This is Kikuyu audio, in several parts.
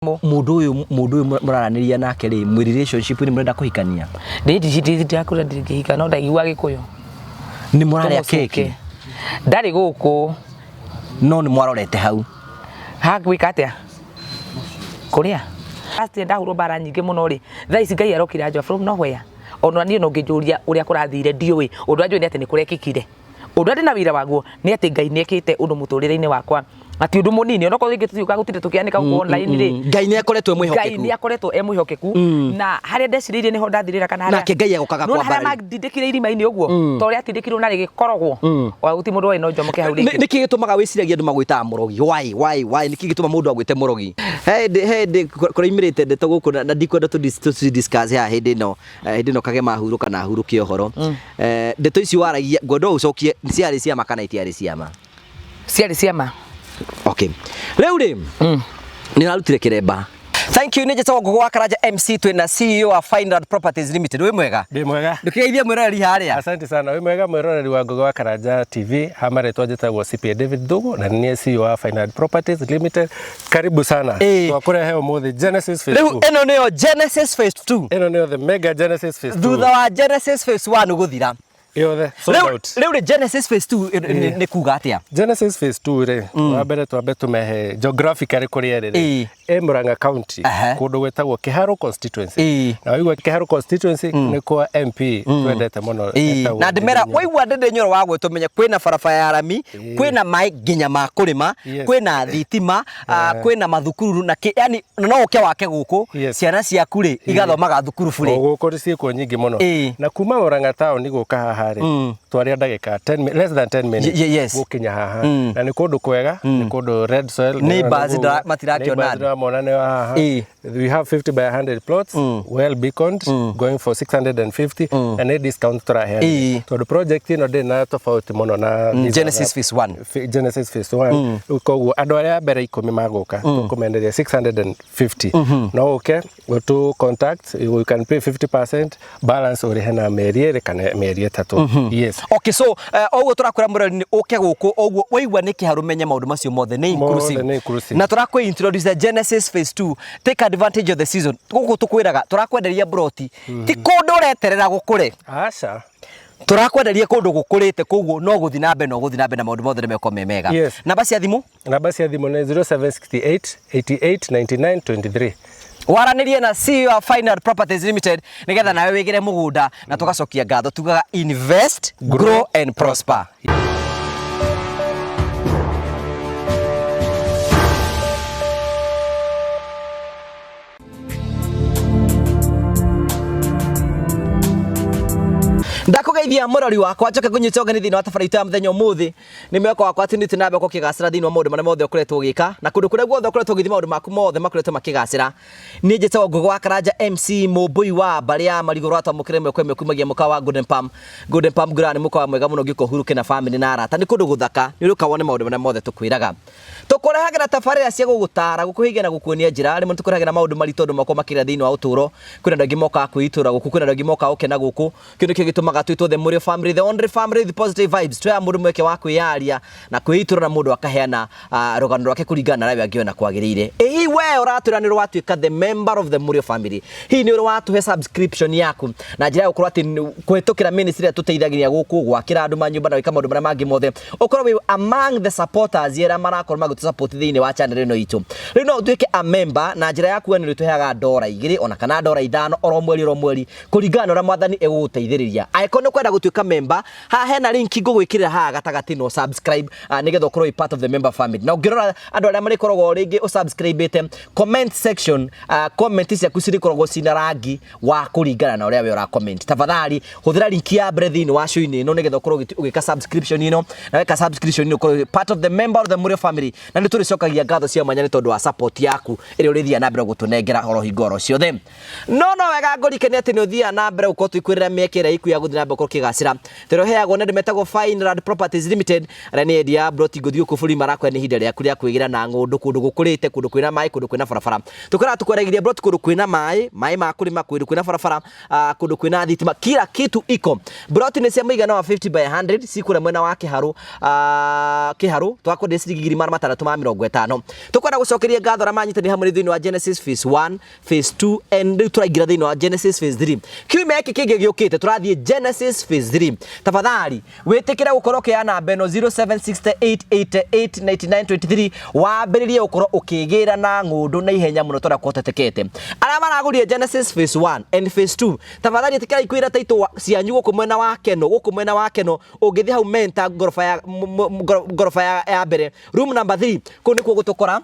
Mundu uyu muraranĩria nake rĩ, mwĩ relationship nĩ mũrenda kũhikania? Ndĩndakũra ndingĩhika, no ndaigua Gĩkũyũ. Nĩ mũrarĩa keki? Ndarĩ gũkũ. No nĩ mwarorete hau? Ha gwĩka atĩa? Kũrĩa last year ndahũrwo mbara nyingĩ mũno rĩ, thaa ici Ngai arokire anjoya from nowhere. Ona niĩ no ngĩnjũria ũrĩa kũrathire, ndiũĩ. Ũndũ ũrĩa njũĩ nĩ atĩ nĩ kũrekĩkire. Ũndũ ũrĩa ndĩna wĩira waguo nĩ atĩ Ngai nĩ ekĩte ũndũ mũtũrĩre-inĩ wakwa, na ti ũndũ mũnini, onokorwo rĩngĩ tũtiũkaga gũtinda tũkĩanĩka gũkũ online rĩ. Ngai nĩ akoretwo e Ngai mwĩhokeku. Nĩ akoretwo e mwĩhokeku, na harĩa ndecirĩirie nĩho ndathirĩra, kana harĩa Nake Ngai agokaga Nĩwona harĩa kwambararia. mandindĩkire irima-inĩ ũguo, ta ũrĩa atindĩkirwo na rĩgĩkorogwo, ona gũtirĩ mũndũ warĩ na njomoke hau rĩngĩ. Nĩkĩ gĩtũmaga wĩciragia andũ magwĩtaga mũrogi? Why? Nĩkĩ gĩtũma mũndũ agwĩte mũrogi? He hĩndĩ kũraimĩrĩte ndeto gũkũ na ndikwenda tũ discuss haha hĩndĩ ĩno, hĩndĩ ĩno Kagema ahurũka na ahurũke ũhoro. Ndeto ici waragia, ngwenda ũcokie, ciarĩ ciama kana itiarĩ ciama? Ciarĩ ciama. Okay, rĩu rĩ, nĩ ũrarutire kĩremba. Thank you. Nĩ njĩtagwo Ngũgũ wa Karanja MC, twĩna CEO wa Fineland Properties Limited. Wĩ mwega? Ndĩ mwega. Ndũkĩgeithie mwĩroreri harĩa. Asante sana. Wĩ mwega mwĩroreri wa Ngũgĩ wa Karanja TV. Ha marĩtwa njĩtagwo CPA David Thugu na nĩ niĩ CEO wa Fineland Properties Limited. Karibu sana. Twakũrehe ũmũthĩ Genesis Phase Rĩu 2. ĩno nĩyo Genesis Phase 2. Ĩno nĩyo the mega Genesis Phase 2. Thutha wa Genesis Phase 1 gũthira. Yothe sold Rĩu out. rĩu rĩ, Genesis Phase 2 nĩ kuga atĩa? Genesis Phase 2 rĩ, wa mbere twambe tũmehe geographically kũrĩa ĩrĩ rĩ. Ĩ Murang'a County, kũndũ gwĩtagwo Kĩharũ constituency. Na waigua Kĩharũ constituency, nĩ kwa MP twendete mũno etagwo Na ndĩmera Ndindi Nyoro. Waigua Ndindi Nyoro wa gwĩtwo, menye kwĩna barabara ya rami, kwĩna maĩ nginya ma kũrĩma, kwĩna thitima, kwĩna mathukuru na yani no ũke wake gũkũ, ciana ciaku rĩ igathomaga thukuru O bure. Gũkũ ciĩkuo nyingĩ mũno. Na kuma Murang'a town gũka haha rĩ, twaria ndagĩka 10 less than 10 minutes gũkinya haha. Na nĩ kũndũ kwega, nĩ kũndũ red soil. Neighbors matirakĩona Neighbors andũ. ndĩramona nĩ haha. We have 50 by 100 plots, well beaconed, going for 650, na nĩ discount tũraheana tondũ project ĩno ndĩrĩ na tofauti mũno na these Genesis Phase 1. Genesis Phase 1. Rĩu koguo andũ arĩa a mbere 10 magũka, tũkũmenderia 650. No ũke ũtũ contact, you can pay 50%, balance ũrĩhe na mĩeri 2 kana mĩeri 3. Yes. Okay, so oguo tũrakwĩra mũrori nĩ ũke gũkũ, oguo waigua nĩ kĩharũ, menye maũndũ macio mothe nĩ inclusive. Mothe nĩ inclusive. Na tũrakwĩ introduce the Genesis Phase 2. Take advantage of the season. Gũkũ tũkwĩraga tũrakwenderia broti, ti kũndũ ũreterera gũkũre. Aca. Tũrakwenderia kũndũ gũkũrĩte, koguo no gũthiĩ na mbere, no gũthiĩ na mbere, na maũndũ mothe nĩ mekorwo me mega. Namba cia thimũ? Namba cia thimũ nĩ 0768 88 99 23. Waranĩrie na CEO wa Final Properties Limited nĩgetha nawe wĩgĩre mũgũnda, na tũgacokia ngatho tugaga invest, grow and prosper. Ndakũgeithia mũrori wakwa, njoke ngũnyite ũgeni thĩinĩ wa tabarĩra itũ ya mũthenya ũmũthĩ. Nĩ mwĩhoko wakwa atĩ nĩ na mbere ũkĩgacĩra thĩinĩ wa maũndũ marĩa mothe ũkoretwo ũgĩka, na kũndũ kũrĩa guothe ũkoretwo ũgĩthiĩ, maũndũ maku mothe makoretwo makĩgacĩra. Niĩ njĩtagwo Ngũgĩ wa Karanja MC, mũmbũi wa mbarĩ ya marigũ rwatwamũkĩra ĩmwe kwa ĩmwe kumagia mũkawa wa Golden Palm. Golden Palm ngwĩraga nĩ mũkawa mwega mũno ũngĩũka ũhurũke na famĩlĩ na arata. Nĩ kũndũ gũthaka, nĩ ũrĩũka wone maũndũ marĩa mothe tũkwĩraga. Tũkũrehagĩra tabarĩra cia gũgũtara, gũkũhingia na gũkuonia njĩra. Rĩmwe nĩtũkũrehagĩra maũndũ maritũ andũ makorwo makĩrĩa thĩinĩ wa ũtũũro. Kwĩna andũ aingĩ mokaga kwĩitũra gũkũ, kwĩna andũ aingĩ mokaga gũkena gũkũ. Kĩu nĩkĩo gĩtũmaga twĩtwo the Mũrĩo family, the only family with positive vibes. Tũheaga mũndũ mweke wa kwĩyaria na kwĩitũra, na mũndũ akaheana rũgano rwake kũringana na ũrĩa we angĩona kwagĩrĩire. Ĩ hihi we ũratwĩra nĩ ũrĩ watuĩka the member of the Mũrĩo family? Hihi nĩ ũrĩ watũhe subscription yaku na njĩra ya gũkorwo atĩ kũhĩtũkĩra ministry ĩrĩa tũteithagĩrĩria gũkũ gwakĩra andũ manyũmba na gwĩka maũndũ marĩa mangĩ mothe, ũkorwo wĩ among the supporters arĩa marakorwo magĩtũ support thĩinĩ wa channel ĩno itũ? Rĩu no ũtuĩke a member na njĩra ya kuga nĩ ũrĩtũheaga $2 ona kana $5 oro mweri oro mweri, kũringana na ũrĩa mwathani egũgũteithĩrĩria. Angĩkorwo nĩ ũkwenda gũtuĩka member, haha hena link ngũgwĩkĩrĩra haha gatagatĩ, no subscribe nĩgetha ũkorwo wĩ part of the member family. Na ũngĩrora andũ arĩa marĩkoragwo rĩngĩ ũsubscribĩte, comment section, comment ciaku cirĩkoragwo cina rangi wa kũringana na ũrĩa we ũra comment. Tafadhali hũthĩra link ya mbere thĩinĩ wa show-inĩ ĩno nĩgetha ũkorwo ũgĩka subscription ĩno, na weka subscription ĩno ũkorwo wĩ part of the member of the Mũrĩo family, na nĩ tũrĩcokagia ngatho cia mwanya nĩ tondũ wa support yaku ĩrĩa ũrĩthiaga na mbere gũtũnengera oro hingo oro ciothe. No no wega ngũrikanie atĩ nĩ ũthiaga na mbere gũkorwo twĩkwĩrĩra mĩeke ĩrĩa ĩkuo ya gũthiĩ gũthiĩ na mbere gũkorwo ũkĩgacĩra. Tero heagwo nĩ andũ metagwo Fineland Properties Limited arĩa nĩ endia a broti ngũthi gũkũ bũrũri marakwĩra nĩ ihinda rĩaku rĩa kwĩgĩra na ng'ũndũ kũndũ gũkũrĩte, kũndũ kwĩna maĩ, kũndũ kwĩna barabara. Tũkwĩraga tũkweragĩria broti kũndũ kwĩna maĩ, maĩ ma kũrĩma, kũndũ kwĩna barabara, kũndũ kwĩna thitima, kila kitu iko. Broti nĩ cia mũigana wa 50 by 100 cikũrĩa mwena wa Kĩharũ, Kĩharũ twakwenderia ciringi 650,000. Tũkwenda gũcokeria ngatho arĩa manyitanĩire hamwe thĩinĩ wa Genesis Phase 1, Phase 2 and rĩu tũraingĩra thĩinĩ wa Genesis Phase 3. Kiumia gĩkĩ kĩngĩ gĩũkĩte tũrathiĩ Genesis Phase 3. Tafadhali wĩtĩkĩre gũkorwo ũkĩoya namba ĩno 0768889923 wambĩrĩrie gũkorwo ũkĩgĩra na ng'ũndũ na ihenya mũno torĩa kũhotetekete. Arĩa maragũrire Genesis Phase 1 and Phase 2 tafadhali ĩtĩkĩrai kwĩra taitũ cianyu gũkũ mwena wa Keno, gũkũ mwena wa Keno ũngĩthiĩ hau Menta ngoroba ya, ngoroba ya mbere room number 3 kũu nĩkuo gũtũkora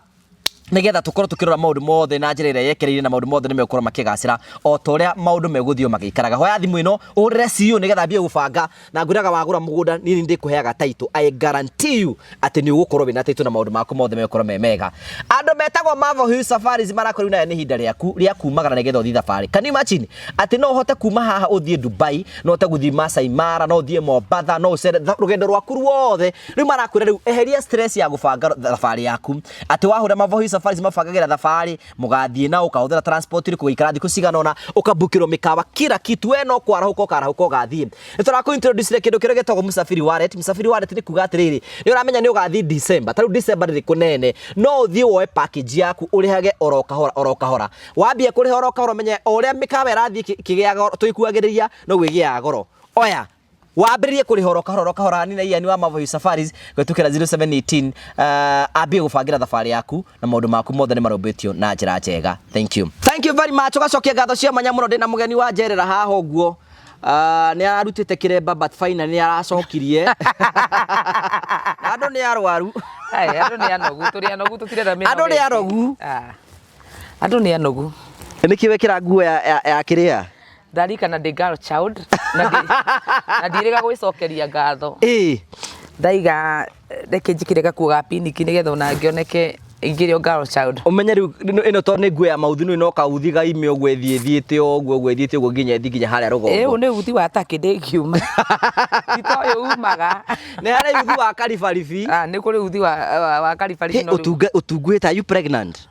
nigetha tukorwo tukirora maundu mothe na njira ĩrĩa yekereire na maundu mothe nĩmegũkorwo makĩgacĩra o ta ũrĩa maundu megũthiĩ magĩikaraga. Hoya thimũ ĩno ũhũrĩre CEO nĩgetha ambie gũbanga, na ngwĩraga wagũra mũgũnda niĩ nĩ ndĩkũheaga title. I guarantee you atĩ nĩ ũgũkorwo wĩna title na maũndũ maku mothe megũkorwo me mega. Andũ metagwo Marvel Hill Safaris marakorwo nayo nĩ ihinda rĩaku rĩa kumagara nĩgetha ũthiĩ thabarĩ. Can you imagine atĩ no ũhote kuma haha ũthiĩ Dubai, no ũhote gũthiĩ Masai Mara, no ũthiĩ Mombatha, no ũcere rũgendo rwaku ruothe. Rĩu marakwĩra rĩu eheria stress ya gũbanga thabarĩ yaku, atĩ wahũra Marvel Hill Safaris mabangagĩra thabarĩ, mũgathiĩ na ũkahũthĩra transport ĩrĩkũ, ũgaikara thikũ cigana ũna, ũkabukĩrwo mĩkawa, kila kitu, we no kwarahũka ũkarahũka ũgathiĩ. Nĩ tũrakũ introduce kĩndũ kĩrĩa gĩtagwo Msafiri Wallet. Msafiri Wallet nĩ kuga atĩrĩrĩ, nĩ ũramenya nĩ ũgathiĩ December, ta rĩu December rĩrĩ kũnene, no ũthiĩ woe package yaku ũrĩhage oro kahora oro kahora. Wambia kũrĩha oro kahora ũmenye o ũrĩa mĩkawa ĩrathiĩ ĩkĩgĩaga, tũgĩkuagĩrĩria noguo ĩgĩaga goro. Oya wambĩrĩrie kũrĩha oro kahora oro kahora. Nina Ian wa Marvel Safaris gwĩtũkĩra 0718 ambie gũbangĩra thabarĩ yaku na maũndũ maku mothe nĩ marũmbĩtio na njĩra njega. Thank you, thank you very much. Ũgacokia ngatho cia mwanya mũno. Ndĩna mũgeni wa njerera haha ũguo, nĩ ararutĩte kĩremba but finally nĩ aracokirie na andũ nĩ arwaru. Ai, andũ nĩ anogu, tũrĩ anogu, tũtirenda mĩnoga. Andũ nĩ anogu. Ah. Andũ nĩ anogu. Nĩkĩ wekĩra nguo ya kĩrĩa? Ndarikana ndĩ girl child na ndiĩrĩga gwĩcokeria ngatho. Ndaiga reke njĩkĩre gakuo ga piniki nĩgetha ona ngĩoneke ingĩrĩ o girl child. Ũmenye rĩu ĩno tondũ nĩ nguo ya mauthi nĩ no kauthi gaime ũguo ĩthiĩ ĩthiĩte ũguo ũguo ĩthiĩte ũguo nginya ĩthiĩ nginya harĩa rũgongo. Ĩ, ũyũ nĩ uthi wa takĩ ndĩngiuma. Ti ta ũyũ umaga. Nĩ harĩ uthi wa karibaribi. Ah, nĩ kũrĩ uthi wa karibaribi. Hey, ũtunguhĩte, are you pregnant?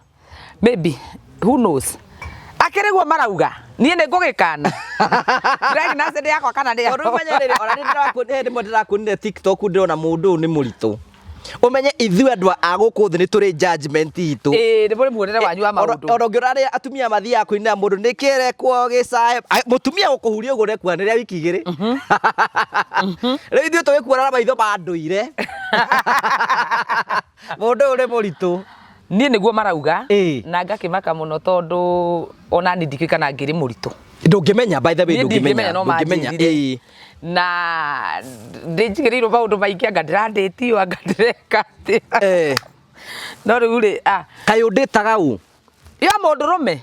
Maybe, who knows? Akĩrĩ guo marauga niĩ nĩ ngũgĩkana pregnancy nĩ yakwa kana nĩ Tondũ ũmenye rĩrĩ, ona nĩ rĩmwe ndĩrakuonire TikTok ndĩrona mũndũ ũyũ nĩ mũritũ. Ũmenye ithuĩ andũ a gũkũ thĩ nĩ tũrĩ judgment itũ. Ĩĩ, nĩ mũrĩ muonere wanyu wa maũndũ. Ona ũngĩona arĩa atumia mathiaga kũinĩra mũndũ nĩ kĩrekwo gĩcae, mũtumia gũkũhuria ũguo nĩkuona nĩ rĩa wiki igĩrĩ. Rĩu ithuĩ tũgĩkuona na maitho ma ndũire. Mũndũ ũyũ nĩ mũritũ. Niĩ nĩguo marauga na ngakĩmaka mũno tondũ ona niĩ ndikĩũĩ kana ngĩrĩ mũritũ. Ndũngĩmenya, by the way, Niĩ ndũngĩmenya, ndingĩmenya no ndũngĩmenya. manjĩrire. Na ndĩnjigĩrĩirwo maũndũ maingĩ, anga ndĩrandĩtio, anga ndĩreka atĩa. No rĩu rĩ, Kaĩ ũndĩtaga ũ? Ya mũndũrũme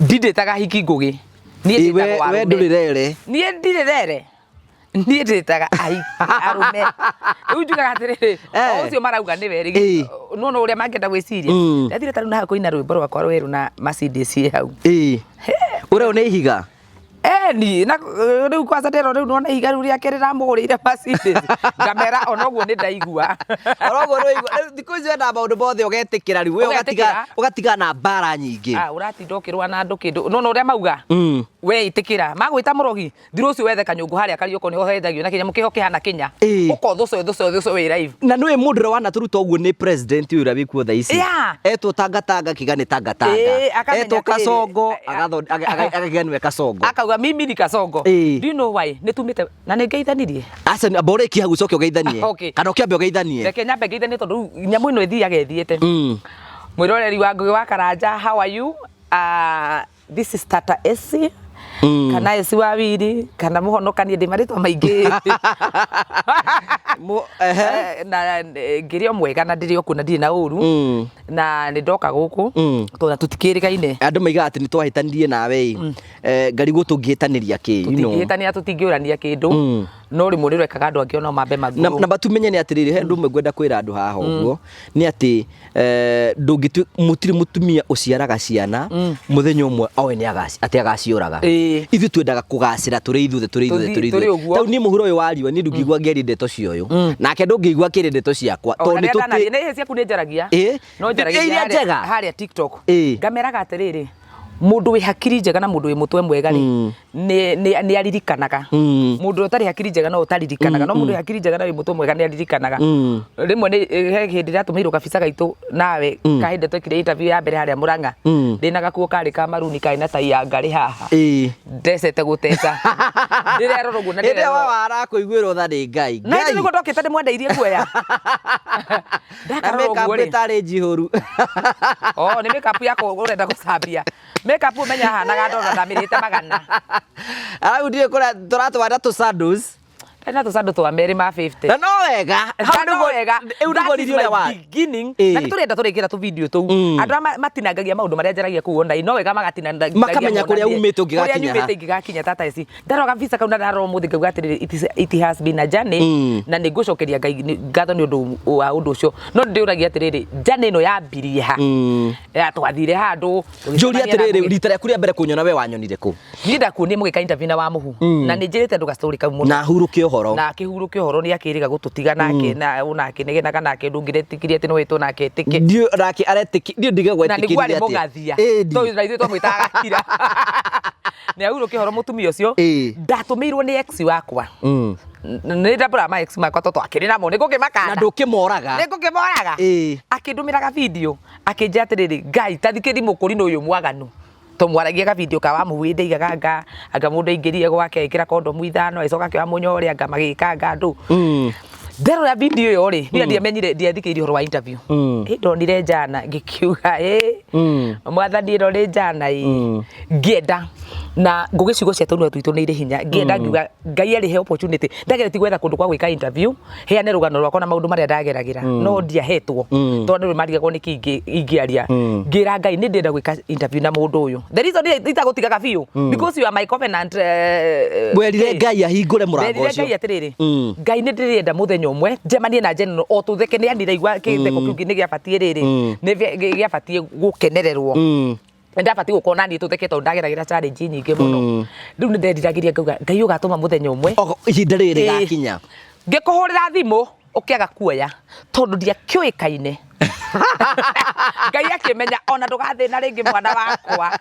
ndindĩtaga hiki ngũgĩ. Niĩ Ĩ, ndĩtagwo we arũme. ndũrĩ rere. Niĩ ndirĩ rere. Niĩ ndĩtaga arũme. Rĩu njugaga atĩrĩrĩ, o ũcio marauga nĩwe rĩ, no no ũrĩa mangĩenda gwĩciria. Ndathire ta rĩu na kũina rwĩmbo rwakwa rwerũ na Mercedes ĩ hau. Ũrĩa nĩ ihiga? Eni, na rĩu kwanza ndĩrona rĩu nona ihiga rĩu rĩake rĩramũgũrĩire Mercedes. Ngamera ona ũguo nĩ ndaigua. Ona ũguo nĩ waigua. Rĩu thikũ ici wendaga maũndũ mothe ũgetĩkĩra rĩu. We Ũgetĩkĩra. ũgatiga na mbara nyingĩ. Ah, ũratinda ũkĩrũa na andũ kĩndũ. No no ũrĩa mauga. We ĩtĩkĩra. Magwĩta mũrogi, thirũ ũcio wethe kanyũngũ harĩa Kariũko nĩho hendagio na kĩnyamũ kĩho kĩhana kĩnya. Ũkothũca ũthũca ũthũca wĩ live. Na nĩũĩ mũndũ ũrĩa wanatũruta ũguo nĩ president ũyũ ũrĩa wĩkuo thaa ici. Etwo tangatanga akiuga nĩ tangatanga. Akamenya Etwo atĩrĩrĩ, kasongo, akakiuga nĩwe kasongo. Akauga mimi ni kasongo. Do you know why? Nĩ tumĩte na nĩ ngeithanirie. Aca, amba ũrĩkie hau ũcoke ũgeithanie. Kana ũkĩambe ũgeithanie. Reke nyambe ngeithanie tondũ rĩu nyamũ ĩno ĩthiaga ĩthiĩte. Mwĩroreri wa Ngũgĩ wa Karanja, how are you? This is Tata Esi. Kana Esi wa Wiri, kana mũhonokanie, ndĩ marĩtwa maingĩ. Na ngĩrĩ o mwega na ndĩrĩ o kuo na ndirĩ na ũru. Na nĩ ndoka gũkũ, tondũ na tũtikĩrĩgaine. Andũ maigaga atĩ nĩ twahĩtanirie nawe ĩ. Ngarigwo tũngĩhĩtanĩria kĩ, you know. Tũtingĩhĩtania, tũtingĩũrania kĩndũ. No rĩmwe nĩ ũrekaga andũ angĩ onao mambe Na magũrũ. Na batumenye nĩ atĩrĩrĩ, he ũndũ ũmwe ngwenda kwĩra andũ haha ũguo nĩ atĩ ndũngĩtu mũtirĩ mũtumia ũciaraga ciana mũthenya ũmwe oĩ nĩ atĩ agaciũraga. Ithuĩ twendaga kũgacĩra tũrĩ ithuothe, tũrĩ ithuothe, tũrĩ tũrĩ ithuothe. ũguo. Tau niĩ mũhuro ũyũ wa riũa, niĩ ndũngĩigua ngĩaria ndeto cia ũyũ nake, ndũngĩigua akĩaria ndeto ciakwa tondũ Ona nĩ rĩrĩa ndanaria tũtĩ nĩ ciaku nĩ njaragia. No njaragia iria harĩa- njega. Harĩa TikTok. Ngameraga atĩrĩrĩ, mũndũ wĩ hakiri njega na mũndũ wĩ mũtwe mwega rĩ, nĩ aririkanaga. Mũndũ ũtarĩ hakiri njega no ũtaririkanaga, no mũndũ wĩ hakiri njega na wĩ mũtwe mwega nĩ aririkanaga. Rĩmwe nĩ he hĩndĩ ndĩratũmĩirwo kabica gaitũ nawe ka hĩndĩ twekire interview ya mbere harĩa Mũrang'a. Ndĩna gakuo karĩ ka maruni karĩ na tai ya ngarĩ haha. Ndecete gũteca. Ndĩrerora ũguo na Hĩndĩ ĩyo ndĩrerora. warakũiguĩrwo tha nĩ Ngai. Na Ngai. nĩguo ndokĩte ndĩmwendeirie guoya. Na Ndakarora makeup ũguo rĩ. ĩtarĩ njihũru. Oh, nĩ makeup yakwa ũrenda gũcambia. Makeup ũmenya hanaga ndona ndamĩrĩte magana. Arau ndiũĩ kũrĩa tũratwara tũ sandals. Ndari na tũcandũ twa merĩ ma 50. Na no wega. Hau Na no nĩguo- wega. Rĩu nĩguo That is riri ũrĩa my wa beginning. Na nĩtũrenda tũrĩkĩra tũ video tũu. Andũ arĩa matinangagia maũndũ marĩa njaragia kũu online no wega magatinangagia Makamenya kũrĩa monanie umĩte ũngĩgakinya kũrĩa ha. nyumĩte ingĩgakinya tata ici. Ndarora kabica kau na ndarora ũmũthĩ ngauga atĩrĩrĩ, it has been a journey na nĩ ngũcokeria Ngai ngatho nĩ ũndũ wa ũndũ ũcio. No ndĩũragia atĩrĩrĩ, journey ĩno yambirie ha? Ya twathire handũ Njũria tũgĩcemania na atĩrĩrĩ, Ngũgĩ. rita rĩaku rĩa mbere kũnyona we wanyonire kũ? Niĩ ndakuonire mũgĩka interview na Wamũhu na nĩ njĩrĩte andũ gastory kau mũno. Na hurũke ũhoro. Na akĩhurũkia ũhoro nĩ akĩrĩga gũtũtiga nake na ona akĩnegenaga nake ndũngĩretĩkirie atĩ no wĩtwo nake etĩke. Ndiũ nake aretĩki ndiũ ndiga Na nĩguo gwetĩkĩrire arĩ atĩa. mũgathia. Ĩni. Tondũ na ithuĩ twamwĩtaga gakira. Nĩ ahurũkia ũhoro mũtumia ũcio. Ndatũmĩirwo nĩ ex wakwa. Nĩ ndambũraga ma ex makwa tondũ twakĩrĩ namo nĩ ngũkĩmakana. Na ndũkĩmoraga. Nĩ ngũkĩmoraga. Akĩndũmĩra ga video akĩnjĩra atĩrĩrĩ, Ngai ta thikĩri mũkũrinũ ũyũ mwaganu. Tũmwaragia ga video ka Wamũhu ndaigaga anga anga mũndũ aingĩrire gwake ekĩra kondomu ithano agĩcoka akĩoya mũnyore anga magĩkanga andũ. Nderora video ĩyo rĩ, niĩ ndiamenyire, ndiathikĩrĩirie ũhoro wa interview. Ĩ ndonire njana ngĩkiuga ĩ mwathani ĩno nĩ njana ĩ ngĩenda na ngũgĩ ciugo cia tũnua twitũ nĩ irĩ hinya ngĩenda ngiuga Ngai arĩhe opportunity ndageretie gwetha kũndũ kwa gwĩka interview heane rũgano rwakwa na maũndũ marĩa ndageragĩra no ndiahetwo tondũ andũ marigagwo nĩkĩ ingĩaria. Ngĩra Ngai nĩ ndĩrenda gwĩka interview na mũndũ ũyũ, the reason itagũtigaga biũ because you are my covenant. Werire Ngai ahingũre mũrango Nderire ũcio. Ngai atĩrĩrĩ, Ngai nĩ ndĩrenda mũthenya ũmwe njemanie na Jane o tũtheke nĩ yani ndaigua kĩtheko kĩu nĩ gĩabatiĩ rĩrĩ nĩ gĩabatiĩ gũkenererwo. Ndabatiĩ gũkorwo naniĩ tũtheke tondũ ndageragĩra challenge nyingĩ mũno. Rĩu nĩ nderiragĩria ngauga Ngai ũgatũma mũthenya ũmwe Ihinda rĩrĩ rĩgakinya. Ngĩkũhũrĩra thimũ ũkĩaga kuoya tondũ ndiakĩũĩkaine. Ngai akĩmenya ona ndũgathĩna rĩngĩ mwana wakwa.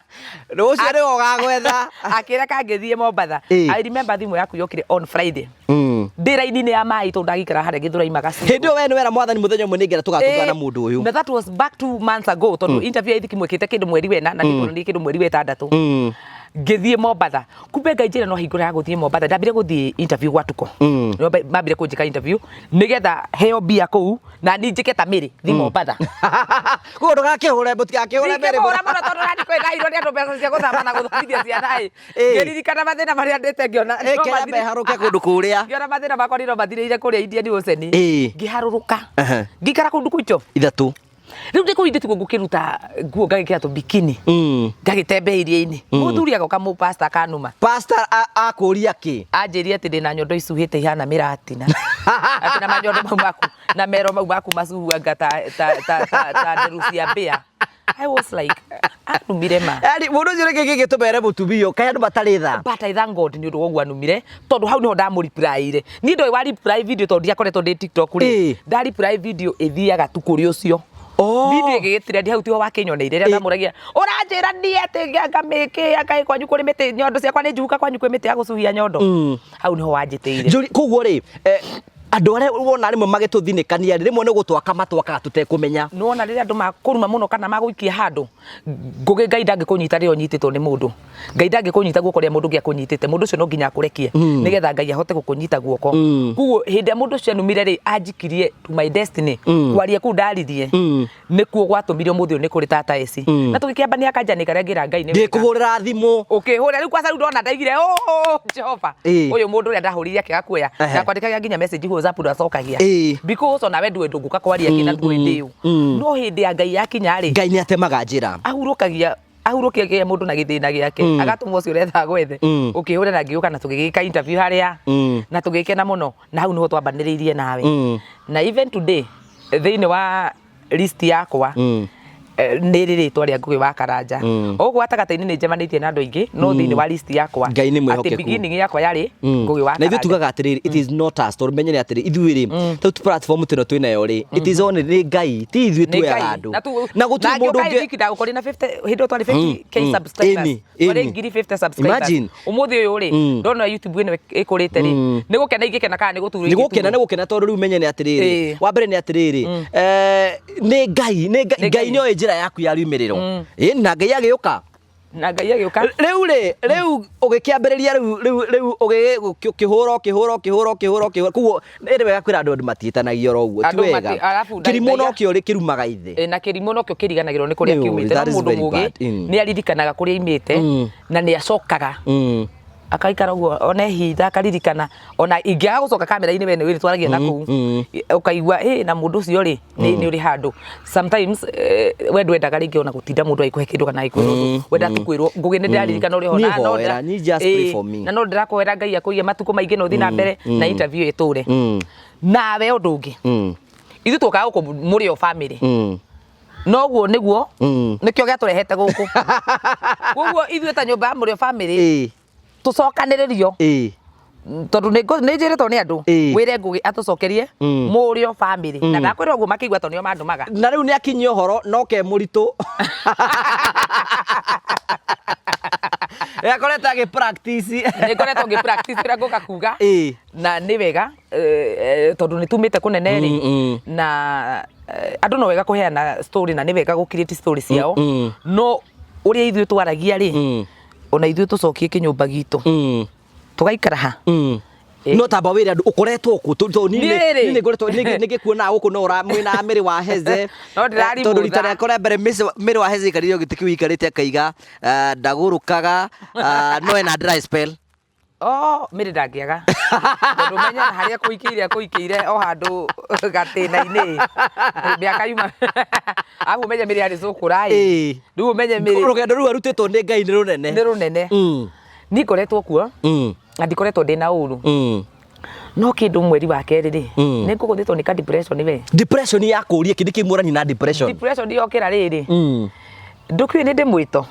Rũciũ nĩwe ũgagwetha. Akĩra kangĩthiĩ Mombatha. I remember thimũ yaku yokire on Friday. Ndĩ raini-inĩ ya maĩ tondũ ndagĩikara harĩa Gĩthũrai Magaci. Hĩndĩ ĩyo we nĩ wera mwathani mũthenya ũmwe nĩngera tũgatũngana na mũndũ ũyũ. Na that was back 2 months ago tondũ interview ya ithiki mwĩkĩte kĩndũ mweri wena na niĩ kĩndũ mweri wa ĩtandatũ. Ngĩthiĩ Mombatha. Kumbe Ngai njĩra no hingũra ya gũthiĩ Mombatha. Ndambire gũthiĩ interview gwa Tuko. Nĩo mambire kũnjĩka interview nĩgetha heo mbia kũu na niĩ njĩke ta Mary thiĩ Mombatha. Koguo ndũgakĩhũre, mũtigakĩhũre Mary. Ndingĩhũra mũno tondũ nani kwĩ ndahirwo nĩ andũ mbeca cia gũthama na gũthomithia ciana ĩ. Ngĩririkana mathĩna marĩa ndĩte ngĩona no Kĩrĩa meharũke kũndũ kũrĩa. Ngĩona mathĩna makwa nĩ no mathirĩire kũrĩa Indian Ocean. Ngĩharũrũka. Ngĩikara kũu ndukũ icio 3. Rĩu ndĩ kũu indĩ tiguo ngũkĩruta nguo ngagĩkĩra tũbikini. Ngagĩtembe iria-inĩ. Mũthuri agoka mũ pastor akanuma. Pastor akũria kĩ? Anjĩrie atĩ ndĩna nyondo icuhĩte ihana mĩratina. Atĩ na manyondo mau maku na mero mau maku macuhuanga ta ta ta ta, ta nderu cia mbĩa. I was like, anumire ma. Yaani mũndũ ũcio nĩkĩ gĩgĩtũma ere mũtumia ũyũ kaĩ andũ matarĩ tha. But I thank God nĩ ũndũ wa ũguo anumire tondũ hau nĩho ndamũreplyire. Niĩ ndoĩ wa reply video tondũ ndiakoretwo ndĩ TikTok rĩ. Nda reply video ĩthiaga tu kũrĩ ũcio. Video ĩgĩgĩtrend hau tiho wakĩnyoneire rĩrĩa ndamũragia ũranjĩra niĩ atĩ anga mĩkĩ anga ĩ kwanyu kũrĩ mĩtĩ nyondo ciakwa nĩ njuhuka kwanyu kwĩ mĩtĩ ya gũcuhia nyondo. Hau nĩho wanjĩtĩire. Njũri koguo rĩ andũ arĩa wona rĩmwe magĩtũthinĩkania rĩ, rĩmwe nĩ gũtwaka matwakaga tũtekũmenya. Nĩwona rĩrĩa andũ makũruma mũno kana magũikia handũ, ngũgĩ Ngai ndangĩkũnyita rĩrĩa ũnyitĩtwo nĩ mũndũ. Ngai ndangĩkũnyita guoko rĩrĩa mũndũ ũngĩ akũnyitĩte, mũndũ ũcio no nginya akũrekie nĩgetha Ngai ahote gũkũnyita guoko. Koguo hĩndĩ ĩrĩa mũndũ ũcio anumire rĩ, anjikirie to my destiny. Kwaria kũu ndaririe nĩkuo gwatũmire ũmũthĩ ũyũ nĩ kũrĩ tata eci. Na tũgĩkĩambania kanjani karĩa ngĩra Ngai nĩ wega. Ngĩkũhũrĩra thimũ. Ũkĩhũra rĩu kwanza rĩu ndona ndaigire oh Jehova ũyũ mũndũ ũrĩa ndahũrire akĩaga kuoya ndakwandĩkaga nginya message WhatsApp ndacokagia because onawe ndũĩ ndũngũka kwaria kĩ na ndũĩ ndĩũ no hĩndĩ ya Ngai yakinya rĩ Ngai nĩ atemaga njĩra. Ahurũkagia. Ahurũkie kĩa mũndũ na gĩthĩna gĩake, agatũma ũcio ũretha gwethe. Ũkĩhũra na ngĩũka na tũgĩgĩka interview harĩa na tũgĩkena mũno, na hau nĩho twambanĩrĩirie nawe. Na even today, thĩinĩ wa list yakwa nĩ rĩ rĩtwa rĩa Ngũgĩ wa Karanja. O gũkũ gatagatĩ-inĩ nĩ njemanĩtie na andũ aingĩ, no thĩinĩ wa list yakwa, Ngai nĩ mwĩhokeku. Atĩ beginning yakwa yarĩ Ngũgĩ wa Na ithuĩ Karanja. Tugaga atĩrĩrĩ, it is not us, tondũ menye nĩ atĩrĩ, ithuĩ rĩ, tau platform tĩno twĩnayo rĩ, it is only nĩ Ngai, ti ithuĩ Nĩ tuoyaga Ngai. andũ na gũtirĩ mũndũ ũngĩ. Wiki ndagũkorire na 50, hĩndĩ ĩyo twarĩ 50K subscribers. Twarĩ 50,000 subscribers. Imagine. Ũmũthĩ ũyũ rĩ, ndona YouTube ĩno ĩkũrĩte rĩ, nĩ gũkena ingĩkena kana nĩ gũturwo? Nĩ gũkena, nĩ gũkena, tondũ rĩu menye nĩ atĩrĩrĩ, wa mbere nĩ atĩrĩrĩ, nĩ Ngai, nĩ Ngai. Nĩ Ngai Ngai. nĩ oĩ njĩra yaku ya riumĩrĩro. Ĩ na Ngai agĩũka. Na Ngai agĩũka. Rĩu rĩ, rĩu ũgĩkĩambĩrĩria, rĩu ũkĩhũra, ũkĩhũra, ũkĩhũra, ũkĩhũra, ũkĩhũra. Koguo nĩ wega kwĩra andũ, andũ matiĩtanagia oro ũguo, ti Andũ wega. Arabu Kĩrimũ nokĩo kĩrumaga ithe. Na kĩrimũ nokĩo kĩriganagĩrwo nĩ kũrĩa Nĩ ũĩ, kiumĩte, no that is mũndũ very mũgĩ bad. Nĩ aririkanaga kũrĩa aimĩte na nĩ acokaga akaikara ũguo ona ihinda akaririkana. Ona ingĩaga gũcoka kamera-inĩ, we nĩ wĩrĩ twaragia na kũu, ũkaigua ĩ na mũndũ ũcio rĩ, nĩ ũrĩ handũ. Sometimes we ndwendaga rĩngĩ ona gũtinda mũndũ agĩkũhe kĩndũ kana agĩkwĩra ũndũ, wenda tu kwĩrwo, "Ngũgĩ, nĩ ndĩraririkana ũrĩ ho." Niĩ Na no hoera, niĩ just pray for me. Na no ndĩrakũhoera Ngai akũige matukũ maingĩ na ũthiĩ na mbere na interview ĩtũre. Nawe ũndũ ũngĩ, ithuĩ tũkaga gũkũ mũrĩ o family, noguo nĩguo nĩkĩo gĩatũrehete gũkũ. Koguo ithuĩ ta nyũmba ya mũrĩo family tũcokanĩrĩrio, tondũ nĩ njĩrĩtwo nĩ andũ wĩre Ngũgĩ atũcokerie mũrĩo family, na ndakwĩra ũguo makĩigua tondũ nĩo mandũmaga. Na rĩu nĩ akinyia ũhoro no ke mũritũ nĩ akoretwo agĩ practice. Nĩ ngoretwo ngĩ practice ũrĩa ngũka kuga. Na nĩ wega, tondũ nĩ tumĩte kũnene rĩ, na andũ no wega kũheana story, na nĩ wega gũ create story ciao, no ũrĩa ithuĩ twaragia rĩ, ona ithuĩ tũcokie kĩnyũmba gitũ, tũgaikara ha. No tamba wĩre andũ ũkoretwo kũ, tondũ niĩ Niĩ rĩ. Niĩ nĩngoretwo nĩngĩkuona gũkũ no ũra mwĩna Mĩrĩ wa Heze. No ndĩrarimũtha. Tondũ rita rĩakwa rĩa mbere Mĩrĩ wa Heze aikarĩire o gĩtĩ kĩu aikarĩte akaiga, ndagũrũkaga, no ena dry spell. Oh, Mĩrĩ ndangĩaga, tondũ menya na harĩa kũikĩire, akũikĩire o handũ gatĩna-inĩ mĩaka yuma arabu, ũmenye Mĩrĩ arĩ cũkũra ĩ. Rĩu ũmenye Mĩrĩ Rũgendo rũu arutĩtwo nĩ Ngai nĩ rũnene. Nĩ rũnene. Niĩ ngoretwo kuo na ndikoretwo ndĩna ũru, no kĩndũ mweri wa kerĩ rĩ, nĩ ngũgũthĩtwo nĩ ka depression we. Depression ya kũria kĩndĩ kĩ mũrani na depression? Depression yokĩra rĩrĩ, ndũkiũĩ nĩ ndĩ mwĩto.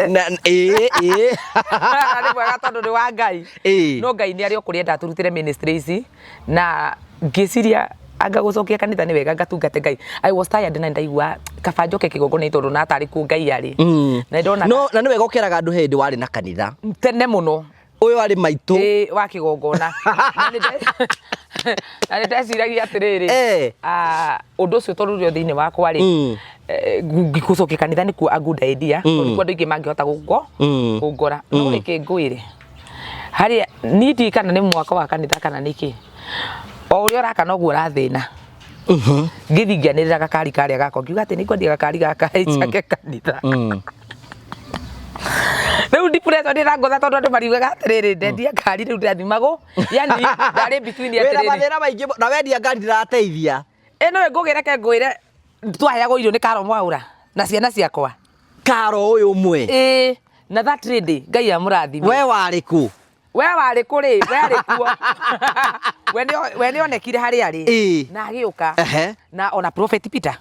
Na ĩĩ. Nĩ mwega tondũ nĩ wa Ngai. No Ngai nĩ arĩ o kũrĩa ndatũrutĩre ministry ici, na ngĩciria anga gũcokia kanitha nĩ wega ngatungate Ngai. I was tired na ndaigua kaba njoke kĩgongona tondũ na tarĩ kuo Ngai arĩ, na ndonaga. No na nĩ wega ũkeraga andũ hĩndĩ warĩ na kanitha. Tene mũno. Ũyũ arĩ maitũ. Ĩĩ, wa kĩgongona. Na nĩ ndeciragia atĩrĩrĩ, ũndũ ũcio tondũ ũrĩ o thĩinĩ wakwa rĩ, gũcokia kanitha nĩkuo a good idea, tondũ nĩkuo andũ aingĩ mangĩhota kũngora. No reke ngwĩre, harĩa niĩ ndiũĩ kana nĩ mwaka wa kanitha kana nĩkĩ, o ũrĩa ũraka noguo ũrathĩna. Ngĩthiĩ ngĩanĩrĩra gakari karĩa gakwa, ngiuga atĩ nĩ ngwendia gakari gaka njake kanitha. Rĩu depression ĩrangũtha, tondũ andũ mariugaga atĩrĩrĩ, ndendia ngari rĩu ndĩrathimagwo, yani ndarĩ between Wĩna atĩrĩrĩ, mathĩna maingĩ na wendia ngari ndĩrateithia. Ĩno ĩngũgĩ, reke ngwĩre, twaheagwo irio nĩ Karo Mwaũra na ciana ciakwa. Karo ũyũ ũmwe? Ĩĩ, na that lady, Ngai amũrathime. We warĩ kũ? We warĩ kũ rĩ? We arĩ kuo, we nĩ onekire harĩa arĩ na agĩũka na ona Prophet Peter.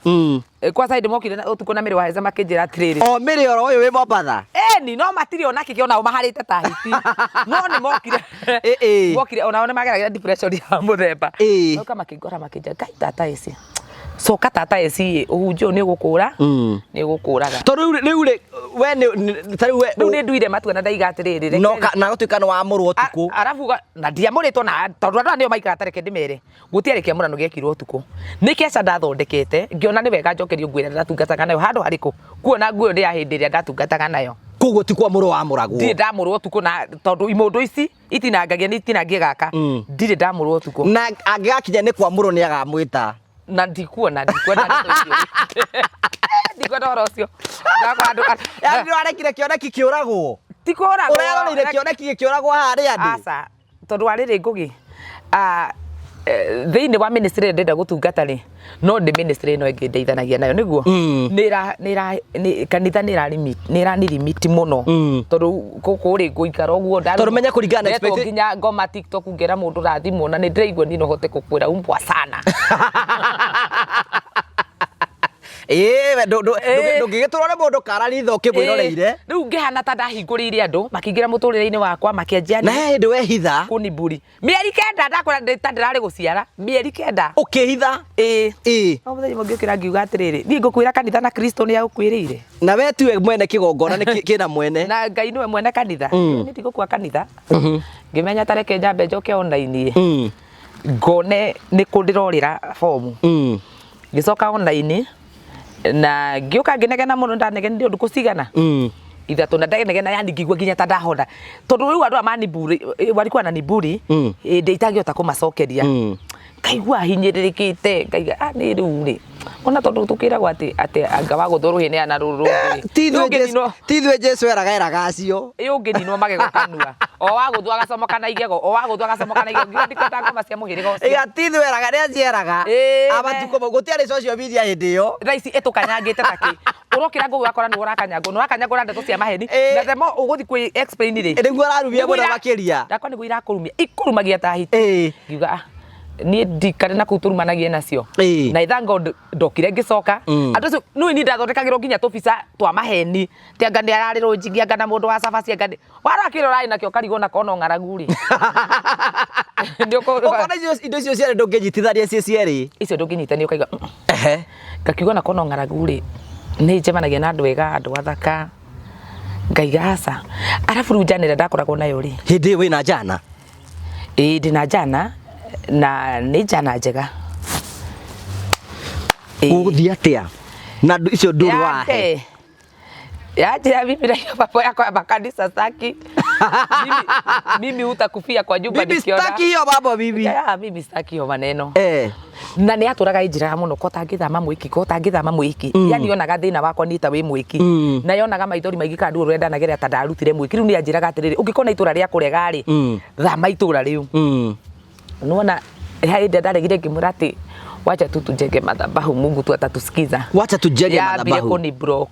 Kwa side mokire na ũtukũ na Mĩrĩ wa Heza makĩnjĩra atĩrĩrĩ, O Mĩrĩ oro ũyũ wĩ Mombatha? Eni, no matirĩ ona kĩkĩ, onao maharĩte ta hiti, no nĩ mokire. Mokire, onao nĩ mageragĩra depression ya mũthemba. Moka makĩngora, makĩnjĩra, "Ngai, tata eci, coka, tata eci, ũhunjio ũyũ nĩ ũgũkũra, nĩ ũgũkũraga." Tondũ rĩu rĩ, we nĩ ta rĩu we Rĩu nĩ nduire matua na ndaiga atĩrĩrĩ, no na gũtuĩka nĩ wamũrwo ũtukũ. Arabu na ndiamũrĩtwo, na tondũ andũ aya nĩo maikara, tareke ndĩmere, gũtiarĩ kĩamũrano gĩekirwo ũtukũ, nĩ kĩaca ndathondekete, ngĩona nĩ wega njokerio nguo ĩrĩa ndatungataga nayo. Handũ harĩkũ kuona nguo ĩyo ndĩ ya hĩndĩ ĩrĩa ndatungataga nayo? Koguo ti kwamũrwo wamũragwo? Ndirĩ ndamũrwo ũtukũ, na tondũ imũndũ ici itinangagia nĩ itinangie gaka, ndirĩ ndamũrwo ũtukũ. Na angĩgakinya nĩ kwamũrwo nĩ agamwĩta. Na ndikuona ndeto icio. Ndikuona ũhoro ũcio. Ndakora andũ Yani nĩ warekire kĩoneki kĩũragwo? Ti kũragwo. Ũreroreire kĩoneki gĩkĩũragwo haha harĩ andũ? Aca, tondũ wa rĩrĩ, Ngũgĩ, Thĩinĩ wa ministry ĩrĩa ndĩrenda gũtungata rĩ, no ndĩ ministry ĩno ĩngĩ ndeithanagia nayo nĩguo nĩ kanitha nĩ ĩranirimiti mũno, tondũ gũkũ rĩ ngũikara ũguo. Tondũ menya kũringana na ndetwo nginya ngoma TikTok ngera mũndũ rathimwo, na nĩ ndĩraigua niĩ no hote gũkwĩra umbwa sana. Ĩĩ, we ndũngĩgĩtũrwo nĩ mũndũ kararitha ũkĩmwĩroreire. Rĩu ngĩhana ta ndahingũrĩire andũ makĩingĩra mũtũrĩre-inĩ wakwa, makĩanjia Na he hĩndĩ wehitha? Kũniburi mĩeri 9, ndakwĩra ta ndĩrarĩ gũciara mĩeri 9. Ũkĩhitha? Ĩĩ. No mũthenya ũmwe ngĩũkĩra ngiuga atĩrĩrĩ, niĩ ngũkwĩra kanitha na Kristo nĩ agũkwĩrĩire. Na we tiwe mwene kĩgongona, nĩ kĩna mwene. Na Ngai nĩwe mwene kanitha. Niĩ ndigũkua kanitha. Ngĩmenya ta reke nyambe njoke online ngone nĩ kũ ndĩrorĩra bomu. Ngĩcoka online na ngĩũka ngĩnegena mũno. Ndanegenire ũndũ cigana 3 na ndanegena, yani ngĩigua nginya ta ndahona, tondũ rĩu andũ aya maniburi walikuwa na niburi hĩndĩ itangĩhota kũmacokeria. Ngaigua hinyĩrĩrĩkĩte, ngaiga, ah, nĩ rĩu rĩ ona tondũ tũkĩragwo atĩ anga wa gũthwo rũhĩ nĩ ana rũrũ rũngĩ. Ti ithuĩ Jesu eraga eraga acio. Ĩ ũngĩninwo magego kanua, o wa gũthwo agacomoka na igego, o wa gũthwo agacomoka na igego, ngiuga ndikwenda ngoma cia mũhĩrĩga ũcio. Ĩga ti ithuĩ eraga, nĩ acieraga. Amatukũ mau gũtiarĩ social media hĩndĩ ĩyo. Thaa ici ĩtũkanyangĩte takĩ ũrokĩra ngũgĩ ũgakora nĩwe ũrakanyangwo na ũrakanyangwo na ndeto cia maheni, na the more ũgũthiĩ kwĩ explain rĩ, Nĩguo ararumia nĩguo mũno makĩria. Ndakwa nĩguo irakũrumia, ikũrumagia ta hiti. Ngiuga, ah, niĩ ndikare na kũu tũrumanagie nacio. Na thank God ndokire ngĩcoka. Andũ acio nĩũĩ niĩ ndathondekagĩrwo nginya tũbica twa maheni ti anga nĩ ararĩ rũnjingi, anga na mũndũ wa cabaci, anga nĩ warora kĩrĩa ũrarĩ nakĩo ũkarigwo na kona ng'aragu rĩ. Nĩ Ũkona indo icio cierĩ ndũngĩnyitithania ciĩ cierĩ. Icio ndũngĩnyitania ũkaiga Ngakiuga na kona ng'aragu rĩ, nĩ njemanagia na andũ ega, andũ athaka, ngaiga aca. Arabu rĩu njana ĩrĩa ndakoragwo nayo rĩ, Hĩndĩ ĩyo wĩna njana? Ĩĩ, ndĩna njana na nĩ njana njega. Ĩĩ. Ũgũthiĩ atĩa na icio ndũrũ wahe? Yake. Yaje mimi na hiyo mambo yako ya makanisa staki. Mimi utakufia kwa nyumba Bibi, nikiona. sitaki hiyo mambo bibi. Ya, mimi sitaki hiyo maneno. Na nĩ atũraga ĩnjĩraga mũno ko tangĩthama mwĩki, ko tangĩthama mwĩki. Yani yonaga thĩna wakwa niĩ ta wĩ mwĩki. Na yonaga maithori maingĩ kana ruo rũrĩa ndanagerera ta ndarutire mwĩki. Rĩu nĩ anjĩraga atĩrĩrĩ, ũngĩkona itũra rĩa kũrega rĩ, thama itũra rĩu. Nĩwona he hĩndĩ ndaregire ngĩmwĩra atĩ wacha tu tujenge madhabahu, Mungu tu atatusikiza. Wacha tujenge Yambire madhabahu. kũni block.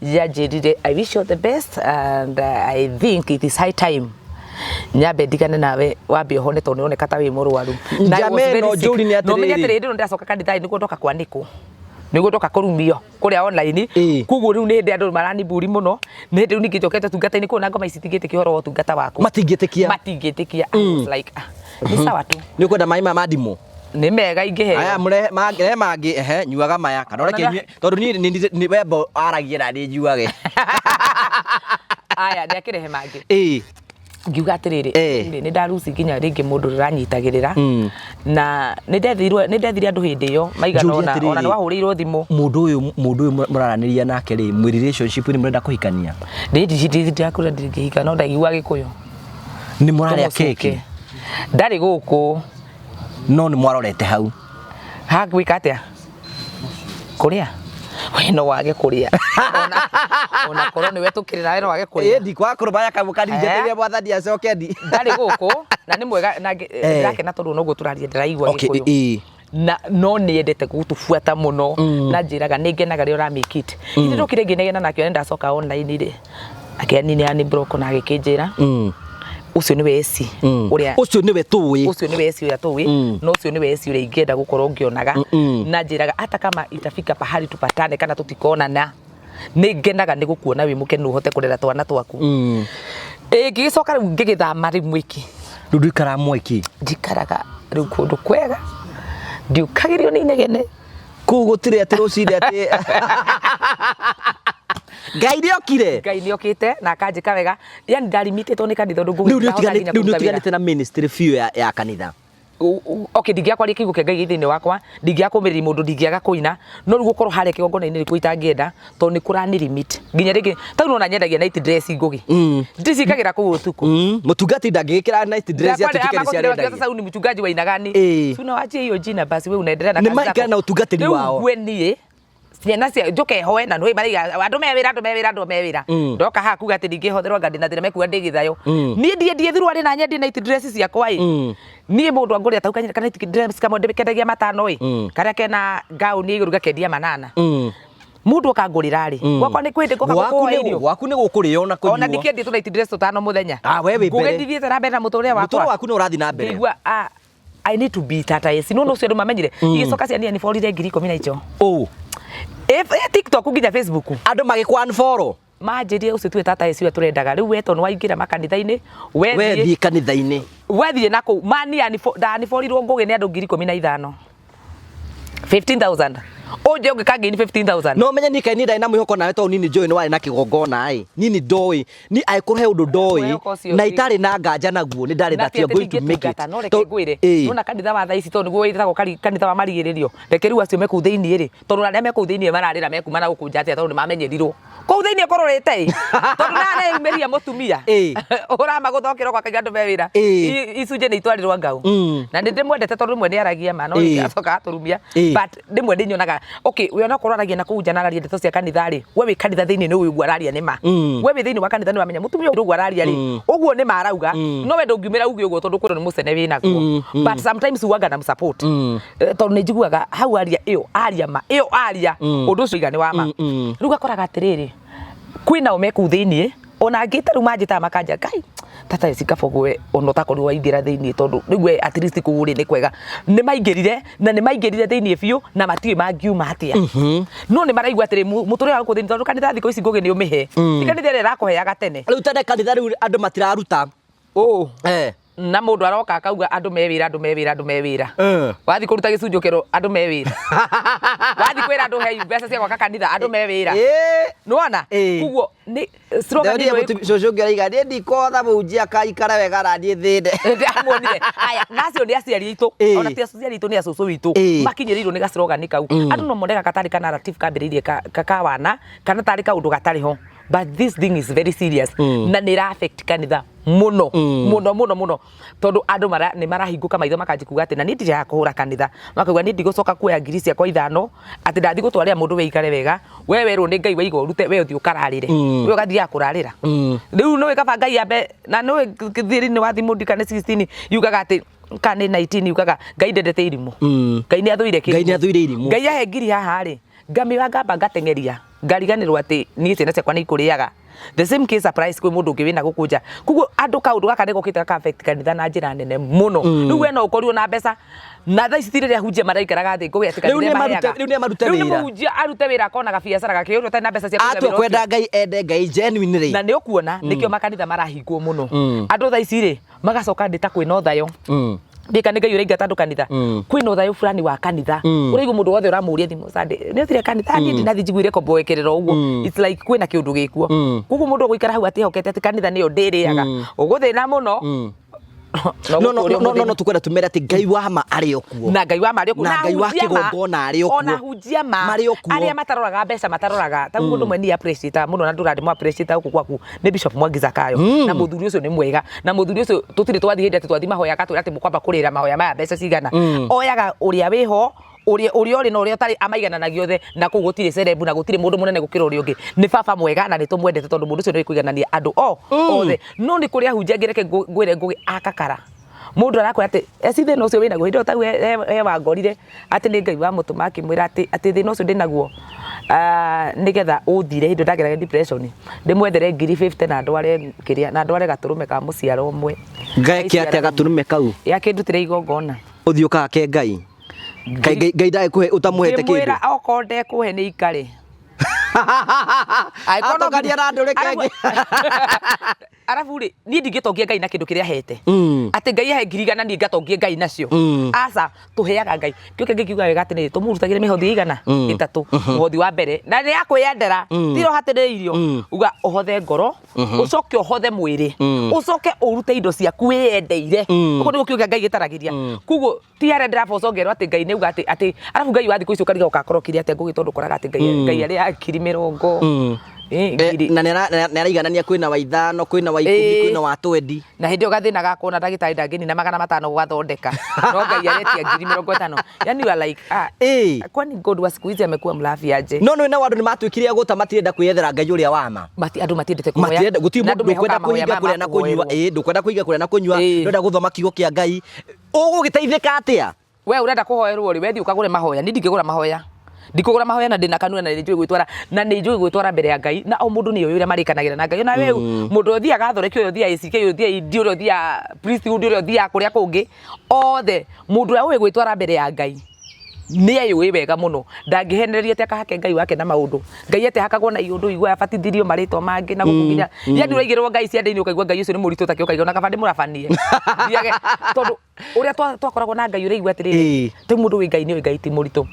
Yanjĩrire, I wish you the best and I think it is high time nyambe ndigane nawe, wambe ũhone tondũ nĩũroneka ta wĩ mũrwaru. Na I was Njama very ĩno sick. njũri nĩ Na ũmenye atĩrĩrĩ. atĩrĩrĩ, rĩu ndacoka kanitha nĩguo ndoka kwanĩkwo, nĩguo ndoka kũrumio kũrĩa online. Koguo rĩu nĩ hĩndĩ andũ maraniburi mũno, nĩ hĩndĩ rĩu ningĩ njokete ũtungata-inĩ kuo na ngoma ici itingĩtĩkia ũhoro wa ũtungata waku. Matingĩtĩkia. Matingĩtĩkia. I was like, ah, nĩ sawa tu. Nĩ ũkwenda maĩ maya ma ndimũ? Nĩ mega ingĩheo. Aya mũrehe mangĩ, rehe mangĩ, ehe, nyuaga maya kana ũreke Ona nyue tondũ niĩ nĩ wembo aragia na niĩ nyuage. Aya nĩ akĩrehe mangĩ. Ngiuga atĩrĩrĩ, rĩ, nĩ ndaruci nginya rĩngĩ mũndũ ũranyitagĩrĩra, na nĩ ndethirwo, nĩ ndethire andũ hĩndĩ ĩyo maigana Njũrie ona atĩrĩrĩ. ona nĩ wahũrĩirwo thimũ. Mũndũ ũyũ mũraranĩria nake rĩ, mwĩ relationship nĩ mũrenda kũhikania? Ndĩrakũra ndingĩhika no ndaigua Gĩkũyũ. Nĩ mũrarĩa Tũmũcuke. keki? Ndarĩ gũkũ. No nĩ mwarorete hau? Ha gwĩka atĩa? Kũrĩa? We no wage kũrĩa. Ona korwo nĩwe tũkĩrĩ nawe no wage kũrĩa. Ĩĩ, ndikwaga kũrũmaya kamwe kanini njetereire mwathani acoke ndi. Ndarĩ gũkũ na nĩ mwega na ndĩrakena tondũ noguo tũraria ndĩraigua Gĩkũyũ. Na no nĩ endete gũtũbuata mũno na njĩraga nĩ ngenaga rĩrĩa ũra make it. Hĩndĩ ndokire ngĩnegena nake nĩ ndacoka online rĩ, akĩanini ani block na agĩkĩnjĩra ũcio nĩwe eci ũrĩa Ũcio nĩwe tũĩ. Ũcio nĩwe eci ũrĩa tũĩ, na ũcio nĩwe eci ũrĩa ingĩenda gũkorwo ngĩonaga, na njĩraga hata kama itafika pahali tupatane kana tutikonana, nĩ ngenaga nĩ gũkuona wĩ mũkenu ũhote kũrera twana twaku. Ĩ ngĩgĩcoka rĩu ngĩgĩthama rĩu mwĩki. Rĩu ndũikaraga mweki? Njikaraga rĩu kũndũ kwega, ndiũkagĩrio nĩ inegene. Kũu gũtirĩ atĩ rũcinĩ atĩ Ngai nĩ okire. Ngai nĩ okĩte na akanjĩka wega, yani ndarimitĩtwo nĩ kanitha ũndũ Rĩu nĩ ngũgĩka nginya rĩu nĩ kũruta wĩra. ũtiganĩte na ministry biũ ya kanitha? Okay, ndingĩaga kwaria kiugo kĩa Ngai thĩinĩ wakwa, ndingĩaga kũmĩrĩria mũndũ, ndingĩaga kũina, no rĩu gũkorwo harĩa kĩgongona-inĩ nĩkuo itangĩenda tondũ nĩ kũrani limit nginya rĩngĩ ta rĩu nona nyendagia night dress Ngũgĩ, ndicikagĩra kũu ũtukũ. Mũtungati ndangĩgĩkĩra night dress Ndakwa- atuĩke nĩ makotire ciarendagia. sasa huyu ni mchungaji wa aina gani? Si unawachia hiyo jina basi, wewe unaendelea na Nĩ kazi maikara zako. na ũtungatĩri Rĩu wao. ngue niĩ Ciana cia njoke hoe na nĩ maraiga andũ me wĩra, andũ me wĩra, andũ me wĩra. Ndoka haha kuga atĩ ndingĩhotherwo anga ndĩna thĩna, mekuga ndĩ gĩthayo. Niĩ ndiendie thuruarĩ na nyendie night dress ciakwa ĩ. Niĩ mũndũ angũrĩra tau kana night dress kamwe ndĩkendagia 5 ĩ, karĩa kena ngaũni igũrũ ngakendia 8. Mũndũ akangũrĩra rĩ, gwakwa nĩ kwĩndĩ ngoka Gwaku gũkũhe nĩ irio. gwaku nĩ gũkũrĩo na Ona kũnyuo. ndikĩendia tũ night dress tũtano mũthenya. Ah, we wĩ mbere. Ngũgĩ ndithiĩte na mbere na mũtũrĩre wakwa. Mũtũrĩre waku nĩ ũrathiĩ na mbere. Ngĩigua, ah, I need to be tata esi. No no ũcio andũ mamenyire. Igĩcoka ciania niborire 10,000 na icio. Ũ. TikTok nginya Facebook. Andũ magĩkwa unfollow. Manjĩrie ũcio tuwe tata esi ũrĩa tũrendaga. Rĩu we tondũ nĩwaingĩra makanitha-inĩ, We thiĩ kanitha-inĩ. Wethiĩ na kũu. Mani ndaniborirwo ngũgĩ nĩ andũ 15,000. 15,000. Ũnje ũngĩka ngiri 15,000. No menye niĩ kaĩ niĩ ndarĩ na mwĩhoko nawe tondũ niĩ nĩ njũĩ nĩ warĩ na kĩgongona ĩ. Niĩ nĩ ndoĩ. Niĩ angĩkorwo he ũndũ ndoĩ Mwĩhoko ũcio na ti- itarĩ na nganja naguo nĩ ndarĩ Na that ti you are atĩ going to make it. ndingĩtungata, no reke Tondũ- ngwĩre Ĩ. nona kanitha wa thaa ici tondũ nĩguo wĩtagwo kanitha wa marigĩrĩrio, reke rĩu acio me kũu thĩinĩ rĩ, tondũ arĩa me kũu thĩinĩ mararĩra mekuma na gũkũ nja atĩa tondũ nĩ mamenyerirwo kũu thĩinĩ kũrũrĩte ĩ, tondũ nareyumĩria mũtumia Ĩ. ũramagũthokera gwaka andũ me wĩra. Ĩ. Icunjĩ nĩ itwarĩrwo ngau. Na nĩ ndĩmwendete tondũ rĩmwe nĩ aragia ma no Ĩ. acoka agatũrumia. Ĩ. But rĩmwe nĩ nyonaga okay, we onakorwo aragia na kũu nja na araria ndeto cia kanitha rĩ, we wĩ kanitha thĩinĩ nĩ ũĩ ũguo araria nĩ ma. We wĩ thĩinĩ wa kanitha nĩ wamenya mũtumia ũyũ ũguo araria rĩ, ũguo nĩ ma arauga, no we ndũngiumĩra uge ũguo tondũ kwĩrwo nĩ mũcene wĩ naguo. But sometimes ugaga na support. Tondũ nĩ njiguaga hau aria ĩyo aria ma ĩyo aria ũndũ ũcio iga nĩ wa ma. Rĩu gakoraga atĩrĩrĩ, kwĩnao me kũu thĩinĩ ona angĩ ta rĩu manjĩtaga makanja ngai tata eci kabogwe ona ũtakorirwo waingĩra thĩinĩ tondũ rĩu we at least kũu rĩ nĩ kwega. Nĩ maingĩrire na nĩ maingĩrire thĩinĩ biũ na matiũĩ mangiuma atĩa. No nĩ maraigua atĩrĩ mũtũrĩre wa gũkũ thĩinĩ tondũ kanitha thikũ ici ngũgĩ nĩ ũmĩhe. Ti kanitha ĩrĩa ĩrakũheaga tene. Rĩu tene kanitha rĩu andũ matiraruta. Na mũndũ aroka akauga andũ me wĩra, andũ me wĩra, andũ me wĩra. Wathiĩ kũruta gĩcunjĩ ũkerwo andũ me wĩra. Wathiĩ kwĩra andũ hei mbeca cia gwaka kanitha andũ me wĩra. Nĩwona? Koguo nĩ slogan Ndĩrire ĩno mũtumia cũcũ ũngĩ araiga niĩ ndikotha mũhunjia akaikara wega na niĩ thĩne. Ndĩramuonire. Aya, na acio nĩ aciari aitũ. Ona ti aciari aitũ nĩ acũcũ witũ. Makinyĩrĩirwo nĩ gaslogani kau. Andũ no mone gaka tarĩ ka narrative kambĩrĩirie ka wana kana tarĩ kaũndũ gatarĩ ho. But this thing is very serious. Na nĩ ĩra affect kanitha mũno mũno mũno mũno tondũ andũ nĩ marahingũka maitho makanjia kuga atĩ na niĩ ndirĩ kũhũra kanitha, makauga niĩ ndigũcoka kuoya ngiri ciakwa 5 atĩ ndathiĩ gũtwarĩra mũndũ wĩikare wega, we werwo nĩ Ngai waiga ũrute we ũthiĩ ũkararĩre. We ũgathiaga kũrarĩra. Rĩu nĩũĩ kaba Ngai ambe na nĩũĩ thĩinĩ wa thimũ ndikane 16 yugaga atĩ kana nĩ 19 yugaga Ngai ndendete irimũ. Ngai nĩ athũire kĩrimũ. Ngai nĩ athũire irimũ. Ngai ahe ngiri haha rĩ, ngamĩoya ngamba ngateng'eria ngariganĩrwo atĩ niĩ ciana ciakwa nĩ ikũrĩaga. The same case applies kwĩ mũndũ ũngĩ wĩna gũkũ nja. Koguo andũ kaũndũ gaka nĩ gokĩte gaka affect kanitha na njĩra nene mũno. Rĩu we no ũkorirwo na mbeca na thaa ici ti rĩrĩa ahunjia maraikaraga thĩ ngũgĩ atĩ Rĩu kanitha nĩ marute- ĩmaheaga. rĩu nĩ marute Rĩu nĩ wĩra. mũhunjia arute wĩra akona gabiacara gake ũrĩa ũtarĩ na mbeca cia kũiga Atua wĩra ũcio. kwenda Ngai ende Ngai genuinely. Na nĩ ũkuona nĩkĩo makanitha marahingwo mũno. Andũ thaa ici rĩ magacoka ndĩ ta kwĩna ũthayũ. Ndika nĩ Ngai ũraingata andũ kanitha. Kwĩna ũthayũ fulani wa kanitha. Ũraigua mũndũ wothe ũramũria thimũ Sunday nĩ ũthire kanitha? Niĩ ndinathiĩ njiguire komboekerera ũguo. It's like kwĩna kĩũndũ gĩkuo. Koguo mũndũ ũgũikara hau atĩhokete atĩ kanitha nĩyo ndĩrĩaga. Ũgũthĩna mũno. No no no no no tukwenda tumere atĩ Ngai wa ma arĩ o kuo. Na Ngai wa ma arĩ o kuo. Na Ngai wa ahunjia ma. kĩgongona arĩ o kuo. Ona hunjia ma. Marĩ o kuo. Arĩa mataroraga mbeca mataroraga. Ta mũndũ ũmwe niĩ appreciate mũno na ndũra ndĩmũ appreciate gũkũ gwaku nĩ Bishop Mwangi Zakayo. Na mũthuri ũcio nĩ mwega. Na mũthuri ũcio tũtirĩ twathiĩ hĩndĩ atĩ twathiĩ mahoya agatwĩra atĩ mũkwamba kũrĩra mahoya maya mbeca cigana. Oyaga ũrĩa wĩho ũrĩa ũrĩ na ũrĩa ũtarĩ amaigananagia othe na kũu gũtirĩ celeb na gũtirĩ mũndũ mũnene gũkĩra ũrĩa ũngĩ. Nĩ baba mwega na nĩ tũmwendete tondũ mũndũ ũcio nĩ kũiganania andũ othe. No nĩ kũrĩ ahunjia angĩ reke ngwĩre ngũgĩ akakara. Mũndũ arakwĩra atĩ eci thĩna ũcio wĩnaguo hĩndĩ ĩyo tau he wangorire atĩ nĩ Ngai wamũtũma akĩmwĩra atĩ thĩna ũcio ndĩnaguo nĩgetha ũthire hĩndĩ ĩyo ndageragia depression ndĩmwethere ngiri 50 na ndware kĩrĩa na ndware gatũrũme ka mũciaro ũmwe. Ngeke atĩa gatũrũme kau? Yakĩndutĩre igongona. Ũthiĩ ũkake Ngai. Ngai Ngai Ngai ndagĩkũhe ũtamũhete kĩndũ. Ngĩmwĩra okorwo ndekũhe nĩ ikare. Atũkaria na ndũrĩke ĩngĩ. Arabu rĩ, niĩ ndingĩtongia Ngai na kĩndũ kĩrĩa ahete. Atĩ Ngai ahe ngiri igana niĩ ngatongie Ngai nacio. Aca, tũheaga Ngai. Kĩo kĩngĩ kiugaga wega atĩrĩrĩ, tũmũrutagĩre mĩhothi ĩigana? 3. Mũhothi wa mbere, na nĩ ya kwĩyendera, ti ũhatĩrĩirio. Uga ũhothe ngoro, ũcoke ũhothe mwĩrĩ, ũcoke ũrute indo ciaku wĩyendeire. Ũguo nĩguo kiugo kĩa Ngai gĩtaragĩria. Koguo ti harĩa ndĩraboco ngerwo atĩ Ngai nĩauga atĩ arabu Ngai wa thikũ ici ũkariga ũgakorwo kĩrĩa atĩa ngũgĩ tondũ ũkoraga atĩ Ngai Ngai arĩ ya ngiri mĩrongo. Ngiri Na nĩ araiganania kwĩna wa 5, kwĩna wa 10, kwĩna wa 20. Na hĩndĩ ĩyo gathĩna gakuona ndagĩtarĩ ndangĩnina 500 gũgathondeka, no Ngai aretia 50,000. Yani you are like, ah, kwani God wa siku hizi amekuwa mlafi aje? No nĩ na andũ nĩ matuĩkire a gũta, matirenda kwĩyethera Ngai ũrĩa wa ma. Mati, andũ matiendete kũhoya. Matirenda, gũtirĩ Na mũndũ andũ mehokaga ndũkwenda mahoya kũhinga maya kũrĩa na kũnyua. makũhoerwo. Ĩĩ, ndũkwenda kũhinga kũrĩa na kũnyua, ndũrenda gũthoma kiugo kĩa Ngai, ũgũgĩteithĩka atĩa? We urenda kũhoerwo rĩ, wethi ũkagũre mahoya. Niĩ ndingĩgũra mahoya, ndikũgũra mahoya, na ndĩna kanua, na nĩ njũĩ gwĩtwara, na nĩ njũĩ gwĩtwara mbere ya Ngai, na o mũndũ nĩ oĩ ũrĩa marĩkanagĩra na Ngai. Ona we mũndũ ũthiaga Gathoreki, ũyũ ũthiaga ACK, ũyũ ũthiaga Indi, ũrĩa ũthiaga priesthood, ũrĩa ũthiaga kũrĩa kũngĩ othe, mũndũ ũrĩa ũĩ gwĩtwara mbere ya Ngai nĩ eyũĩ wega mũno, ndangĩhenereria atĩ akahake Ngai wake na maũndũ. Ngai atĩ ahakagwo na iũndũ, igua abatithirio marĩtwa mangĩ na gũkũ nginya, yani ũraigĩrĩrwo Ngai ciande-inĩ, ũkaigua Ngai ũcio nĩ mũritũ take, ũkaigua na kaba ndĩmũrabanie. Thiage, tondũ ũrĩa twakoragwo na Ngai, ũraigua atĩrĩrĩ, rĩu mũndũ wĩ Ngai nĩ oĩ Ngai ti mũritũ,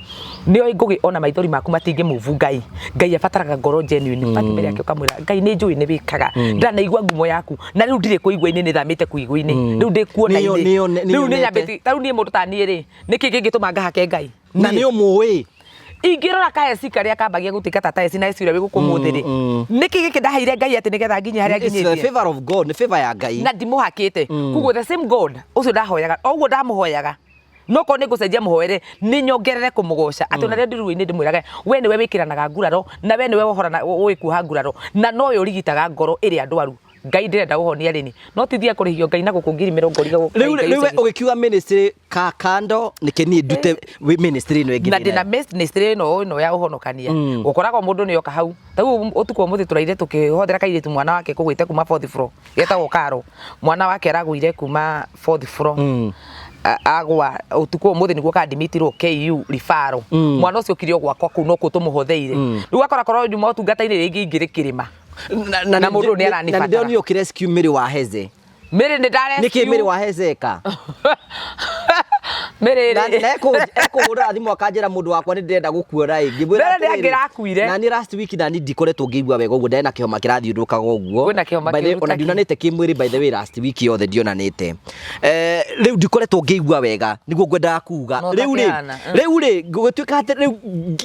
nĩ oĩ Ngũgĩ ona maithori maku matingĩmũvu Ngai. Ngai abataraga ngoro genuine. Ũgathiĩ mbere yake ũkamwĩra, Ngai, nĩ njũĩ nĩ wĩkaga, ndanaigua ngumo yaku, na rĩu ndirĩ kũigua-inĩ, nĩ thamĩte kũigua-inĩ, rĩu ndĩ kuona-inĩ. Rĩu nĩ Nĩyonete. nyambĩtie. Ta rĩu niĩ, mũndũ ta niĩ rĩ, nĩkĩ kĩngĩtũma ngahake Ngai? Na nĩ ũmũĩ. Ingĩrora kaeci karĩa kambagia gũtuĩka ta taeci na eci ũrĩa wĩ gũkũ mũthĩ rĩ, nĩkĩ gĩkĩ ndaheire Ngai atĩ nĩgetha nginye harĩa It's the nginyĩtie? favor of God, nĩ favor ya Ngai. Na ndimũhakĩte. Koguo the same God ũcio ndahoyaga, o ũguo ndamũhoyaga, no korwo nĩ ngũcenjia mũhoere, nĩ nyongerere kũmũgoca, atĩ ona rĩrĩa ndĩ ruo-inĩ ndĩmwĩrage, we nĩwe wĩkĩranaga nguraro, na we nĩwe wohorana, ũĩ kuoha nguraro, na nowe ũrigitaga ngoro ĩrĩa ndwaru. Ngai, ndĩrenda ũhonia rĩni, no tithia kũrĩhio Ngai na gũkũ 40,000 rigagwo. Rĩu rĩu we ũgĩkiuga ministry ka kando, nĩkĩ niĩ ndute ministry ĩno ĩngĩ Na ndĩ ndĩna nayo? ministry ĩno ya ũhonokania, ũkoraga mũndũ nĩ oka hau. Ta rĩu ũtukũ ũmũthĩ tũraire tũkĩhothera kairĩtu, mwana wake kũgwĩte kuma fourth floor, getagwo Karo. Mwana wake aragũire kuma fourth floor. Agwa ũtukũ ũmũthĩ nĩguo kadimitirwo KU referral. Mwana ũcio okire o gwakwa kũu, no kũu tũmũhotheire. Rĩu akora korwo nyuma ũtungata-inĩ rĩngĩ ingĩrĩ kĩrĩma. Na Na mũndũ nĩ aranibatara. Na nĩ ndĩronire ũkĩ-rescue Mary wa Heze. Mary nĩ ndare Nĩkĩ Mary wa Heze eka? Mary Na rĩ na ekũhũra thimũ akanjĩra, "Mũndũ wakwa, nĩ ndĩrenda gũkuona ĩ." Ngĩmwĩra Mbere nĩ atĩrĩrĩ, angĩrakuire. Na niĩ last week na niĩ ndikoretwo ngĩigua wega ũguo, ndarĩ na kĩhoma kĩrathiũrũrũkaga ũguo. Kwĩna kĩhoma By the way, kĩũru ona ta kĩ? ndionanĩte kĩmwĩrĩ, by the way, last week yothe ndionanĩte. Rĩu ndikoretwo ngĩigua wega, nĩguo ngwendaga kuga. No Rĩu rĩ, ũtakĩhana. Rĩu rĩ, gũgĩtuĩka atĩ rĩu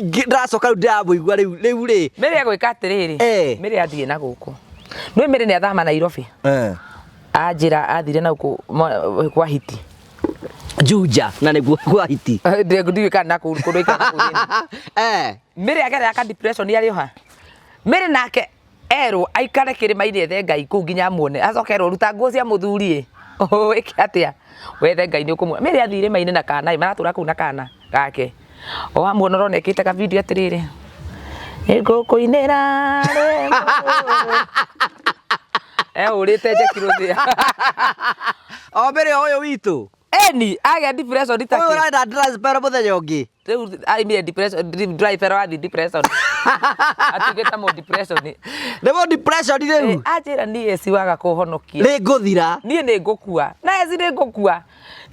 ndĩracoka rĩu ndĩramũigua rĩu rĩ. Mary agwĩka atĩrĩrĩ, Mary athiĩ na gũkũ, nĩ Mary nĩ athama Nairobi. Anjĩra athire na gũkũ kwa Hiti. Juja na nĩguo kwa Hiti. Ndiũĩ kana na kũu kũndũ aikaraga kũu thĩinĩ. Mary agerera ka depression arĩ oha. Mary nake erwo aikare kĩrĩma-inĩ ethe Ngai kũu nginya amuone, acoke erwo, "Ruta nguo cia mũthuri ĩ, wĩke atĩa, wethe Ngai nĩ ũkũmuona." Mary athiĩ irĩma-inĩ na kana ĩ, maratũra kũu na kana gake. O wamuona ũrona ekĩte ka video atĩrĩrĩ, "Nĩngũkũinĩra rwĩmbo rũrũ," ehũrĩte njeki rũthĩa. O Mary o ũyũ witũ. Eni agĩa depression Ũyũ take. ũrenda dry spell mũthenya ũngĩ. Rĩu aimire depression, dry spell, athiĩ depression, atuĩkĩte mũ depression. Nĩguo depression rĩu. Anjĩra, "Niĩ eci waga kũhonokia Nĩ ngũthira. Niĩ nĩ ngũkua na eci nĩ ngũkua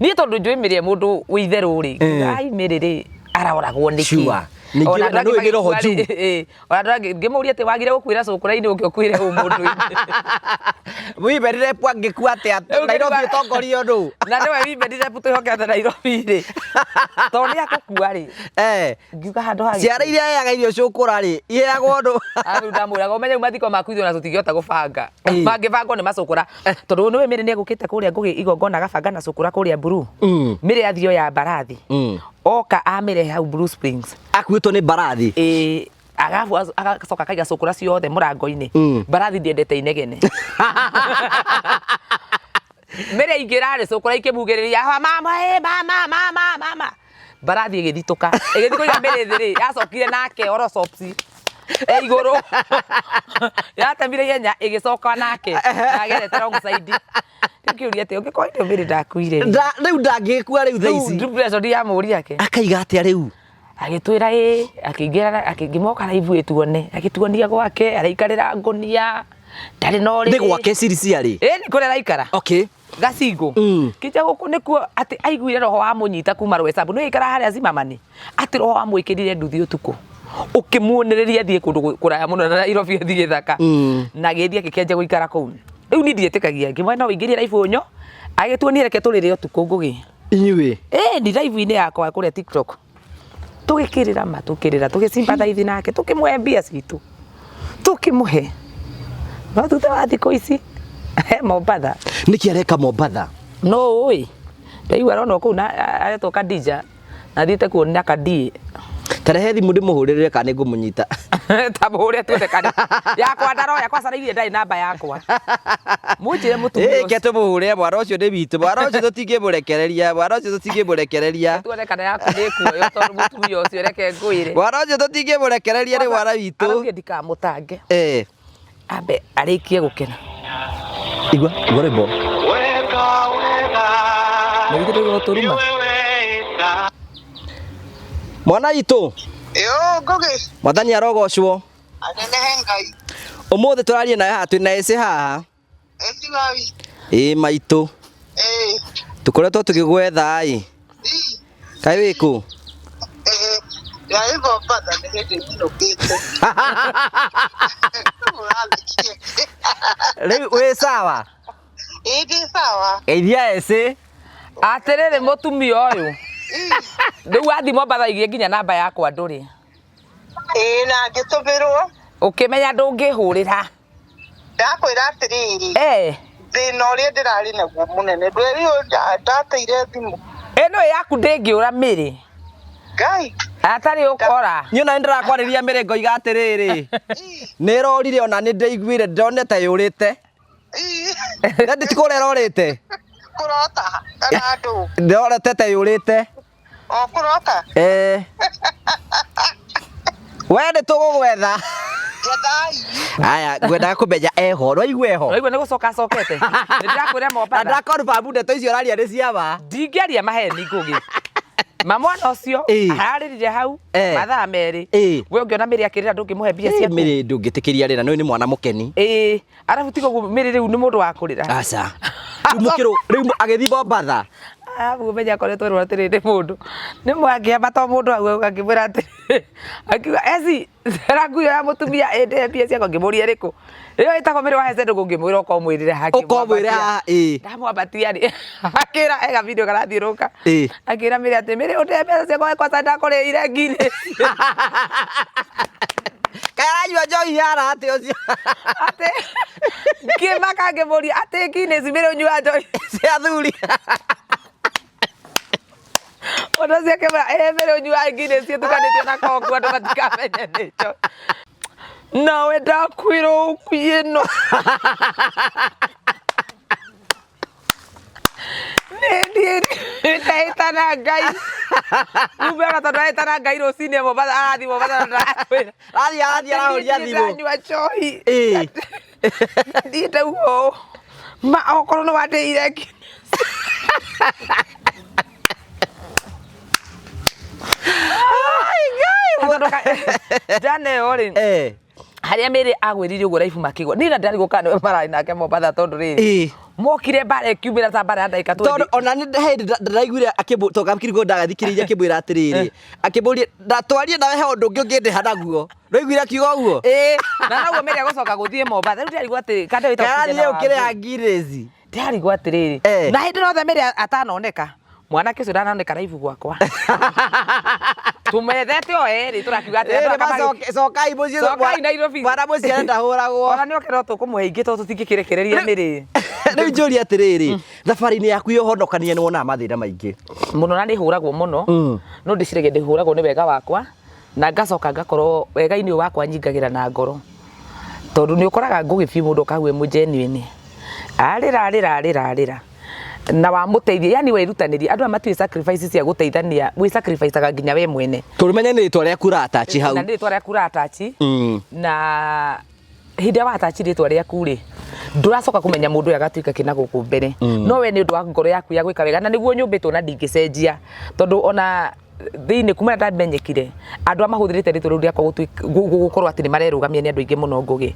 niĩ, tondũ njũĩ mĩrĩ mũndũ wĩ itherũ rĩ, ai mĩrĩ rĩ, araoragwo nĩkĩ?" Sure. Ningĩ Ona na andũ angĩ nĩũĩ nĩ roho magĩkua rĩ, juu. Ona andũ angĩ ngĩmũria atĩ wagire gũkuĩra cũkũra-inĩ, ũke ũkuĩre hau mũndũ-inĩ. Women rep angĩkua atĩa? Rĩu Nairobi ngĩruga- ĩtongorio nũ? Na nĩwe women rep twĩhokete Nairobi rĩ, tondũ nĩ akũkua rĩ, ngiuga handũ ha Ciana iria heaga irio cũkũra rĩ, iheagwo ndũ? Rĩu ndamwĩraga, ũmenye rĩu mathiko maku ithuĩ ona tũtingĩhota gũbanga, mangĩbangwo nĩ macũkũra, tondũ nĩwe Mary nĩ egũkĩte kũrĩa Ngũgĩ igongona, agabanga na cũkũra kũrĩa Blue. Mary athiĩ oya mbarathi, oka amĩrehe hau Blue Springs. Akuĩtwo nĩ mbarathi. Ĩĩ, agabu agacoka akaiga cũkũra ciothe mũrango-inĩ. Mbarathi ndĩendete inegene. Mary aingĩra rĩ, cũkũra ikĩmugĩrĩria, "Mama ĩ, mama, mama, mama." Mbarathi ĩgĩthitũka, ĩgĩthiĩ kũiga Mary thĩ rĩ, yacokire nake orosopsi e igũrũ, yatemire ihenya, ĩgĩcoka nake na agerete wrong side. Rĩu kĩũria atĩ ũngĩkorwo indo Mary ndakuire rĩ, Rĩu ndangĩkua rĩu thaa rĩu ici. Depression yamũria ake. Akaiga atĩa rĩu? Agĩtwĩra ĩ, akĩingĩra, akĩmoka live tuone, agĩtuonia gwake araikarĩra ngũnia, ndarĩ na ũrĩrĩ. Nĩ gwake Sirisia rĩ? Ĩ, nĩ kũrĩa araikara. Gacingũ. Kĩnja gũkũ nĩkuo atĩ aiguire roho wa mũnyita kuma Rwesambu, nĩ aikara harĩa Zimamani, atĩ roho wa mwĩkĩrire nduthi ũtukũ, ũkĩmuonereria athiĩ kũndũ kũraya mũno na Nairobi, athiĩ gĩthaka, na agĩthiĩ akĩkĩanjia gũikara kũu. Rĩu niĩ ndiĩtĩkagia, ngĩmwĩra no ũingĩrie live ũnyo, agĩtuonia, "Reke tũrĩre ũtukũ, Ngũgĩ." Inyuĩ? Ĩ, ni live-inĩ yakwa kũrĩa TikTok, tũgĩkĩrĩra ma, tũkĩrĩra, tũgĩsympathize nake, tũkĩmũhe mbia citũ. Tũkĩmũhe. No thutha wa thikũ ici he Mombatha. Nĩkĩ areka Mombatha? No ũĩ ndaigua arona kũu na aretwo Kadija na thiĩte kuona Kadii. Tarehe thimũ ndĩmũhũrĩre kana nĩngũmũnyita. Ta mũhũre tuone kana yakwa ndaroya kwaca raigire ndarĩ namba yakwa. Mũnjĩre mũtumia Ĩ, ke tũmũhũrĩre mwana ũcio nĩ witũ, mwana ũcio tũtingĩmũrekereria, mwana ũcio tũtingĩmũrekereria. Tuone kana yaku nĩ ĩkuoywo tondũ mũtumia ũcio reke ngwĩre. Mwana ũcio tũtingĩmũrekereria nĩ mwana witũ. Araugire ndikamũtange. Eh. Ambe arĩkie gũkena. Igua, igua rwĩmbo. Wega wega. Na githĩ ndũigua gũtũruma? Wega. Mwana witũ. Yo Ngugi. Mwathani arogocwo. Anenehe Ngai. Ũmũthĩ tũraria nawe haha twĩna ĩcĩ haha. Ĩci wawi. Ĩ maitũ. Ĩ. Tũkoretwo tũgĩgwetha ĩ. Kaĩ wĩ kũ? Yarĩ Mombatha nĩ hĩndĩ nyinũkĩte. Ũrathekia. Rĩu wĩ sawa? Ĩ ndĩ sawa. Geithia ĩcĩ. Atĩrĩrĩ mũtumia ũyũ. Rĩu wathiĩ Mombatha igie nginya namba yakwa ndũrĩ. Ĩ na ngĩtũmĩrwo. Ũkĩmenya ndũngĩhũrĩra. Ndakwĩra atĩrĩrĩ. Eh. Thĩna ũrĩa ndĩrarĩ naguo mũnene ndwerirwo ndateire thimũ. Ĩno yaku ndĩngĩũra mĩrĩ. Ngai. Atarĩ ũkora. Niĩ ona nĩndĩrakwarĩria mĩrĩ ngoiga atĩrĩrĩ. Nĩ ĩrorire ona nĩ ndĩiguire ndonete yũrĩte. Na nditikũrĩa ĩrorĩte. Kũrota kana ndũ. Ndĩrorete ta yũrĩte. O kũrota. Eh. We nĩ tũgũgwetha. Njethai. Aya, ngwendaga kũmenya eho, nĩwaigua eho? Nĩwaigua nĩ gũcoka acokete. Nĩ ndĩrakwĩra Mombatha. Na ndakonfamu ndeto icio ũraria nĩ cia ma. Ndingĩaria maheni Ngũgĩ. Ma mwana ũcio ararĩrire hau mathaa merĩ. We ũngĩona Mĩrĩ akĩrĩra ndũngĩmũhe mbia ciaku. Mĩrĩ ndũngĩtĩkĩria rĩra, nĩ mwana mũkeni. Ĩĩ, arabu tiga ũguo Mĩrĩ rĩu nĩ mũndũ wa kũrĩra. Aca. Rĩu mũkĩrũ, rĩu agĩthiĩ Mombatha. Arabu ũmenye akoretwo erwo atĩrĩ nĩ mũndũ. Nĩ mwangĩamba to mũndũ hau akĩmwĩra atĩrĩ, akiuga eci cera nguo ya mũtumia ĩndĩhe mbia ciakwa ngĩmũria ĩrĩkũ. Ĩyo ĩtagwo Mĩrĩ wa Hece ndũgũ ngĩmwĩra ũka ũmwĩrĩre haha. Ũka ũmwĩre haha, ĩĩ. Ndamwambatia rĩ, akĩra ega video karathiũrũrũka. Ĩĩ. Akĩra Mĩrĩ atĩ Mĩrĩ ũndĩhe mbeca ciakwa kwanza ndakũrĩire ngiri. Kaĩ aranyua njohi yara atĩa ũcio? Atĩ ngĩmaka ngĩmũria atĩ Guinness Mĩrĩ ũnyuaga njohi cia athuri. Mũndũ ũcio akĩmwĩra ĩ Mĩrĩ ũnyuaga Guinness ĩtukanĩtio na Coke andũ matikamenye nĩ njohi. Nawe ndakwĩra ũkui ĩno. Nĩ ndahĩtana Ngai. Kumbe ona tondũ ahĩtana Ngai rũcinĩ Mombatha arathiĩ Mombatha na ndarakwĩra. Arathiĩ arathiĩ arahũria thimũ. Ndanyua njohi. Ĩĩ. Niĩ ndauga ũũ. Ma okorwo nĩ wandĩire Guinness. Njana ĩyo rĩ. Harĩa Mĩrĩ agwĩrire ũguo raibu makĩgwa. Niĩ na ndarigwo kana nĩwe mararĩ nake Mombatha tondũ rĩrĩ. Mokire mbara ĩkiumĩra ta mbara ya ndagĩka Tondũ 20. ona nĩ hĩndĩ ndĩraiguire akĩmbũ tondũ ndagathikĩrĩirie akĩmbwĩra atĩrĩrĩ akĩmbũria ndatwarie nawe he ũndũ ũngĩ ũngĩndĩha naguo ndwaiguire akiuga ũguo Ĩĩ, na noguo Mĩrĩ agũcoka gũthiĩ Mombatha. Rĩu ndĩrarigwo atĩrĩ, kanda wĩtagwo Karathiĩ kijana wa ũkĩrĩha Ngũgĩ. Guinness. Ndĩrarigwo atĩrĩrĩ, na hĩndĩ yothe Mĩrĩ atanoneka, mwanake ũcio ndanoneka raibu gwakwa. Tũmethete o erĩ tũrakiuga atĩrĩ, andũ aka Cokai mũciĩ Cokai Nairobi. mwana mũciĩ ndahũragwo. Ona nĩ oke no tũkũmũhe ingĩ tondũ tũtingĩkĩrekereria Mĩrĩ. Rĩu njũrie atĩrĩrĩ, thabarĩ-inĩ yaku ya ũhonokania nĩ wonaga mathĩna maingĩ. Mũno na nĩ hũragwo mũno no ndĩciragia ndĩhũragwo nĩ wega wakwa na ngacoka ngakorwo wega-inĩ ũyũ wakwa nyingagĩra na ngoro tondũ nĩ ũkoraga Ngũgĩ biũ mũndũ okahau e mũgenuine arĩra arĩra arĩra arĩra na wamũteithia yani werutanĩria andũ aya matiũĩ sacrifice cia gũteithania wĩ sacrifice-aga nginya we mwene Tũmenye nĩ rĩtwa rĩaku ũratachi hau. na nĩ rĩtwa rĩaku ũratachi na hĩndĩ ĩrĩa watachi rĩtwa rĩaku rĩ ndũracoka kũmenya mũndũ ũyũ agatuĩka kĩna gũkũ mbere no we nĩ ũndũ wa ngoro yaku ya gwĩka wega na nĩguo nyũmbĩtwo na ndingĩcenjia tondũ ona thĩinĩ kuma ndamenyekire andũ a mahũthĩrĩte rĩtwa rĩu rĩakwa gũkorwo atĩ nĩ marerũgamia nĩ andũ aingĩ mũno Ngũgĩ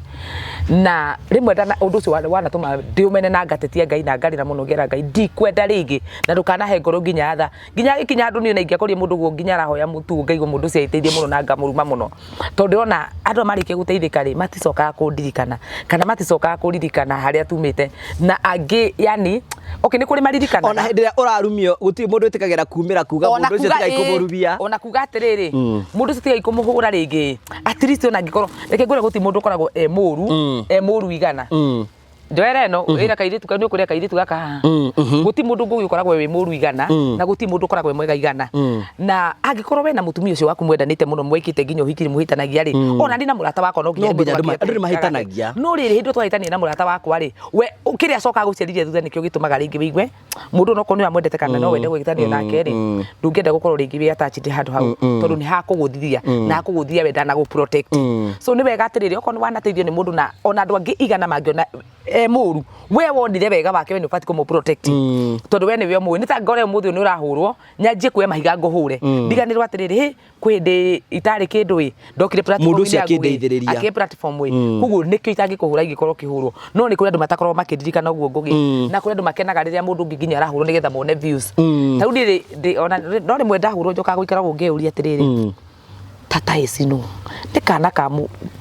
na rĩmwe ndana ũndũ ũcio wanatũma ndĩũmene na ngatetia Ngai na ngarĩra mũno ngera Ngai ndikwenda rĩngĩ na ndũkanahe ngoro nginya tha nginya gĩkinya handũ niĩ na ingĩakorire mũndũ ũguo nginya arahoya mũtu ngaigua mũndũ ũcio agĩteithia mũno na ngamũruma mũno tondũ ndĩrona andũ aya marĩkia gũteithĩka rĩ maticokaga kũndirikana kana maticokaga kũririkana harĩa tumĩte na angĩ yani okay nĩ kũrĩ maririkanaga Ona hĩndĩ ĩrĩa ũrarumio gũtirĩ mũndũ wĩtĩkagĩra kumĩra kuga Ona mũndũ ũcio kuga tigai ĩĩ, Kũmũrubia. Ona kuga atĩrĩrĩ, mũndũ ũcio tigai kũmũhũra rĩngĩ, at least ona angĩkorwo, reke ngwĩre, gũtirĩ mũndũ ũkoragwo e mũru e mũru igana. Njoera ĩno ĩra kairĩtu kau, nĩ ũkũrĩa kairĩtu gaka haha. Gũtirĩ mũndũ ngũgĩ ũkoragwo wĩ mũru igana, na gũtirĩ mũndũ ũkoragwo wĩ mwega igana. Na angĩkorwo we na mũtumia ũcio waku mwendanĩte mũno, mwekĩte nginya ũhiki, mũhĩtanagia rĩ, ona ndĩ na mũrata wakwa no nginya No nginya rĩmwe andũ nĩ mahĩtanagia. No rĩrĩ, hĩndĩ ĩyo twahĩtania na mũrata wakwa rĩ, we kĩrĩa acokaga gũciarithia thutha nĩkĩo gĩtũmaga rĩngĩ wĩigue mũndũ onokorwo nĩ wamwendete kana no wende gwĩtanio nake rĩ, ndũngĩenda gũkorwo rĩngĩ wĩ attached handũ hau, tondũ nĩ hakũgũthithia na hakũgũthithia wenda na gũ protect. So nĩ wega atĩrĩrĩ, okorwo nĩ wanateithio nĩ mũndũ, na ona andũ angĩ igana mangĩona e mũru, we wonire wega wake, we nĩ ũbatiĩ kũmũ protect, tondũ we nĩwe ũmũĩ. Nĩ ta ngore ũmũthĩ ũyũ nĩ ũrahũrwo, nyanjie kuoya mahiga ngũhũre, ndiganĩrwo atĩrĩrĩ, hĩ, kwĩ hĩndĩ itarĩ kĩndũ ĩ, ndokire platform Mũndũ ũcio -inĩ yaku ĩ, akĩndeithĩrĩria. akĩ platform ĩ. Koguo nĩkĩo itangĩkũhũra ingĩkorwo ũkĩhũrwo, no nĩ kũrĩ andũ matakoragwo makĩririkana ũguo ngũgĩ, na kũrĩ andũ makenaga rĩrĩa mũndũ ũngĩ nginya arahũrwo nĩgetha mone views. Ta rĩu niĩ rĩ, ona no rĩmwe ndahũrwo njokaga gũikara ũguo ngeyũria atĩrĩrĩ, tata ĩci no nĩ kana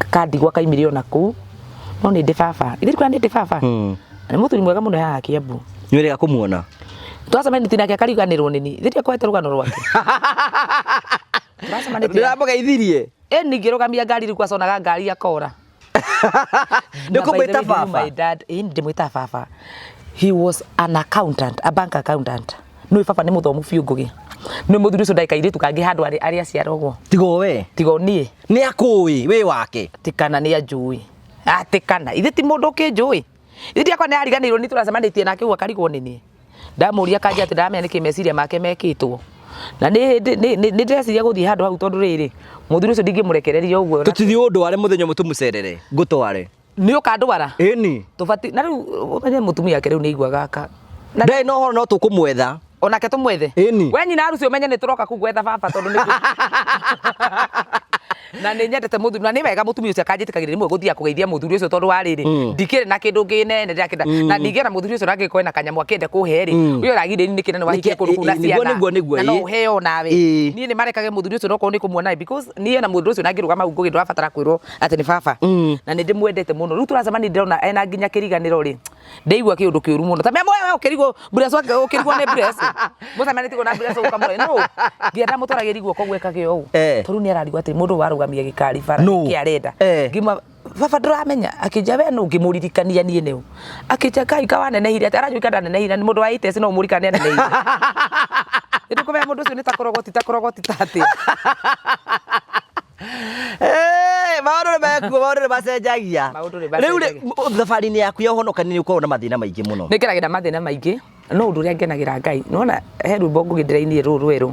ka ndigwa kaimire ona kũu, no nĩ ndĩ baba ithe nĩ ndĩ baba nĩ mũthuri mwega mũno haha Kiambu. Nĩ wĩrĩga kũmuona? Twacemanĩtie nake akariganĩrwo nĩ niĩ, ithe ndiakwete rũgano rwake tũracemanĩtie. Ndĩramũgeithirie. Ĩ, ningĩrũgamia ngari rĩu kwaconaga ngari akora. Nĩ ũkũmwĩta baba? My dad, ĩ, ndĩmwĩta baba. He was an accountant, a bank accountant. Nĩ baba nĩ mũthomu biũ ngũgĩ. Nĩ mũthuri ũcio ndagĩka irĩtu kangĩ handũ arĩ arĩ aciara ũguo. Tigo we. Tigo niĩ. Nĩ akũĩ wĩ wake? Tikana nĩ anjũĩ. Atikana. Ithe ti mũndũ ũkĩnjũĩ. Ithe ndiakwa nĩ ariganĩirwo nĩ tũracemanĩtie nake ũguo akarigwo nĩ niĩ. Ndamũria kanja atĩ ndamenya nĩkĩ meciria make mekĩtwo. Na nĩ nĩ nĩ ndĩreciria gũthiĩ handũ hau, tondũ rĩrĩ, mũthuri ũcio ndingĩmũrekereria ũguo. Tũtithiĩ ũndware mũthenya ũmwe tũmũcerere, ngũtware. Nĩ ũkandwara? Ĩni. Tũbati na rĩu ũmenye mũtumia wake rĩu nĩ aigua gaka. Na Ndarĩ na ũhoro, no tũkũmwetha. Onake tũmwethe. Ĩni. We nyina harusi ũmenye nĩ tũroka kuu gwetha baba, tondũ nĩ na nĩ nyendete mũthuri, na nĩ wega mũtumia ũcio akanjĩtĩkagĩria rĩmwe gũthiaga kũgeithia mũthuri ũcio, tondũ wa rĩrĩ, ndikĩrĩ na kĩndũ kĩnene ndĩrakĩenda, na ningĩ ona mũthuri ũcio nangĩkorwo ena kanyamũ akĩende kũhe rĩ, ũyũ ũragirĩrĩ nĩ kĩnene wahikie kũndũ kũu na ciana Nĩguo, na no ũheo nawe. Ĩĩ. Niĩ nĩ marekage mũthuri ũcio nokorwo nĩ kũmuona, because niĩ na mũthuri ũcio nangĩrũgama hau ngũgĩ ndũrabatara kwĩrwo atĩ nĩ baba, na nĩ ndĩmwendete mũno. Rĩu tũracemania ndĩrona ena nginya kĩriganĩro rĩ, ndeigua kĩũndũ kĩũru mũno, ta mea we ũkĩrigwo Bless wake, ũkĩrigwo nĩ Bless mũcemanĩtie na Bless ũkamũra no ngĩenda mũtwaragĩri guoko gwekage ũũ. Tondũ nĩ ararigwo atĩ mũndũ warũgamia gĩkari bara Nũ? nĩkĩ arenda. Ngĩmwa baba ndũramenya, akĩnjia we nũ, ngĩmũririkania niĩ nĩũ, akĩnjia ngai kawanenehire atĩ aranjũĩ kandanenehire nĩ mũndũ wa itesi no ũmũririkane anenehire nĩ kũmenya mũndũ ũcio nĩ ta kũrogoti ta kũrogoti ta atĩa. Maũndũ nĩ mekuo, maũndũ nĩ macenjagia. Maũndũ nĩ Rĩu rĩ, macenjagia. Thabarĩ-inĩ yaku ya ũhonokania nĩ ũkoragwo na mathĩna maingĩ mũno. Nĩ ngeragĩra mathĩna maingĩ, no ũndũ ũrĩa ngenagĩra Ngai, nĩwona he rwĩmbo ngũgĩ ndĩrainire rũrũ rwerũ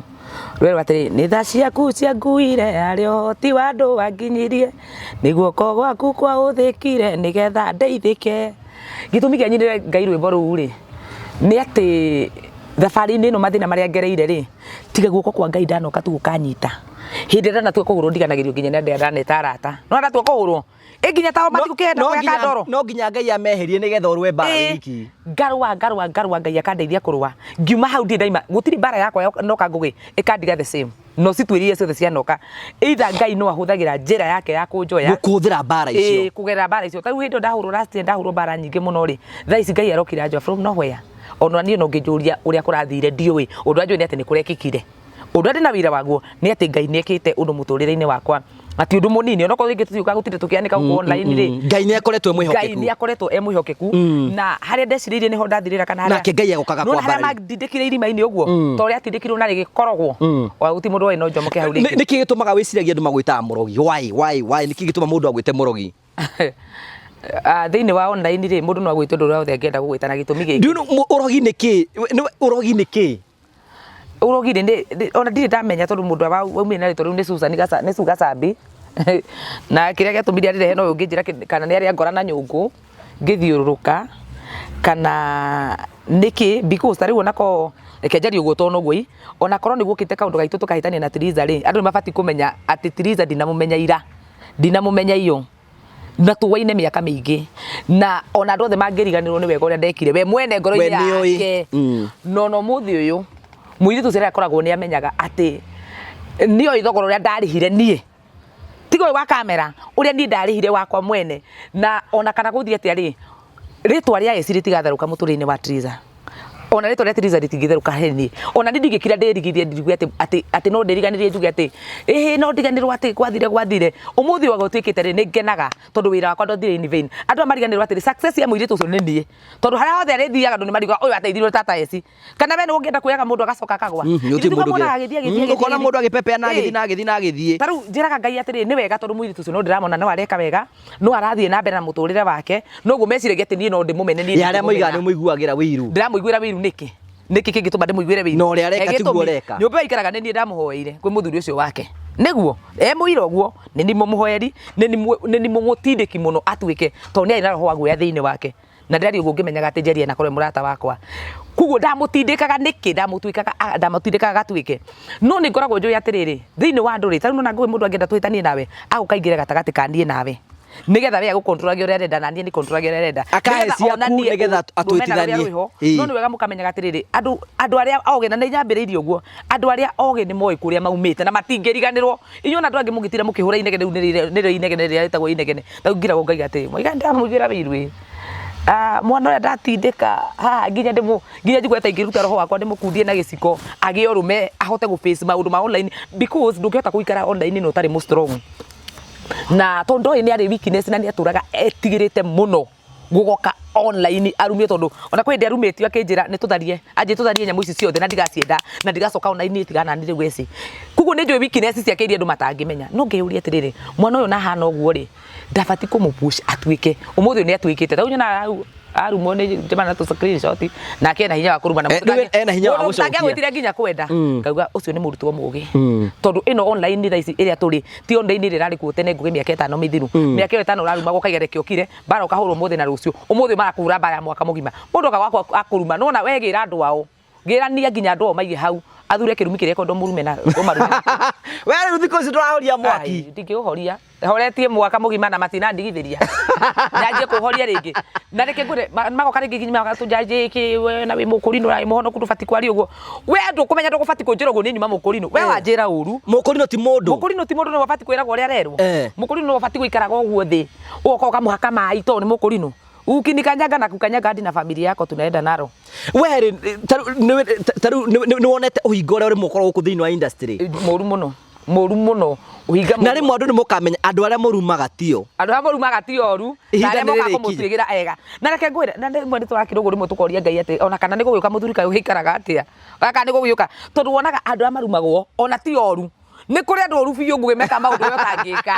rwerũ atĩrĩ, nĩ tha ciaku cianguire harĩ ũhoti wa andũ wanginyirie, nĩ guoko gwaku kwahũthĩkire nĩgetha ndeithĩke. Gĩtũmi kĩa nyinĩre Ngai rwĩmbo rũu rĩ, nĩ atĩ thabarĩ-inĩ ĩno mathĩna marĩa ngereire rĩ, tiga guoko kwa Ngai ndanoka tu gũkanyita. Hĩndĩ ĩrĩa ndanatua kũhũrwo ndiganagĩrio nginya nĩ andũ arĩa ndaneta arata, no ndatua kũhũrwo ĩ nginya tao matigũkĩenda No kuoya kandoro. No nginya Ngai ameherie nĩgetha ũrũe mbara Ĩ, wiki. Ngarũa, ngarũa, ngarũa, Ngai akandeithia kũrũa, ngiuma hau ndirĩ ndaima gũtirĩ mbara yakwa noka ngũgĩ ĩkandiga the same, no cituĩrire ciothe cianoka. Either Ngai no ahũthagĩra njĩra yake ya kũnjoya Gũkũhũthĩra mbara icio. Ĩ, kũgerera mbara icio. Ta rĩu hĩndĩ ĩyo ndahũrwo last year, ndahũrwo mbara nyingĩ mũno rĩ, thaa ici Ngai arokire anjoya from nowhere. Ona niĩ no ngĩnjũria ũrĩa kũrathire ndiũĩ. Ũndũ ũrĩa njũĩ nĩ atĩ nĩ kũrekĩkire. Ũndũ ũrĩa ndĩna wĩira waguo nĩ atĩ Ngai nĩ ekĩte ũndũ mũtũrĩre-inĩ wakwa, na ti ũndũ mũnini, onokorwo rĩngĩ tũtiũkaga gũtinda tũkĩanĩka gũkũ online rĩ. Ngai nĩ akoretwo e Ngai mwĩhokeku. nĩ akoretwo e mwĩhokeku, na harĩa ndecirĩirie nĩho ndathirĩra, kana harĩa Nake Ngai agokaga Nĩwona harĩa kwambararia. mandindĩkire irima-inĩ ũguo, ta ũrĩa atindĩkirwo na rĩgĩkorogwo, ona gũtirĩ mũndũ woĩ no njomoke hau rĩngĩ. Nĩkĩ gĩtũmaga wĩciragie andũ magwĩtaga mũrogi? Why, why, why? Nĩkĩ gĩtũma mũndũ agwĩte mũrogi? Ah, thĩinĩ wa online rĩ, mũndũ no agwĩte ũndũ ũrĩa wothe angĩenda gũgwĩta na gĩtũmi gĩkĩ. Do you know, ũrogi nĩ kĩ? Ũrogi nĩ kĩ? Ũrogi rĩ, ona ndirĩ ndamenya, tondũ mũndũ waumire na rĩtwa rĩu nĩ Susan nĩ Su Gacambi, na kĩrĩa gĩatũmire arĩrehe no ũngĩnjĩra kana nĩ arĩa ngora na nyũngũ ngĩthiũrũrũka kana nĩkĩ, because ta rĩu onakorwo, reke njarie ũguo tondũ noguo ĩ, onakorwo nĩ guokĩte kaũndũ gaitũ tũkahĩtania na Tiriza rĩ, andũ nĩ mabatiĩ kũmenya atĩ Tiriza ndinamũmenya ira, ndinamũmenya iyo, na tuwaine mĩaka mĩingĩ, na ona andũ othe mangĩriganĩrwo nĩ wega ũrĩa ndekire we mwene We ngoro-inĩ nĩoĩ. yake. No na ũmũthĩ ũyũ mũirĩtu ũcio akoragwo nĩ amenyaga atĩ nĩoĩ thogora ũrĩa ndarĩhire niĩ, tiga ũyũ wa kamera, ũrĩa niĩ ndarĩhire wakwa mwene. Na ona kana gũthiĩ atĩa rĩ, rĩtwa rĩa Esi rĩtigatharũka mũtũrĩre-inĩ wa Triza. Ona rĩtwa rĩa Theresa rĩtingĩtherũka he niĩ. Ona niĩ ndingĩkira ndĩrigithie njigue atĩ atĩ atĩ no ndĩriganĩrie njuge atĩ ĩhĩ no ndiganĩrwo atĩ gwathire gwathire. Ũmũthĩ ũyũ gũtuĩkĩte rĩ nĩ ngenaga tondũ wĩra wakwa ndwathire in vain. Andũ aya mariganĩrwo atĩrĩ success ya mũirĩtu ũcio nĩ niĩ. Tondũ harĩa hothe arĩthiaga andũ nĩ mariugaga ũyũ ateithirio nĩ tata Esi. Kana we nĩwe ũngĩenda kuoyaga mũndũ agacoka akagwa. Gũtirĩ Ithuĩ mũndũ tũkamuonaga agĩthiĩ agĩthiĩ ũngĩ. Ũkona agĩthiĩ. mũndũ agĩpepea na agĩthiĩ Ĩĩ. na agĩthiĩ na agĩthiĩ. Ta rĩu njĩraga Ngai atĩrĩrĩ nĩ wega tondũ mũirĩtu ũcio no ndĩramona no areka wega no arathiĩ na mbere na mũtũrĩre wake noguo meciragia atĩ niĩ no ndĩmũmene niĩ Ya arĩa moigaga ndingĩmũmena. nĩ ũmũiguagĩra wĩiru. Ndĩramũiguĩra wĩiru nĩkĩ? Nĩkĩ kĩngĩtũma ndĩmũiguĩre wĩiru? Na ũrĩa areka He tiguo gĩtũmi. ũreka. Nyũmba ĩyo aikaraga nĩ niĩ ndamũhoeire kwĩ mũthuri ũcio wake. Nĩguo e mũira ũguo nĩ niĩ mũmũhoeri nĩ niĩ mũmũtindĩki mũno atuĩke tondũ nĩ arĩ na roho wa guoya thĩinĩ wake. Na ndĩraria ũguo ngĩmenyaga atĩ Njeri anakorwo e mũrata wakwa. Koguo ndamũtindĩkaga nĩkĩ? Ndamũtuĩkaga ndamũtindĩkaga agatuĩke. No nĩ ngoragwo njũĩ atĩrĩrĩ, thĩinĩ wa andũ rĩ, ta rĩu nĩwona Ngũgĩ mũndũ angĩenda tũhĩtanie nawe, agũka aingĩre gatagatĩ ka niĩ nawe. Nĩgetha we agũ control ũrĩa arenda na niĩ nĩ control ũrĩa arenda. Akahe Nĩgetha ciaku onanie nĩgetha rũmena rũrĩa atwĩtithanie. rwĩho. Ĩĩ. No nĩ wega mũkamenyaga atĩrĩrĩ, andũ andũ arĩa ogĩ, na nĩ nyambĩrĩirie ũguo, andũ arĩa ogĩ nĩ moĩ kũrĩa maumĩte na matingĩriganĩrwo. Inyuĩ ona andũ angĩ mũngĩtinda mũkĩhũra inegene rĩu nĩrĩo inegene rĩrĩa rĩtagwo inegene. Rĩu ngiragwo ngaiga atĩrĩ, mũiga ndĩramũiguĩra wĩiru ĩ. Ah, mwana ũrĩa ndatindĩka haha nginya ndĩmũ nginya njigue ta ingĩruta roho wakwa ndĩmũkundie na gĩciko agĩe ũrũme ahote gũ face maũndũ ma online because ndũngĩhota gũikara online na ũtarĩ mũ strong. Na tondũ ndoĩ nĩ arĩ weakness na nĩ atũraga etigĩrĩte mũno gũgoka online arumio tondũ ona kwĩ hĩndĩ arumĩtio akĩnjĩra nĩ tũtharie anjĩ tũtharie nyamũ ici ciothe na ndigacienda na ndigacoka online tigana nĩ rĩu eci. Koguo nĩ njũĩ weakness ciake iria andũ matangĩmenya. No ngeyũria atĩrĩrĩ, mwana ũyũ na ahana ũguo rĩ, ndabatiĩ kũmũ push atuĩke. Ũmũthĩ ũyũ nĩ atuĩkĩte. Ta rĩu nyonaga arumwo nĩ njemana na tũ screenshot nake ena hinya wa kũruma na Eh, rĩu ena hinya wa mũndũ gũcokia. ũtangĩagwĩtire nginya kwenda ngauga ũcio nĩ mũrutwo mũgĩ tondũ ĩno online thaa ici ĩrĩa tũrĩ ti online ĩrĩa ĩrarĩ kuo tene Ngũgĩ mĩaka ĩtano mĩthiru. Mĩaka ĩyo ĩtano ũrarumagwo ũkaiga reke ũkire mbara ũkahũrwo ũmũthĩ na rũciũ. Ũmũthĩ marakũhũra mbara ya mwaka mũgima. Mũndũ oka gwaku akũruma nĩwona we gĩra andũ ao. Gĩrania nginya andũ ao maige hau athure kĩrumi kĩrĩa ekwenda ũmũrume na ũmarume nakĩo. We rĩu thikũ ici ndũrahoria mwaki. Ai, ndingĩũhoria. Horetie mwaka mũgima na matinandigithĩria. Nyanjie kũhoria rĩngĩ. Na reke ngwĩre magoka rĩngĩ nginya magatũnjanjie kĩ we na wĩ mũkũrinũ na wĩ mũhonoku ndũbatiĩ kwaria ũguo. We ndũkũmenya ndũgũbatiĩ kũnjĩra ũguo niĩ nyuma mũkũrinũ. We wanjĩra ũru. Mũkũrinũ ti mũndũ. Mũkũrinũ ti mũndũ nĩwe ũbatiĩ kwĩragwo ũrĩa arerwo. Eh. Mũkũrinũ nĩwe ũbatiĩ gũikaraga ũguo thĩ. Ũgoka ũkamũhaka maĩ tondũ nĩ mũkũrinũ. Ukinikanyanga na kukanyanga hadi na familia yako tunaenda naro. We rĩ ta rĩu nĩ wonete ũhinga ũrĩa ũrĩ mũkorwo gũkũ thĩinĩ wa industry. Mũru mũno. Mũru mũno. Ũhinga Na rĩmwe andũ nĩ mũkamenya andũ arĩa mũrumaga tio. Andũ arĩa mũrumaga ti oru na Ihinda arĩa nĩ mokaga rĩrĩkinya. kũmũtuĩgĩra ega. Na reke ngwĩre na rĩmwe nĩ tũrakira ũguo rĩmwe tũkoria Ngai atĩ ona kana nĩ gũgĩũka mũthuri kaĩ ũgĩikaraga atĩa. Ona kana nĩ gũgĩũka tondũ wonaga andũ arĩa marumagwo ona ti oru. Nĩ kũrĩ andũ oru biũ Ngũgĩ mekaga maũndũ we ũtangĩka.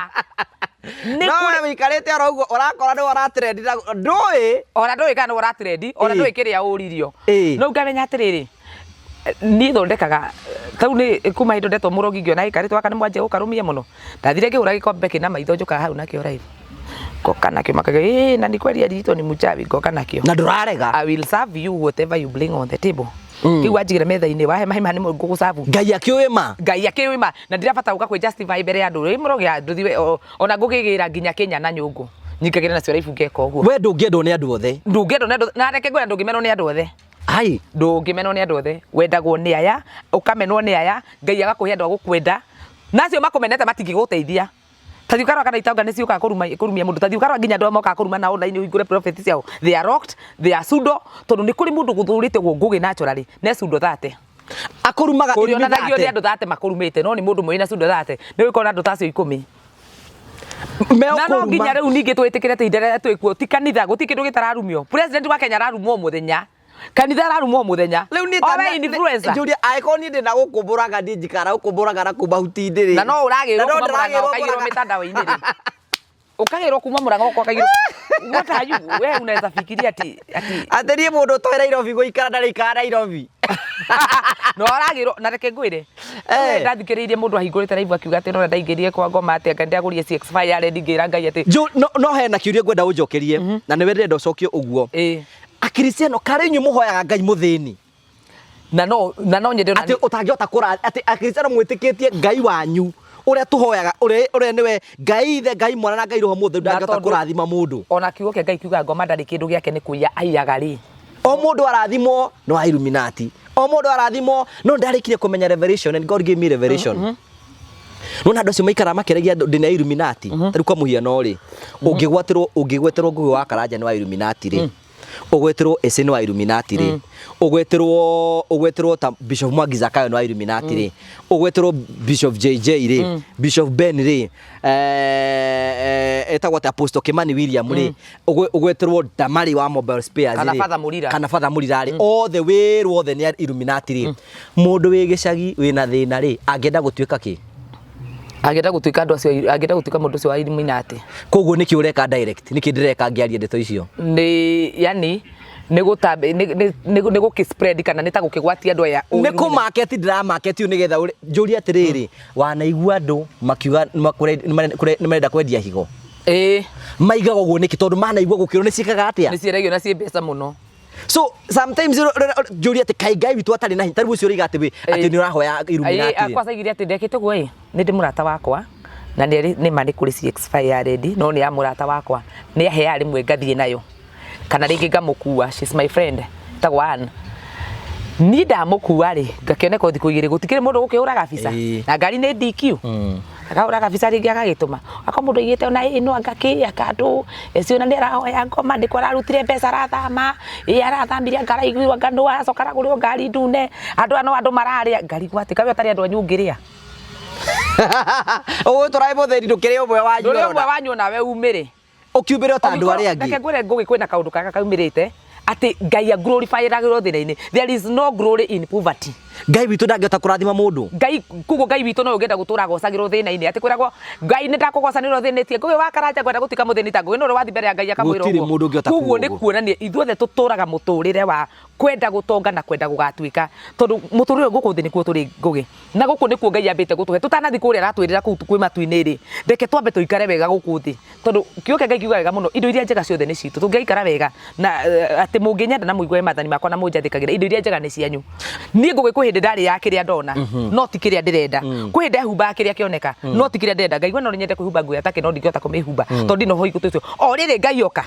Nĩ No kũrĩ we wĩikarĩte oro ũguo ũrakora nĩwe ũratrendi na ndũĩ. Ona ndũĩ kana nĩwe ũratrendi, ona Ĩĩ. ndũĩ kĩrĩa ũririo. Ĩĩ. No ngamenya atĩrĩrĩ, niĩ thondekaga ta rĩu nĩ kuma hĩndĩ ndetwo mũrogi ngĩona ĩkarĩtwo gaka nĩ mwanjia gũkarũmia mũno. Ndathire ngĩgũra gĩkombe kĩna maitho njũkaga hau nakĩo live. Ngoka nakĩo makauga ĩĩ na ni kweli aliitwo ni mchawi ngoka nakĩo. Na ndũrarega. I will serve you whatever you bring on the table. Kĩu wanjigĩra metha-inĩ wahe maĩ ma nĩ ngũgũcabu. Ngai akĩũĩ ma. Ngai akĩũĩ ma na ndirabata gũka kwĩ justify mbere ya andũ. Ĩ mũrogi ndũthiĩ ona ngũkĩgĩra nginya Kenya na nyũngũ. Nyingagĩra nacio live ngeka ũguo. We ndũngĩendwo nĩ andũ othe. Ndũngĩendwo nĩ andũ na reke ngwĩre ndũngĩmenwo nĩ andũ othe. Ai. Ndũngĩmenwo nĩ andũ othe. Wendagwo nĩ aya, ũkamenwo nĩ aya, Ngai agakũhe andũ a gũkwenda. Na acio makũmenete matingĩgũteithia. Ta thiĩ ũkarora kana itonga nĩ ciũkaga kũrumia mũndũ. Ta thiĩ ũkarora nginya andũ arĩa mokaga kũruma na online ũhingũre prophet ciao. They are locked, they are pseudo, tondũ nĩ kũrĩ mũndũ gũthũrĩte ũguo Ngũgĩ naturally, ne pseudo thate. Akũrumaga Kũrĩa irumi onanagio nĩ thate. andũ thate makũrumĩte, no nĩ mũndũ mwĩna pseudo thate. Nĩ ũgĩkorwo na andũ ta acio ikũmi. Na no nginya Meũkũruma. rĩu ningĩ twĩtĩkĩre atĩ ihinda rĩrĩa twĩkuo ti kanitha gũtirĩ kĩndũ gĩtararumio. President wa Kenya ararumwo o mũthenya. Kanitha ararumwo o mũthenya. Rĩu niĩ O we influencer. Njũria angĩkorwo niĩ ndĩna gũkũ Mũrang'a niĩ njikara gũkũ Mũrang'a na kũu mahuti-inĩ rĩ. Na no ũragĩrwo Na no kuma Mũrang'a ndĩragĩrwo ũkaigĩrwo Mũrang'a. mĩtandao-inĩ rĩ. Ũkagĩrwo kuma Mũrang'a ũkaigĩrwo. What are you? We unaweza fikiria ati ati Atĩ niĩ mũndũ ũtoĩ Nairobi gũikara ndarĩikara Nairobi. No aragĩrwo na reke ngwĩre. Eh. Ndathikĩrĩirie mũndũ ahingũrĩte live akiuga atĩ no ndaingĩrire kwa ngoma atĩ anga ndagũrire CX5 ya rendi ngĩra Ngai atĩ No hena kĩũria ngwenda ũnjokerie na nĩwe ndĩrenda ũcokie ũguo. Ĩĩ. Akristiano karĩ inyuĩ mũhoyaga Ngai mũthĩni. Na no na no nyende ona Atĩ ũtangĩhota kũra atĩ Akristiano mwĩtĩkĩtie Ngai wanyu ũrĩa tũhoyaga ũrĩa ũrĩa nĩwe Ngai ithe Ngai mwana na Ngai roho mũtheru Na ndangĩhota tondũ- kũrathima mũndũ. Ona kiugo kĩa Ngai kiugaga ngoma ndarĩ kĩndũ gĩake nĩ kũiya aiyaga rĩ. O mũndũ arathimwo no a Illuminati. O mũndũ arathimwo no ndarĩkirie kũmenya revelation and God gave me revelation. Nona andũ acio maikaraga makĩragia andũ ndĩ na Illuminati. Ta rĩu kwa mũhiano rĩ, ũngĩgwatĩrwo ũngĩgweterwo Ngũgĩ wa Karanja nĩ wa Illuminati rĩ. Ũgweterwo ese nĩ wa Illuminati rĩ, ũgweterwo ta Bishop Mwangi Zakayo nĩ wa Illuminati rĩ, ũgweterwo Bishop JJ rĩ, Bishop Ben rĩ, etagwo atĩa, Apostle Kimani William rĩ, ũgweterwo Damari wa Mobile Spares Kana rĩ, Father Mũrira. kana Father Mũrira rĩ, othe wĩrwo othe nĩ a Illuminati rĩ, mũndũ wĩ gĩcagi wĩna thĩna rĩ, angĩenda gũtuĩka kĩ? Angĩenda gũtuĩka andũ acio, angĩenda gũtuĩka mũndũ ũcio wa Illuminati. Koguo nĩkĩ ũreka direct, nĩkĩ ndĩreka ngĩaria ndeto icio? Nĩ yani nĩ gũtambe nĩ gũkĩ spread kana nĩ ta gũkĩgwatia andũ aya. Nĩ kũ market, ndĩra market ũyũ nĩgetha njũrie atĩrĩrĩ, wanaigua andũ makiuga nĩ marenda kwendia higo? Ĩĩ. Maigaga ũguo nĩkĩ? Tondũ manaigua gũkĩrwo nĩ ciĩkaga atĩa? Nĩ ciendagio na ciĩ mbeca mũno. So sometimes njũrie atĩ kaĩ Ngai witũ atarĩ na hinya? Ta rĩu ũcio ũroiga atĩ atĩ nĩ ũrahoya Illuminati rĩ. Akwa caigire atĩ ndekĩte ũguo ĩ, nĩ ndĩ mũrata wakwa na nĩ nĩ ma nĩ kũrĩ CX5 ya rendi, no nĩ ya mũrata wakwa, nĩ aheaga rĩmwe ngathiĩ nayo kana rĩngĩ ngamũkua. She's my friend, etagwo Ann. Niĩ ndamũkua rĩ, ngakĩoneka thikũ 2 gũtikĩrĩ mũndũ gũkĩhũraga bica na ngari nĩ DQ, akahũraga bica rĩngĩ agagĩtũma akorwo mũndũ aigĩte ona ĩno anga kĩ anga andũ eci ona nĩ arahoya ngoma ndĩko ararutire mbeca arathama ĩ arathamire anga araiguirwo anga nũ aracoka aragũrĩrwo ngari ndune andũ aya no andũ mararĩa ngarigwo atĩ kawe ũtarĩ andũ anyu ũngĩrĩa. Ũgũtũra wĩ mũthĩni, ndũkĩrĩ ũmwe wanyu? Ndũrĩ ũmwe wanyu onawe umĩre. Ũkiumbĩre o ta andũ arĩa Reke angĩ. ngwĩre, Ngũgĩ, kwĩna kaũndũ kaka kaumĩrĩte atĩ Ngai aglorifyagĩrwo thĩna-inĩ. There is no glory in poverty. Ngai witũ ndangĩhota kũrathima mũndũ? Ngai koguo Ngai witũ no ũngĩenda gũtũra agocagĩrwo thĩna-inĩ, atĩ kwĩragwo Ngai nĩ ndakũgocanĩrwo thĩnĩtie. Ngũgĩ wa Karanja ngwenda gũtuĩka mũthĩni ta Ngũgĩ, no ũrĩa wathiĩ mbere ya Ngai akamwĩra Gũtirĩ ũguo. mũndũ ũngĩhota Koguo kuuga nĩ ũguo. kuonania ithuothe tũtũraga mũtũrĩre wa kwenda gũtonga na kwenda gũgatuĩka, tondũ mũtũrĩre ũyũ gũkũ thĩ nĩkuo tũrĩ, Ngũgĩ, na gũkũ nĩkuo Ngai ambĩte gũtũhe tũtanathi kũrĩa aratwĩrĩra kũu kwĩ matu-inĩ rĩ. Reke twambe tũikare wega gũkũ thĩ, tondũ kiugo kĩa Ngai kiugaga wega mũno, indo iria njega ciothe nĩ citũ tũngĩgaikara wega na atĩ mũngĩnyenda na mũigue maathani makwa na mũnjathĩkagĩra, indo iria njega nĩ cianyu. Niĩ Ngũgĩ, kwĩ hĩndĩ ndarĩaga kĩrĩa ndona no ti kĩrĩa ndĩrenda, kwĩ hĩndĩ ndehumbaga kĩrĩa kĩoneka no ti kĩrĩa ndĩrenda. Ngaigua no nyende kwĩhumba nguo ya take no ndingĩhota kũmĩhumba tondũ ndina ũhoi ũcio. O rĩrĩ Ngai oka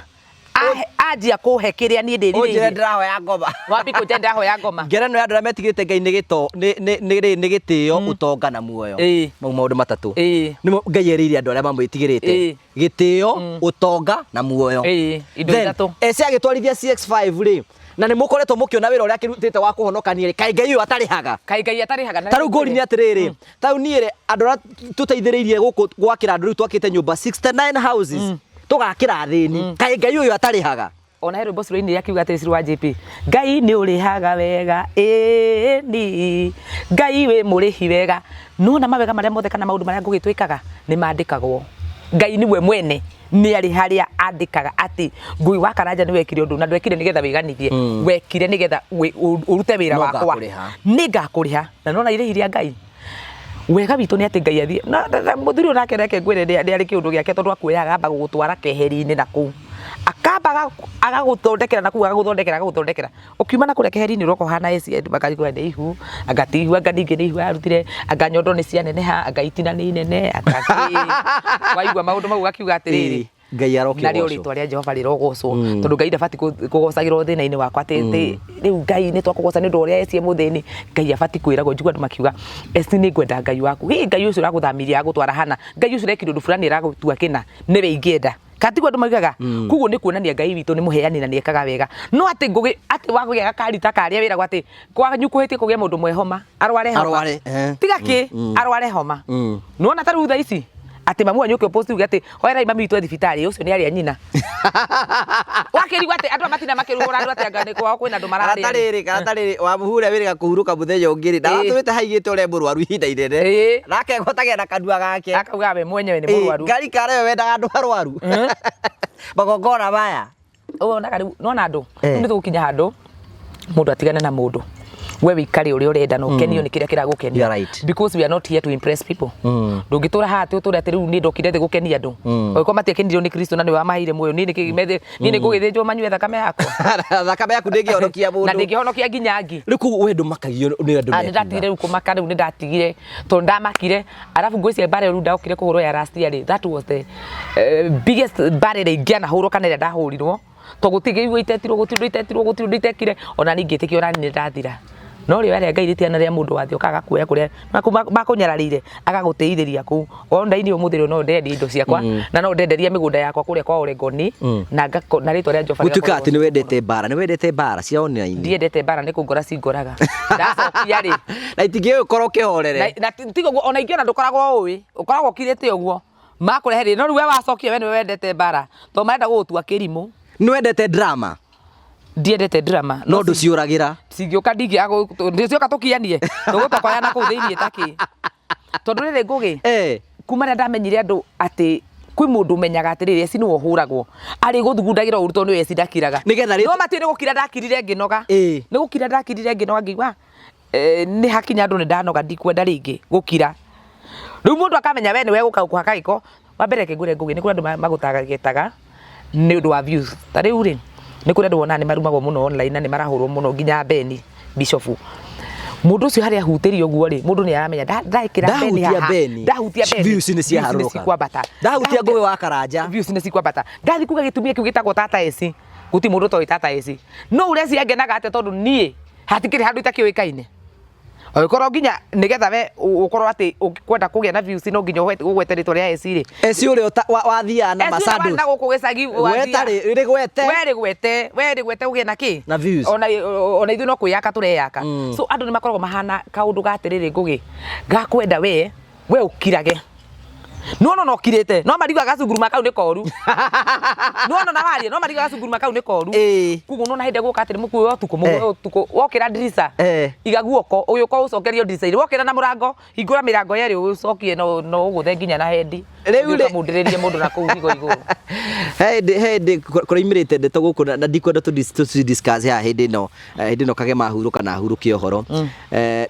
anjia kũhe kĩrĩa niĩ Ũnjĩre ndĩrirĩirie. ndĩrahoya ngoma. Wambi kũnjĩra ndĩrahoya ngoma. Ngerenwa ya andũ arĩa metigĩrĩte Ngai nĩ gĩto nĩ gĩtĩo, ũtonga na muoyo. Mau maũndũ matatũ nĩmo Ngai erĩire andũ arĩa mamwĩtigĩrĩte: gĩtĩo, ũtonga na muoyo. Indo Then, ithatũ. ece agĩtwarithia CX5 rĩ, na nĩ mũkoretwo mũkĩona wĩra ũrĩa akĩrutĩte wa kũhonokania rĩ, kaĩ Ngai ũyũ atarĩhaga? Kaĩ Ngai atarĩhaga? Ta rĩu ngũri nĩ atĩrĩrĩ, ta rĩu niĩ rĩ, andũ arĩa tũteithĩrĩirie gũkũ gwakĩra andũ, rĩu twakĩte nyũmba 69 houses, tũgakĩra athĩni, kaĩ Ngai ũyũ atarĩhaga? Ona he rwĩmbo ciroinire akiuga atĩrĩ, Ciru wa JP, Ngai nĩ ũrĩhaga wega, ĩni Ngai wĩ mũrĩhi wega. Nona mawega marĩa mothe kana maũndũ marĩa Ngũgĩ twĩkaga nĩ mandĩkagwo. Ngai nĩwe mwene nĩ arĩ harĩa andĩkaga atĩ Ngũgĩ wa Karanja nĩ wekire ũndũ na ndwekire nĩgetha wĩganithie, wekire nĩgetha ũrute wĩra No wakwa. ngakũrĩha. Nĩ ngakũrĩha. Na nona irĩhi rĩa Ngai, wega witũ nĩ atĩ Ngai athiĩ na mũthuri ũyũ nake, reke ngwĩre, nĩ arĩ kĩũndũ gĩake, tondũ akuoya agamba gũgũtwara keheri-inĩ na kũu, akamba agagũthondekera na kũu, agagũthondekera, agagũthondekera, ũkiuma na kũrĩa keheri-inĩ ũroka ũhana AC. Andũ makarigwo nĩ ihu, anga ti ihu, anga ningĩ nĩ ihu arutire, anga nyondo nĩ cianeneha, anga itina nĩ inene, anga kĩ. Waigua maũndũ mau gakiuga atĩrĩrĩ, Ĩĩ, Ngai narĩo arokĩgocwo. Rĩtwa rĩa Jehova rĩrogocwo, tondũ Ngai ndabati kũgocagĩrwo thĩna-inĩ wakwa atĩ rĩu Ngai nĩ twakũgoca nĩ ũndũ wa ũrĩa ecie mũthĩni. Ngai abati kwĩragwo. Njigua andũ makiuga, eci nĩ ngwenda Ngai waku, hĩ Ngai ũcio ũragũthamirie agũtwara hana, Ngai ũcio ũrekire ũndũ fulani aragũtua kĩna, nĩwe ingĩenda katiguo andũ maugaga. Koguo nĩ kuonania Ngai witũ nĩ mũheani na nĩ ekaga wega. No atĩ Ngũgĩ atĩ wagũgĩa gakari ta karĩa wĩragwo atĩ kwanyu kũhĩtie kũgĩa mũndũ mwe homa, arware homa. Arware, eh. Tiga kĩ arware homa. Nĩwona ta rĩu thaa ici atĩ mamu wanyu ũkĩ post uge atĩ hoerai mami witũ e thibitarĩ, ũcio nĩ arĩa nyina wakĩrigwo atĩ andũ aya matinda makĩrugũra andũ atĩ anga nĩ kwao kwĩna andũ mararĩa. Karata rĩrĩ, karata rĩrĩ wamuhure wĩrĩga kũhurũka mũthenya ũngĩ rĩ, ndaratũrĩte haigĩte ũrĩa mũrwaru ihinda inene nakegotagia na kanua gake. Akauga we mwenyewe nĩ mũrwaru. Ngari kare we wendaga andũ arwaru magongona maya. Wonaga rĩu nona andũ rĩu nĩ tũgũkinya handũ mũndũ atigane na mũndũ, we wĩikare ũrĩa ũrenda na ũkenio nĩ kĩrĩa kĩragũkenia. You are right. Because we are not here to impress people. Ndũngĩtũra haha atĩ ũtũre atĩ rĩu niĩ ndokire thĩ gũkenia andũ. Angĩkorwo matiakenirio nĩ Kristo na nĩwe wamaheire muoyo, niĩ nĩkĩ niĩ nĩ ngũgĩthĩnjwo manyue thakame yakwa? Thakame yaku ndĩngĩhonokia Na mũndũ. ndĩngĩhonokia nginya ngi. Rĩu koguo we ndũmakagio nĩ andũ Ah, nĩ ndatigire mekuga? rĩu kũmaka, rĩu nĩ ndatigire tondũ ndamakire. Arabu ngwĩciria mbara ĩyo rĩu ndokire kũhũrwo ya last year rĩ, that was the biggest mbara ĩrĩa ingĩanahũrwo kana ĩrĩa ndahũrirwo, tondũ gũtirĩ kĩguo itetirwo, gũtirĩ ũndũ itetirwo, gũtirĩ ũndũ itekire. Ona niĩ ngĩtĩkia ona niĩ nĩ ndathira. No rĩoya rĩa Ngai rĩtiana rĩa mũndũ wa thĩ ũkaga kuoya kũrĩa makũnyararĩire agagũtĩithĩria kũu. Online ũmũthĩ rĩu no ndendia indo ciakwa na no ndenderia mĩgũnda yakwa kũrĩa kwa Oregoni na ngako na rĩtwa rĩa Jehova Gũtuĩka rĩgakorwo atĩ nĩ wendete mbara, nĩ wendete mbara cia online. Ndiendete mbara nĩ kũngora cingoraga. Ndacokia rĩ Na itingĩgĩkorwo ũkĩhorere. Na tiga ũguo ona ingĩona ndũkoragwo ũĩ, ũkoragwo ũkirĩte ũguo. Makũrehe rĩ, no rĩu we wacokia we nĩwe wendete mbara tondũ marenda gũgũtua kĩrimũ. Nĩ wendete drama. Ndiendete drama. No ndũciũragĩra. Cingĩũka ndingĩaga ndĩcioka tũkianie tũgũtokoyana kũu thĩiniĩ takĩ tondũ rĩrĩ Ngũgĩ kuma rĩrĩa ndamenyire andũ atĩ kwĩ mũndũ ũmenyaga atĩrĩrĩ eci nĩwe ũhũragwo arĩ gũthugundagĩra ũru tondũ nĩwe eci ndakiraga Nĩgetha rĩ- no matiũĩ nĩ gũkira ndakirire ngĩnoga nĩ gũkira ndakirire ngĩnoga ngĩigua nĩ hakinya andũ nĩ ndanoga ndikwenda rĩngĩ gũkira. Rĩu mũndũ akamenya we nĩwe gũka gũkũhaka gĩko. Wa mbere reke ngwĩre Ngũgĩ, nĩ kũrĩ andũ magũtagetaga nĩ ũndũ wa views. Ta rĩu rĩ, nĩ kũrĩ andũ wonaga nĩ marumagwo mũno online na nĩ marahũrwo mũno nginya Beni Bishop. Mũndũ ũcio harĩa ahutĩrio ũguo rĩ, mũndũ nĩ aramenya ndekĩra Beni Ndahutia haha, Beni, ndahutia Beni, views nĩ views nĩ ciaharũrũka. cikwambata. Ndahutia Ngũgĩ wa Karanja. Views nĩ cikwambata. Ndathiĩ kuga gĩtumia kĩu gĩtagwo Tata Esi, gũtirĩ mũndũ ũtoĩ Tata Esi. No ũrĩa ciangenaga atĩa tondũ niĩ hatikĩrĩ handũ itakĩũĩkaine. Ũgĩkorwo nginya nĩgetha we ũkorwo atĩ ũkwenda kũgĩa na views no nginya ũgwete rĩtwa rĩa Esi rĩ. Esi ũrĩa wathiaga na Esi ũrĩa masandals. warĩ na gũkũ gĩcagi Gweta wathiaga. rĩgwete. We rĩgwete, we rĩgwete ũgĩe na kĩ? Na views. Ona ithuĩ no kwĩyaka tũreyaka. So andũ nĩ makoragwo mahana kaũndũ ga atĩrĩrĩ Ngũgĩ, gakwenda we, we ũkirage. No no no kirite no mariga gacunguruma kau nĩ koru. No no na warie no mariga gacunguruma kau nĩ koru. Koguo nona hĩndĩ gũka atĩrĩ mũkuĩ ũtukũ mũkuĩ ũtukũ wokĩra ndirica iga guoko ũgĩũka ũcokerio ndirica-inĩ wokĩra na mũrango hingũra mĩrango yerĩ ũcokie no no ũgũthe nginya na hendi. Rĩu rĩ ũkamundĩrĩrie mũndũ na kũu higo igũrũ. Hĩndĩ hĩndĩ kũraimĩrĩte ndeto gũkũ na ndikwenda tũ discuss haha hĩndĩ ĩno hĩndĩ ĩno kagema ahurũka na ahurũke ũhoro.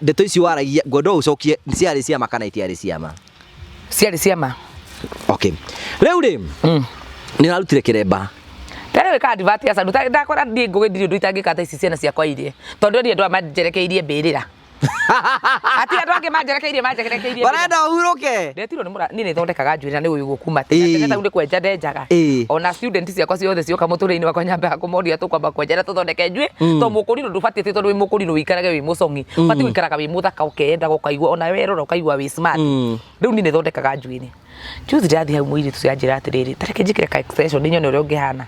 Ndeto ici waragia ngwenda ũcokie ciarĩ ciama kana itiarĩ ciama? Ciarĩ ciama. Okay. Rĩu rĩ nĩ ũrarutire kĩremba. Tarĩu ĩka advert ya Sadu ndakora niĩ Ngũgĩ ndirĩ ũndũ itangĩka ta ici ciana ciakwa irie tondũ niĩ andũ aya manjerekeirie mbĩrĩra. Ati andũ angĩ manjerekeirie manjerekeirie. Barenda ũhurũke. Ndetirwo nĩ mũra niĩ nĩ thondekaga njuĩrĩ na nĩ ũĩ ũguo kuma tene. Tene tau nĩ kwenja ndenjaga. Ona student ciakwa ciothe cioka mũtũrĩre-inĩ wakwa nyambaga kũmoria tũkwamba kwenja na tũthondeke njuĩrĩ tondũ mũkũrinũ ndũbatiĩ atĩ tondũ wĩ mũkũrinũ wĩikarage wĩ mũcong'i. Ũbatiĩ gũikaraga wĩ mũthaka ũkeyendaga ũkaigua ona werora ũkaigua wĩ smart. Rĩu niĩ nĩ thondekaga njuĩrĩ. Juzi ndĩrathiĩ hau mũirĩtu ũcio anjĩra atĩrĩrĩ, ta reke njĩkĩre ka extension nyone ũrĩa ũngĩhana.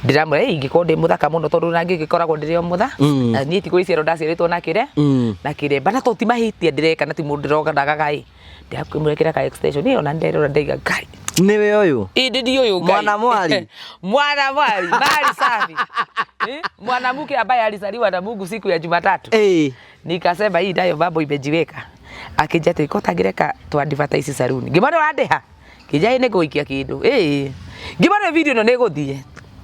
Ndĩramwĩra ĩ ingĩkorwo ndĩ mũthaka mũno tondũ na ngĩkoragwo ndĩrĩ o mũtha. Na niĩ ti gwĩciarwo ndaciarĩtwo na kĩre na kĩremba na to ti mahĩtia ndĩreka na ti mũndũ ndĩroganagaga ĩ. Ndĩramwĩkĩra ka extension niĩ ona nderora ndaiga Ngai. Nĩwe ũyũ? Ĩ ndĩ ũyũ Ngai. Mwana mwari. Mwana mwari, mali safi. Mwanamke ambaye alizaliwa na Mungu siku ya Jumatatu. Nikasema hii nayo mambo imejiweka. Akĩnjia atĩ ko tangĩreka tũ advertise saruni. Ngĩmwĩra wandĩha. Kĩnjia nĩ ngũikia kĩndũ. Ngĩmwĩra video ĩno nĩ ĩgũthiĩ.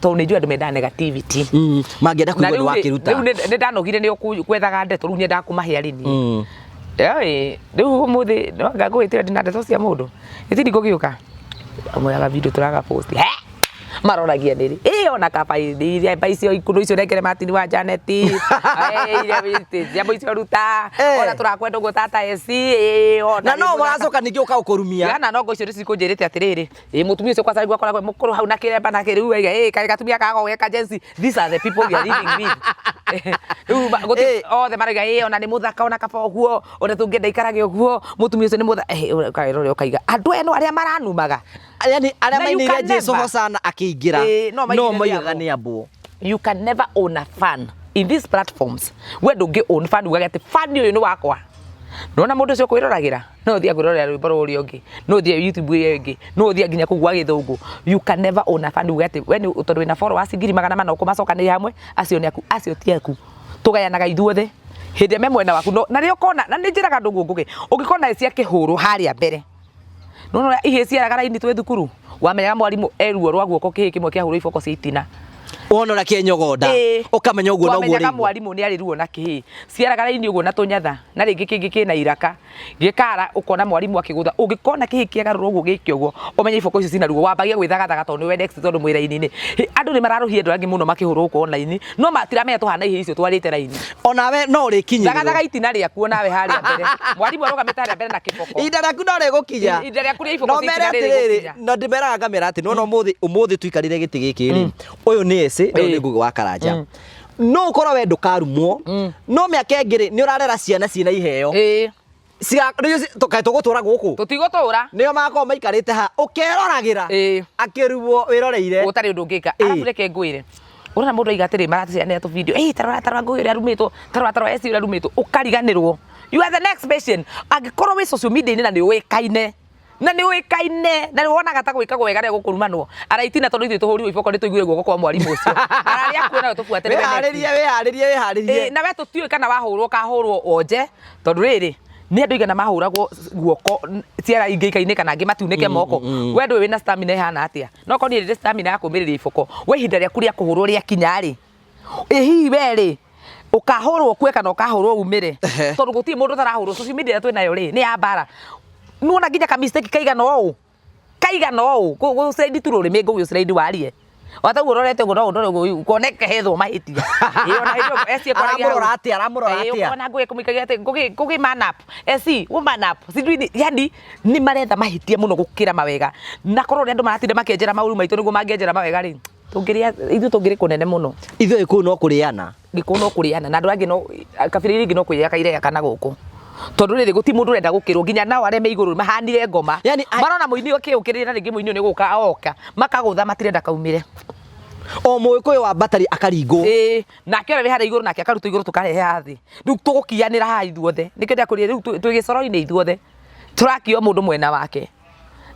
Tondũ nĩ njũĩ andũ mendaga negativity. Mangĩenda kũigua nĩ wakĩruta. Rĩu nĩ ndanogire nĩ gwethaga ndeto rĩu nyendaga kũmahe arĩ niĩ. Rĩu ũmũthĩ no anga ngũgĩtĩra ndĩna ndeto cia mũndũ. Gĩtindi ngũgĩũka. Moyaga video tũraga post. He! Maroragia nĩrĩ. Ona kaba iria mba icio ikundo icio nengere Martin wa Janet. Iria ciambo icio ruta. Ona tũrakwenda ũguo tata eci. Ona Na no maracoka ningĩ ũka gũkũrumia. Yana no ngo icio nĩcio ikũnjĩrĩte atĩrĩrĩ. Mũtumia ũcio kwaca akoragwo mũkũrũ hau na kĩremba na kĩrĩu aiga kaĩ gatumia kaga geka Gen Z. These are the people we are living with. Rĩu gũtirĩ othe marauga ona nĩ mũthaka ona kaba ũguo ona tũngĩenda ikarage ũguo mũtumia ũcio nĩ mũthaka. Ũkarora ũkaiga andũ aya no arĩa maranumaga. Yani arĩa Na you mainĩire can Jesu never. Hosana akĩingĩra No no maigire moigaga nĩ nĩ ambwo. You can never own a fan in these platforms. We ndũngĩ own fan ugage atĩ fan ũyũ nĩ wakwa. Nona mũndũ ũcio kwĩroragĩra no ũthiĩ kwĩrorera rwĩmbo rũrĩa ũngĩ, no ũthiĩ YouTube ĩyo ĩngĩ, no ũthiĩ nginya kũu gwa gĩthũngũ. You can never own a fan uge atĩ we nĩ tondũ wĩna followers 400,000 ũkũmacokanĩrĩria hamwe, acio nĩ aku, acio ti aku. Tũgayanaga ithuothe. Hĩndĩ ĩrĩa me mwena waku no, na rĩrĩa ũkona, na nĩ njĩraga andũ ũguo Ngũgĩ, ũngĩkona cia kĩhũrwo harĩa mbere. Nona ũrĩa ihĩĩ ciaraga raini twĩ thukuru, wamenyaga mwarimũ e ruo rwa guoko kĩhĩĩ kĩmwe kĩahũrwo iboko cia itina. Wona ũrĩa kĩenyogonda, ũkamenya ũguo noguo Twamenyaga ũrĩigua. mwarimũ nĩ arĩ ruo na kĩhĩĩ. Ciaraga raini ũguo na tũnyatha, na rĩngĩ kĩngĩ kĩna iraka. Gĩkara ũkona mwarimũ akĩgũtha. Ũngĩkona kĩhĩĩ kĩagarũrwo ũguo gĩke ũguo, ũmenye iboko icio cina ruo. Wambagia gwĩthagathaga tondũ nĩwe next tondũ mwĩ raini-inĩ. Andũ nĩ mararũhia andũ angĩ mũno makĩhũrwo gũkũ online, no matiramenya tũhana ihĩĩ icio twarĩte raini. Onawe no ũrĩkinyĩrĩrwo. Thagathaga itina rĩaku onawe harĩa mbere. Mwarimũ arũgamĩte harĩa mbere na kĩboko. Ihinda rĩaku no rĩgũkinya. Ihinda rĩaku rĩa iboko No cia mere itina atĩrĩrĩ, rĩrĩgũkinya. no ndĩmeraga ngamera atĩ nĩwona ũmũthĩ ũmũthĩ tũikarĩre gĩtĩ gĩkĩ rĩ, ũyũ nĩ eci, ũyũ nĩ Ngũgĩ wa Karanja. No ũkorwo we ndũkarumwo, no mĩaka ĩngĩ rĩ, nĩ ũrarera ciana ciĩna iheo. Kaĩ tũgũtũra gũkũ? Tũtigũtũra. Nĩo magakorwo maikarĩte ha ũkeroragĩra akĩrumwo wĩroreire. Gũtarĩ ũndũ ũngĩka. Arabu reke ngwĩre, ũrona mũndũ aiga atĩrĩ, maratucianĩra tũ video, "Ĩ, tarora, tarora Ngũgĩ ũrĩa arumĩtwo, tarora, tarora eci ũrĩa arumĩtwo," ũkariganĩrwo you are the next patient. Angĩkorwo wĩ social media-inĩ na nĩ ũĩkaine, na nĩ wonaga ta gwĩkagwo wega rĩrĩa gũkũrumanwo araitina, tondũ ithuĩ tũhũrirwo iboko nĩ tũiguire guoko kwa mwarimũ ũcio ararĩa kuo nawe tũbuatĩrĩre next. Wĩharĩrie, wĩharĩrie, wĩharĩrie. Ĩ, na we tũtiũĩ kana wahũrwo kahũrwo wonje, tondũ rĩrĩ nĩ andũ igana mahũragwo guoko ciara ingĩ ikainĩka kana angĩ matiunĩke moko. We ndũĩ wĩna stamina ĩhana atĩa. No korwo niĩ ndĩ stamina ya kũmĩrĩria iboko, we ihinda rĩaku rĩa kũhũrwo rĩakinya rĩ, ĩ hihi we rĩ ũkahũrwo kue kana ũkahũrwo umĩre? Tondũ gũtirĩ mũndũ ũtarahũrwo. Social media ĩrĩa twĩnayo rĩ, nĩ ya mbara. Nuona nginya ka mistake kaigana ũũ, kaigana ũũ, gũcraidi tu rũrĩmĩ, ngũgĩ ũcraidi warie wataguo ũrorete ũguo, no ũndore ũguo kuoneke hethwo mahĩtia. Ĩ, ona hĩndĩ ĩyo eci ekoragia hau. Aramũrora atĩa? Aramũrora Ĩ, atĩa? Ũkona ngũgĩ kũmũikagia atĩ ngũgĩ, ngũgĩ man up, eci woman up, sijui ni yani nĩ maretha mahĩtia mũno gũkĩra mawega. Na korwo ũrĩa andũ maratinda makĩenjera maũru maitũ nĩguo mangĩenjera mawega rĩ, tũngĩrĩa ithuĩ tũngĩrĩ kũnene mũno. Ithuĩ kũu no kũrĩana. Gĩkũyũ no kũrĩana, na andũ angĩ no kabira iria ingĩ no kwĩyaka ireyaka na gũkũ, tondũ rĩrĩ gũtirĩ mũndũ ũrenda gũkĩrwo, nginya nao arĩa me igũrũ mahanire ngoma. Yani, Marona mũini ũkĩũkĩrĩra na rĩngĩ mũini ũyũ nĩ gũka oka makagũtha, matirenda kaumĩre. O mũgĩkũyũ wa batari akaringwo. Ĩĩ, nake ũrĩa wĩ harĩa igũrũ nake akarutwo igũrũ, tũkarehe haha thĩ. Rĩu tũgũkianĩra haha ithuothe. Nĩkĩo ndĩrakwĩrire, rĩu twĩ gĩcoro-inĩ ithuothe, tũrakio mũndũ mwena wake.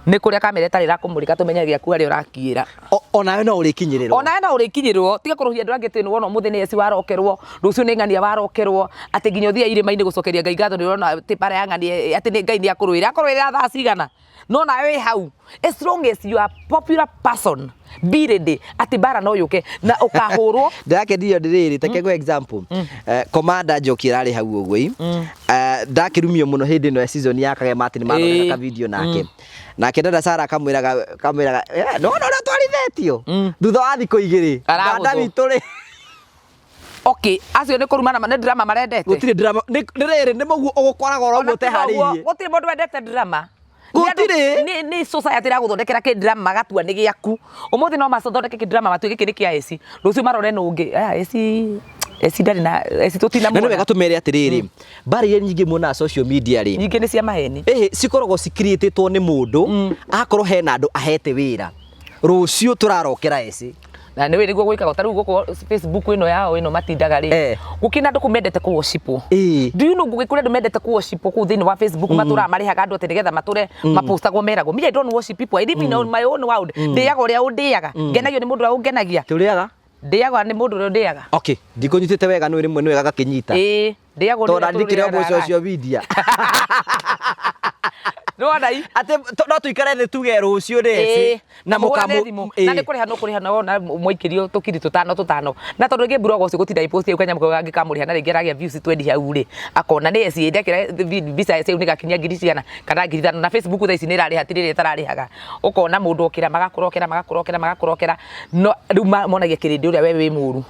Nĩ kũrĩa kamera ĩtarĩ ĩrakũmũrĩka tũmenye gĩaku harĩa ũrakiĩra. Onawe no ũrĩkinyĩrĩrwo. Onawe no ũrĩkinyĩrĩrwo. Tiga kũrũhia andũ angĩ atĩ nĩwona ũmũthĩ nĩ eci warokerwo, rũciũ nĩ ng'ania warokerwo, atĩ nginya ũthiaga irĩma-inĩ gũcokeria Ngai ngatho nĩ ũrona atĩ bara ya ng'ania, atĩ nĩ Ngai nĩ akũrũĩra. Akũrũĩra thaa cigana? No nawe wĩ hau. As long as you are popular person, be ready atĩ bara no yũke na ũkahũrwo. Ndĩrakenirio nĩ rĩrĩ, take ngũhe example. Commander Njoki ĩrarĩ hau ũguo i. Ndakĩrumio mũno hĩndĩ ĩno ya season ya Kagema atĩ nĩ mathondeka ka video nake. Nake dada Sara akamwĩraga, "Nĩwona ũrĩa twarithĩtio?" Thutha wa thikũ 2 Aragũthwo. dada witũ rĩ. Okay, acio nĩ kũrumana, nĩ drama marendete. Gũtirĩ drama, nĩ rĩrĩ, nĩ mũguo ũgũkoraga oro ũguo Ona tiga ũguo, ũteharĩirie. gũtirĩ mũndũ wendete drama. Gũtirĩ. Nĩ society ĩragũthondekera kĩ drama magatua nĩ gĩaku. Ũmũthĩ no mathondeke kĩ drama matue gĩkĩ nĩ kĩa AC, rũciũ marore nũ ũngĩ. Aya, AC, AC ndarĩ na AC tũtinamuona. Na nĩ wega tũmere atĩrĩrĩ, mbara iria nyingĩ muonaga social media rĩ, nyingĩ nĩ cia maheni. Ĩhĩ, cikoragwo cikiriĩtĩtwo nĩ mũndũ, akorwo hena andũ ahete wĩra, rũciũ tũrarokera eci. Na nĩ nĩguo gwĩkagwo. Ta rĩu gũkũ Facebook ĩno yao ĩno matindaga rĩ, gũkĩrĩ na andũ kũu mendete kũ worship. Do you know gũkĩ kũrĩ andũ mendete kũ worship kũu thĩinĩ wa Facebook, matũraga marĩhaga andũ atĩ nĩgetha matũre mapostagwo meragwo, "Me, I don't worship people. I live in my own world." Ndĩaga ũrĩa ũndĩaga, ngenagio nĩ mũndũ ũrĩa ũngenagia. Tũrĩaga. Ndĩaga nĩ mũndũ ũrĩa ũndĩaga. Okay, ndikũnyitĩte wega, nĩ rĩmwe nĩ wega gakĩnyita. Ĩĩ, ndĩagwo nĩ Tondũ ũrĩa ndikĩrĩ o tũrĩaga. social media. Nĩwona i Atĩ no tũikare thĩ tuge rũciũ nĩ eci na mũhũrane thimũ na nĩ kũrĩha, no kũrĩha, na wona mwaikĩrio tũkiri tũtano tũtano, na tondũ rĩngĩ blog ũcio gũtinda ipost hau kanyamũ kau angĩkamũrĩha, na rĩngĩ aragĩa views 20 hau rĩ, akona nĩ eci ndekĩra mbica eci nĩ gakinyia ngiri cigana kana 5,000. Na Facebook thaa ici nĩ ĩrarĩha, ti rĩrĩa ĩtararĩhaga. Ũkona mũndũ okĩra magakũrokera, magakũrokera, magakũrokera, no rĩu monagia kĩrĩndĩ ũrĩa we wĩ mũru.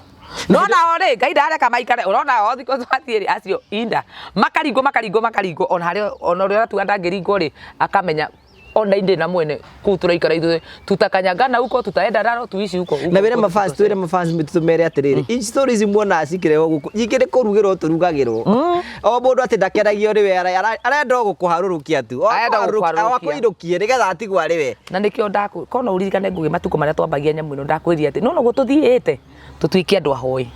No nao rĩ, Ngai ndareka maikare. Ũrona o thikũ twathiĩ rĩ, acio inda makaringwo, makaringwo, makaringwo, ona harĩa ona ũrĩa ũratua ndangĩringwo rĩ, akamenya ona indĩ na mwene kũu tũraikara ithuĩ tutakanyagana huko, tutaenda raro tuishi huko huko, Na wĩre huko mafans, twĩre mafans tũmere atĩrĩrĩ, ici stories muonaga cikĩrehwo gũkũ, nyingĩ nĩ kũrugĩrwo tũrugagĩrwo. O mũndũ atĩ ndakenagio nĩwe, arenda o gũkũharũrũkia tu. O Arenda gũkũharũrũkia. Akũinũkie nĩgetha atigwo arĩ we. Na nĩkĩo ndakũ kona ũririkane, Ngũgĩ, matukũ marĩa twambagia nyamũ ĩno, ndakwĩrire atĩ no noguo tũthiĩte tũtuĩke andũ ahoi.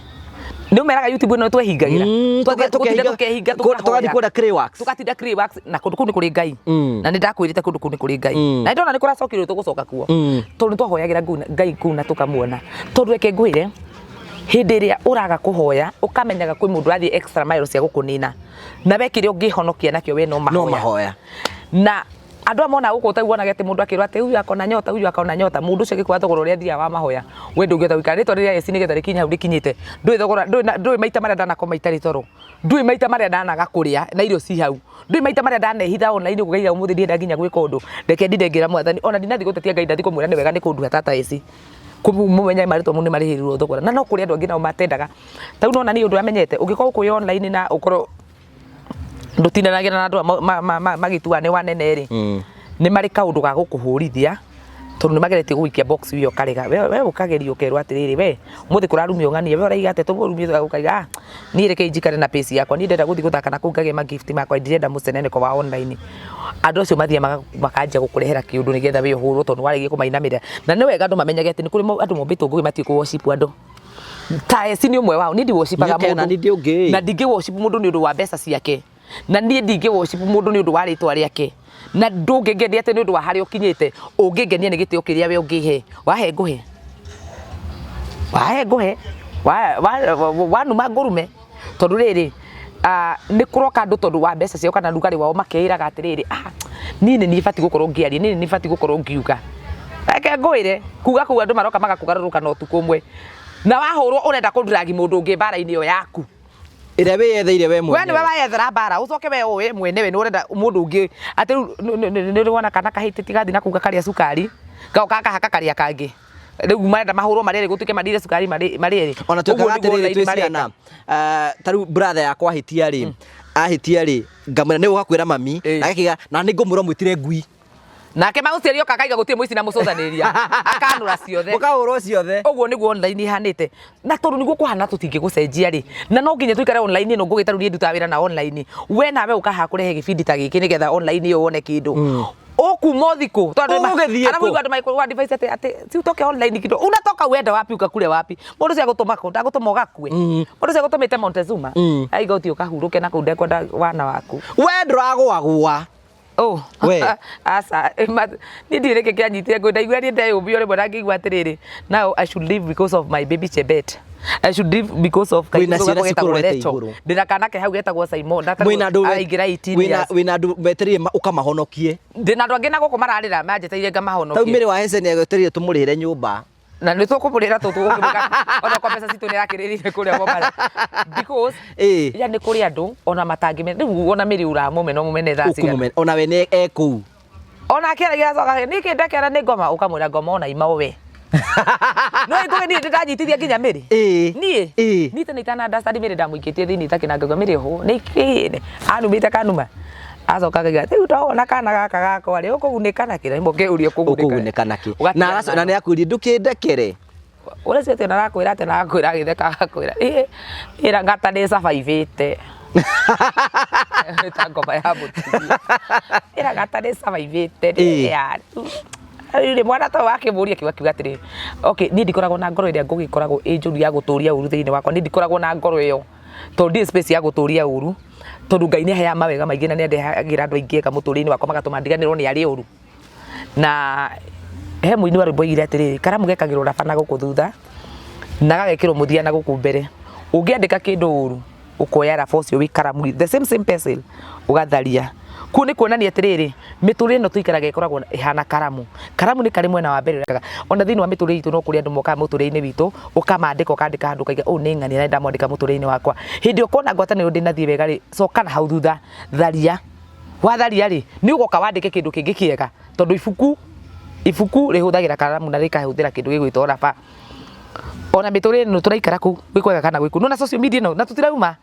Nĩ ũmeraga YouTube ĩno twehingagĩra. Tũgatinda tũkehinga. Tũgathiĩ kũrĩa Clayworks. Tũgatinda Clayworks, na kũndũ kũu nĩ kũrĩ Ngai. Na nĩ ndakwĩrĩte kũndũ kũu nĩ kũrĩ Ngai. Na nĩ ndona nĩ kũracokire, tũgũcoka kuo, tondũ nĩ twahoyagĩra Ngai kũu na tũkamuona. Tondũ reke ngwĩre, hĩndĩ ĩrĩa ũraga kũhoya, ũkamenyaga kwĩ mũndũ ũrathiĩ extra miles cia gũkũnina, na we kĩrĩa ũngĩhonokia nakĩo we no mahoya. No mahoya. Na andũ aya mona gũkũ taguo wonaga atĩ mũndũ akĩrwo atĩ huyu akona nyota, huyu akona nyota, mũndũ ũcio agĩkũra thogora ũrĩa athiaga wa mahoya, we ndũngĩhota gũikara rĩtwa rĩrĩa eci nĩgetha rĩkinye hau rĩkinyĩte. Ndũĩ thogora, ndũĩ maita marĩa ndanakoma itarĩ toro, ndũĩ maita marĩa ndanaga kũrĩa na irio ci hau, ndũĩ maita marĩa ndanehitha online ũguo ũmũthĩ ndienda nginya gwĩka ũndũ, reke ndinde ngĩra Mwathani. Ona ndinathiĩ gũtetia Ngai, ndathiĩ kũmwĩra nĩ wega nĩ kũnduha tata eci kũmenya marĩtwa mau nĩ marĩhĩrwo thogora. Na no kũrĩ andũ angĩ nao matendaga. Ta rĩu nona niĩ ũndũ amenyete ũngĩkorwo ũkũĩ online na ũkorwo ndũtindanagĩra na andũ aya magĩtua nĩ wanene rĩ, nĩ marĩ kaũndũ ga gũkũhũrithia. Tondu nĩ mageretie gũgũikia box ĩyo ũkarega. We ũkageria ũkerwo atĩrĩrĩ, we ũmũthĩ kũrarumio ng'ania, we ũraiga atĩa tũrumio ũkaiga ah niĩ reke njikare na pace yakwa, niĩ ndĩrenda gũthiĩ gũthaka na kũu ngagĩe ma gift makwa, ndirenda mũceneneko wa online. Andũ acio mathiaga makanjia gũkũrehera kĩũndũ nĩgetha we ũhũrwo tondũ nĩwaregire kũmainamĩrĩra. Na nĩ wega andũ mamenyage atĩ nĩ kũrĩ andũ mombĩtwo ngũgĩ matiũĩ kũ worship andũ. Ta Esi nĩ ũmwe wao, niĩ ndi worshipaga Nĩ mũndũ. nĩ ndĩ ũngĩ. Na ndingĩ worship mũndũ nĩ ũndũ wa mbeca ciake. Na niĩ ndingĩ worship mũndũ nĩ ũndũ wa rĩtwa rĩake. Na ndũngĩngenia atĩ nĩ ũndũ wa harĩa ũkinyĩte, ũngĩngenia nĩ gĩtĩo kĩrĩa we ũngĩhe. Wahe ngũhe. Wahe ngũhe. Wanuma ngũrume. Tondũ rĩrĩ, nĩ kũroka andũ tondũ wa mbeca ciao kana rugarĩ wao makeĩraga atĩrĩrĩ, ah, niĩ nĩ niĩ batiĩ gũkorwo ngĩaria, niĩ nĩ niĩ batiĩ gũkorwo ngiuga. Reke ngwĩre, kuga kũu andũ maroka magakũgarũrũka na ũtukũ ũmwe. Na wahũrwo ũrenda kũ drag mũndũ ũngĩ mbara-inĩ ĩyo yaku. Ĩrĩa wĩyetheire we We mwenyewe. nĩwe wayethera mbara, ũcoke we ũĩ mwenyewe nĩ ũrenda mũndũ ũngĩ atĩ rĩu nĩ ũrĩ wona kana kahĩtĩtie gathiĩ na kũu gakarĩa cukari, goka gakahaka karĩa kangĩ. Rĩu marenda mahũrwo marĩ erĩ gũtuĩke marĩire cukari marĩ erĩ. Ona Ũguo twekaga nĩguo atĩrĩrĩ online twĩ mareka. ciana, ta rĩu brother yakwa ahĩtia rĩ, ahĩtia rĩ, ngamwĩra nĩ ũga kwĩra mami, na agakĩga na nĩ ngũmwĩra ũmwĩtire ngui. Nake magũciari oka akaiga gũtirĩ mũici na mũcũthanĩrĩria. Akanũra ciothe. Mũkahũrwo ciothe. Ũguo nĩguo online ihanĩte. Na tondũ nĩguo kũhana tũtingĩgũcenjia rĩ, na no nginya tũikare online ĩno ngũgĩ ta rĩu niĩ ndutaga wĩra na online. We nawe ũka haha kũrehe gĩbindi ta gĩkĩ nĩgetha online ĩyo wone kĩndũ. Ũkuma ũthiĩ tondũ Ũgũgĩthiĩ kũ? Arabu andũ magĩkũrwo advice atĩ atĩ si utoke online kidogo. Unatoka uende wapi ukakule wapi? Mũndũ ũcio agũtũma kũ? Ndagũtũma ũgakue. Mũndũ ũcio agũtũmĩte Montezuma. Aiga ũthiĩ ũkahurũke na kũu ndekwenda wana waku. We ndũragũagũa. Oh. We. Aca, niĩ ndiũĩ nĩkĩ kĩanyitire ngũĩ ndaigua niĩ ndeyũmbia rĩmwe na ngĩigua atĩrĩrĩ, now I should live because of my baby Chebet. I should live because of Wĩna kairĩtu ciana gakwa getagwo cikũrorete Rachel. igũrũ. Ndĩna kana ke hau getagwo Simon. Na Mwĩna andũ araingĩra 18 wĩna years. wĩna andũ metereire ũkamahonokie. Ndĩna andũ angĩ na gũkũ mararĩra manjeteire Tau ngamahonokie. mĩrĩ wa Heseni agwetereire tũmũrĩhĩre nyũmba. Na nĩ tũkũmũrĩra tũtũgũkĩmwĩka ona kwa mbeca citũ nĩ arakĩrĩrire kũrĩa Mombatha. Because Ĩĩ. ya nĩ kũrĩ andũ ona matangĩmenya rĩu ona mĩrĩ ũramũmena ũmũmene thaa cigana. Ũkũmũmena. Ona we nĩ e kũu. Ona akĩaragia acoka nĩkĩ ndekera nĩ ngoma ũkamwĩra ngoma ona ima we. No ngũgĩ niĩ ndĩranyitithia nginya mĩrĩ. Ĩĩ. Niĩ. Ĩĩ. Niĩ tene itana understand mĩrĩ ndamũikĩtie thĩinĩ itakĩna ngauga mĩrĩ ũhũ nĩkĩ anumĩte kanuma. Acoka akauga rĩu ndona kana gaka gakwa rĩ ũkũgunĩka nakĩ na mũkĩũria ũkũgunĩka. Ũkũgunĩka nakĩ. Ũgatigana Na agacoka na nĩ akwĩrire ndũkĩndekere. Ũrĩa cio atĩ arakwĩra atĩ na arakwĩra agĩtheka agakwĩra ĩ ĩra ngata nĩ survive-ĩte. Ta ngoma ya mũtumia. Ĩra ngata nĩ survive-ĩte. Ĩĩ. Ya, rĩu rĩ mwana ta wakĩmũria kiuga kiuga atĩrĩ okay niĩ ndikoragwo na ngoro ĩrĩa ngũgĩkoragwo ĩ njũru ya gũtũria ũru thĩinĩ wakwa niĩ ndikoragwo na ngoro ĩyo tondũ ndirĩ space ya gũtũria ũru tondũ Ngai nĩ aheaga mawega maingĩ na nĩ andehagĩra andũ aingĩ ega mũtũrĩre-inĩ wakwa magatũma ndiganĩrwo nĩ arĩa oru. Na he mũini wa rwĩmbo oigire atĩrĩrĩ, karamu gekagĩrwo raba na gũkũ thutha na gagekĩrwo mũthia na gũkũ mbere. Ũngĩandĩka kĩndũ ũru, ũkoya raba ũcio wĩ karamu, the same same pencil, ũgatharia. Kũu nĩ kuonania atĩrĩrĩ, mĩtũrĩre ĩno tũikaraga ĩkoragwo ĩhana karamu. Karamu nĩ karĩ mwena wa mbere. Ona thĩinĩ wa mĩtũrĩre itũ no kũrĩ andũ mokaga mũtũrĩre-inĩ witũ, ũkamandĩka ũkandĩka handũ ũkaiga ũyũ nĩ ng'ania na nĩndamwandĩka mũtũrĩre-inĩ wakwa. Hĩndĩ ĩrĩa ũkona ngwatanĩro ndĩnathiĩ wega rĩ, coka na hau thutha, tharia. Watharia rĩ, nĩ ũgoka wandĩke kĩndũ kĩngĩ kĩega, tondũ ibuku ibuku rĩhũthagĩra karamu na rĩkahũthĩra kĩndũ gĩgwĩtwo raba. Ona mĩtũrĩre ĩno tũraikara kũu gwĩ kwega kana gwĩ kũru. Nĩwona social media ĩno na tũtirauma,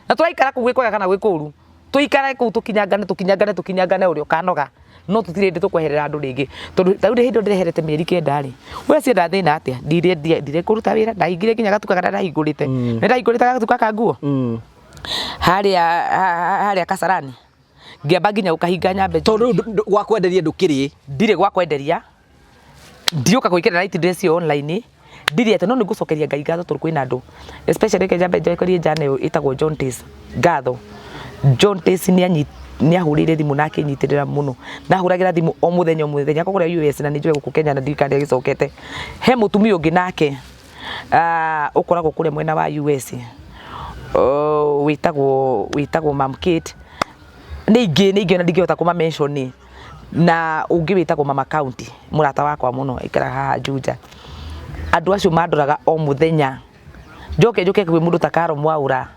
na tũraikara kũu gwĩ kwega kana gwĩ kũru. Tũikare kũu tũkinyangane tũkinyangane tũkinyangane ũrĩa ũkanoga, no tũtirĩ hĩndĩ tũkweherera andũ rĩngĩ. Tondũ ta rĩu hĩndĩ ĩyo ndĩreherete mĩeri kenda rĩ, we cienda thĩna atĩa? Ndirĩ kũruta wĩra, ndahingire nginya gatuka karĩa ndahingũrĩte. Nĩ ndahingũrĩte gatuka ka nguo? Harĩa harĩa Kasarani. Ngĩamba nginya gũkahinga nyambe. Tondũ rĩu gwa kwenderia ndũkĩrĩ. Ndirĩ gwa kwenderia. Ndioka gwĩkĩra night dress ĩyo online. Ndirĩ atĩ no nĩ ngũcokeria Ngai ngatho tondũ kwĩna andũ. Especially reke nyambe njokerie njana ĩyo ĩtagwo John Tace ngatho. John Tace nĩ ahũrĩire thimũ na akĩnyitĩrĩra mũno. Na ahũragĩra thimũ o mũthenya o mũthenya akorwo kũrĩa US na nĩ njũĩ gũkũ Kenya na ndiũĩ kana nĩ agĩcokete. He mũtumia ũngĩ nake ũkoragwo kũrĩa mwena wa US wĩtagwo wĩtagwo Mam Kate. Nĩ ingĩ nĩ ingĩ ona ndingĩhota kũma mention. Na ũngĩ wĩtagwo Mama County mũrata wakwa mũno aikaraga haha Juja. Andũ acio mandoraga o mũthenya. Njoke njũke kwĩ mũndũ ta Caro Mwaũra.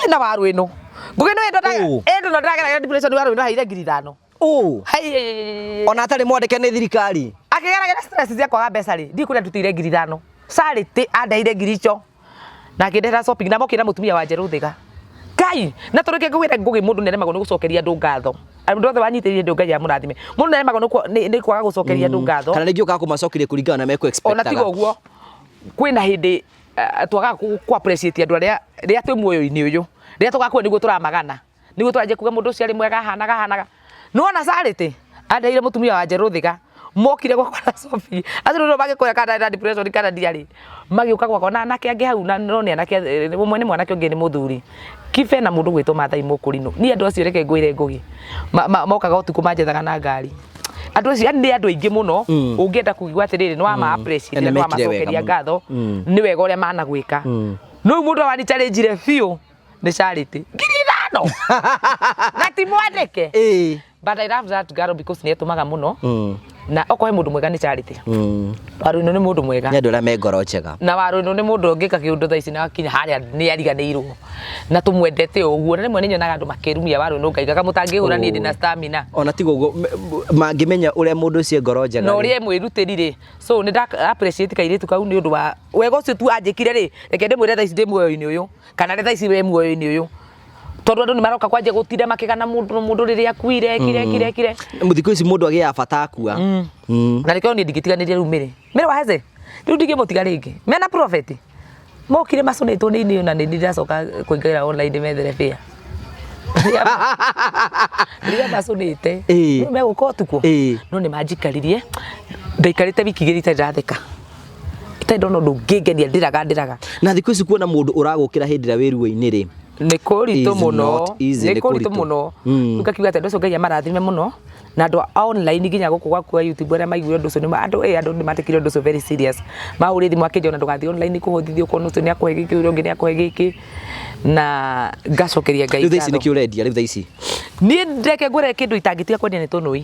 Ena waru ĩno. Ngũgĩ nĩ ĩno ndĩrageragĩra depression waru ĩno aheire ngiri ithano. Ũ. Ona atarĩ mwandĩke nĩ thirikari. Akĩgeragĩra stress cia kwaga mbeca rĩ, ndiũĩ kũrĩa ndutĩire ngiri ithano. Charity andeheire ngiri icio. Na akĩndehera shopping na mokĩra mũtumia wa Njerũ Thĩga. Ngai, na tondũ reke ngwĩre Ngũgĩ mũndũ nĩ aremagwo nĩ gũcokeria andũ ngatho. Andũ othe wanyitĩrĩire ndũ Ngai amũrathime. Mũndũ nĩaremagwo nĩ kwaga gũcokeria andũ ngatho. Kana rĩngĩ ũkaga kũmacokeria kũringana na mekũ Ona expectaga. tiga ũguo, kwĩna hĩndĩ twagaga kũ appreciate andũ arĩa rĩrĩa twĩ muoyo-inĩ ũyũ, rĩrĩa tũgakua nĩguo tũramagana, nĩguo tũranjia kuga mũndũ ũcio arĩ mwega ahanaga ahanaga. Nĩwona Charity andeheire mũtumia wa Njerũ Thĩga, mokire gwakwa na Sophie, acio nĩo mangĩkwĩra kana ndarĩ na depression kana ndiarĩ, magĩũka gwakwa na anake angĩ hau na no nĩ anake, ũmwe nĩ mwanake ũngĩ nĩ mũthuri, Kibe na mũndũ ũgwĩtwo Maathai Mũkũrinũ. Niĩ andũ acio reke ngwĩre Ngũgĩ, mokaga ũtukũ manjethaga na ngari. Andũ acio yani nĩ andũ aingĩ mũno, ũngĩenda kũigua atĩrĩrĩ nĩ wama appreciate Na na nĩ nĩ mekire wega wamacokeria mũno. ngatho, nĩ wega ũrĩa managwĩka. No rĩu mũndũ wani challenge biũ nĩ Charity. 5,000! Na ti mwandĩke. But I love that girl because nĩ etũmaga mũno. Na okorwo he mũndũ mwega nĩ Charity. Waruinũ nĩ mũndũ mwega. Nĩ andũ arĩa me ngoro njega. Na Waruinũ nĩ mũndũ ũngĩka kĩũndũ thaa ici na akinya harĩa nĩ ariganĩirwo. Na tũmwendete o ũguo. Na rĩmwe nĩ nyonaga andũ makĩrumia Waruinũ ngaigaga mũtangĩhũra niĩ ndĩna stamina. Ona tiga ũguo mangĩmenya ũrĩa mũndũ ũcio e ngoro njega. Na ũrĩa e mwĩrutĩri rĩ. So nĩ nda appreciate kairĩtu kau nĩ ũndũ wa wega ũcio tu anjĩkire rĩ, reke ndĩmwĩre thaa ici ndĩ muoyo-inĩ ũyũ. Kana rĩ thaa ici wĩ muoyo-inĩ ũyũ. Tondũ andũ nĩ maroka kwanjia gũtinda makĩgana mũndũ mũndũ rĩrĩa akuire kire kire kire. Thikũ ici mũndũ agĩaga bata akua. Na nĩkĩo niĩ ndingĩtiganĩria rĩu Mary. Mary wa Heze, rĩu ndingĩmũtiga rĩngĩ. Mena prophet. Mokire macũnĩtwo nĩ inĩ na nĩ ndiracoka kũingĩra online ndĩmethere fare. Rĩrĩa macũnĩte, rĩu megũka ũtukũ. No nĩ manjikaririe, ndaikarĩte wiki igĩrĩ itarĩ ndatheka. Itarĩ ndona ũndũ ũngĩngenia ndĩraga ndĩraga. Na thikũ ici kuona mũndũ ũragũkĩra hĩndĩ ĩrĩa wĩ ruo-inĩ rĩ. Nĩ kũritũ Is mũno, not easy, nĩ nĩ kũritũ kũritũ. mũno. Rĩu ngakiuga atĩ andũ acio Ngai amarathime mũno, na andũ a online nginya gũkũ gwaku wa YouTube arĩa maiguire ũndũ ũcio nĩ andũ andũ nĩ matekire ũndũ ũcio very serious. Mahũrire thimũ akĩnjĩra ona ndũgathiĩ online kũhũthithio ũkona ũcio nĩ akũhe gĩkĩ ũrĩa ũngĩ nĩ akũhe gĩkĩ. Na ngacokeria Ngai Rĩu thaa ici ngatho. nĩkĩ ũrendia rĩu thaa ici? Niĩ reke ngwĩre kĩndũ itangĩtiga kwendia nĩ tũnũi.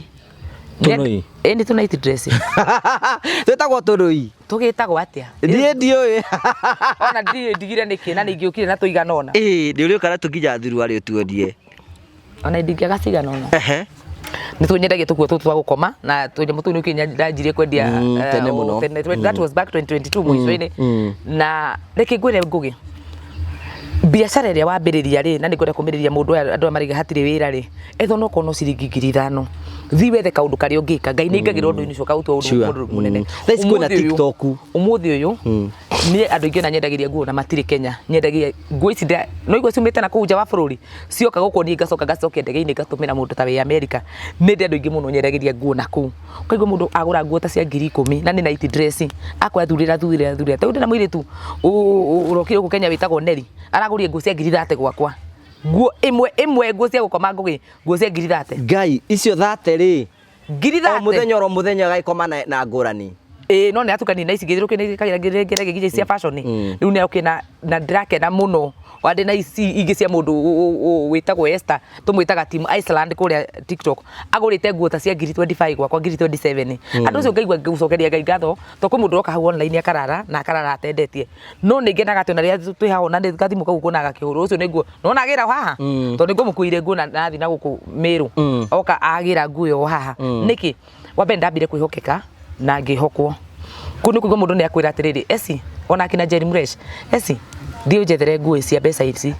Tũnũi? Ĩ nĩ tũ night dress. Twĩtagwo tũnũi. Tũgĩtagwo atĩa? Niĩ ndiũĩ. Ona ndiũĩ ndigire nĩkĩ na nĩ ingĩũkire na tũigana ũna. Ĩĩ nĩ ũrĩũka na tũnginya thuruarĩ ũtuonie. Ona ndingĩaga cigana ũna. Ehe. Nĩ tũnyendagia tũkuo tũtũ twa gũkoma na tũnyamũ tũu nĩkĩo ndanjirie kwendia Tene mũno. Tene, that was back 2022 mũico-inĩ. Na reke ngwĩre Ngũgĩ, biacara ĩrĩa wambĩrĩria rĩ, na nĩ ngwenda kũmĩrĩria mũndũ aya andũ aya maraiga hatirĩ wĩra rĩ, ethwo no ũkorwo no ciringi 5,000, thiĩ wethe kaũndũ karĩa ũngĩka, Ngai nĩ aingagĩra ũndũ-inĩ ũcio akaũtua ũndũ ũndũ mũnene. Thaa ici kwĩna Ũmũthĩ ũyũ- TikTok. Ũmũthĩ ũyũ niĩ andũ aingĩ ona nyendagĩria nguo na matirĩ Kenya, nyendagia nguo ici no igua ciumĩte na kũu nja wa bũrũri, cioka gũkũ niĩ ngacoka ngacokia ndege-inĩ ngatũmĩra mũndũ ta wĩ America. Nĩ ndĩ andũ aingĩ mũno nyendagĩria nguo na kũu. Ũkaigua mũndũ agũra nguo ta cia 10,000 na nĩ night dress, akoya thurĩra thurĩra thurĩra. Ta rĩu ndĩna mũirĩtu ũrokire gũkũ Kenya wĩtagwo Nelly, aragũrire nguo cia 30,000 gwakwa. Nguo ĩmwe ĩmwe nguo cia gũkoma Ngũgĩ, nguo cia 30,000. Ngai, icio thate rĩ, Ngiri o thate. mũthenya oro mũthenya agagĩkoma na ngũrani. Ĩĩ no nĩ atukanie na ici ngĩthirũkĩ nĩ kagira ngĩrĩa nginya cia fashion. Rĩu nĩ okĩ na na ndĩrakena mũno. Wa ndĩ na ici ingĩ cia mũndũ wĩtagwo Esther, tũmwĩtaga Team Iceland kũrĩa TikTok. Agũrĩte nguo ta cia 25,000 gwakwa 27,000. Andũ acio ngaigua ngĩcokeria Ngai ngatho, tondũ kwĩ mũndũ ũroka hau online akarara na akarara atendetie. No nĩ ngenaga atĩ ona rĩrĩa twĩ haha ona nĩ gathimũ kau nguona gakĩhũrwo ũcio nĩ nguo. Nĩwona agĩra o haha? Tondũ nĩ ngũmũkuĩire nguo na nathiĩ na gũkũ Meru. Oka agĩra nguo ĩyo o haha. Nĩkĩ? Wa mbere ndambire kwĩhokeka na ngĩhokwo. Kũu nĩ kũigua mũndũ nĩ akwĩra atĩrĩrĩ, Esi, ona akina Jerry Mresh, Esi, thiĩ ũnjethere nguo cia mbeca ici,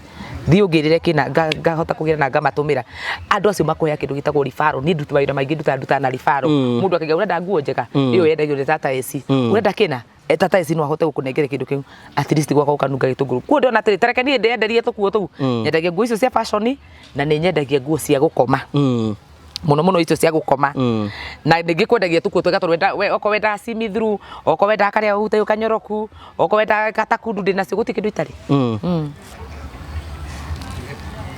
thiĩ ũngĩrĩre kĩna ngahota kũgĩra na ngamatũmĩra. Andũ acio makũheaga kĩndũ gĩtagwo referral. Niĩ ndutu mawĩra maingĩ ndutaga ndutaga na referral. Mũndũ akauga ũrenda nguo njega, ĩyo yendagio nĩ tata Esi. Ũrenda kĩna, tata Esi no ahote gũkũnengera kĩndũ kĩu. At least gwakwa gũkanunga gĩtũngũrũ. Kuo ndĩrona atĩrĩ, ta reke niĩ ndĩyenderie tũkuo tũu. Nyendagia nguo icio cia fashion na nĩ nyendagia nguo cia gũkoma. Mũno mũno icio cia gũkoma. Na ningĩ kwendagia tũkuo twega tondũ wenda we okorwo wendaga semi through, okorwo wendaga karĩa ũhutagia kanyoroku, okorwo wendaga gatakundu ndĩnacio gũtirĩ kĩndũ itarĩ.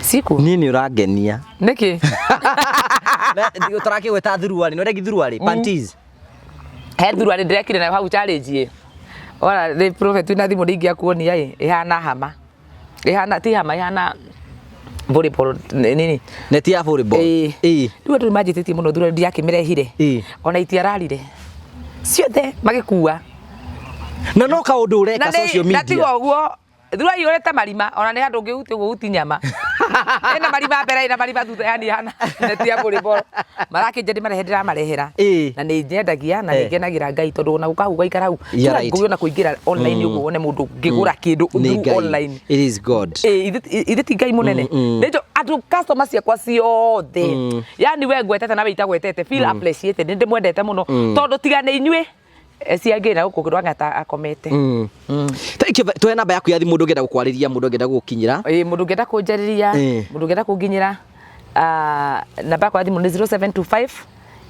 Ciku. Niĩ nĩ ũrangenia. Nĩkĩ? Tũrakĩgweta thuruarĩ, nĩ wendagia thuruarĩ, panties. He thuruarĩ ndĩrekire nayo hau challenge ĩ. Ona nĩ prophet wĩna thimũ nĩ ingĩakuonia ĩ, ĩhana hama. Ĩhana ti hama ĩhana volleyball nini. Neti ya volleyball. Ĩĩ. Ĩĩ. Rĩu andũ nĩ manjĩtĩtie mũno thuruarĩ ndiakĩmĩrehire. Ĩĩ. Ona itiararire. Ciothe magĩkua. Na no kaũndũ ũreka social Na tiga media. ũguo thura ihũrĩte marima ona nĩ handũ ũngĩhutia ũguo huti nyama. Ĩna marima mbere ĩna marima thutha yani hana neti ya volleyball. Marakĩnja ndĩmarehe ndĩramarehera. Ĩĩ. Na nĩ nyendagia na nĩ ngenagĩra Ngai tondũ ona gũka hau gũgaikara hau. Yeah, Tiga right. ngũgĩ ona kũingĩra online ũguo wone mũndũ ngĩgũra kĩndũ Nĩ through Ngai. online. It is God. Ĩĩ ithe ti Ngai mũnene. Nĩnjũ Andũ customer ciakwa ciothe, yani we ngwetete na we itagwetete, feel appreciated. Nĩ ndĩmwendete mũno tondũ tiga nĩ inyuĩ ciangĩ na gũkũ rwang'ata akomete. Thank you. Tuhe namba yaku ya thimũ, mũndũ ũngĩenda gũkwarĩria, mũndũ ũngĩenda gũgũkinyĩra. Ĩĩ, mũndũ ũngĩenda kũnjarĩria, mũndũ ũngĩenda kũnginyĩra, namba yakwa ya thimũ nĩ 0725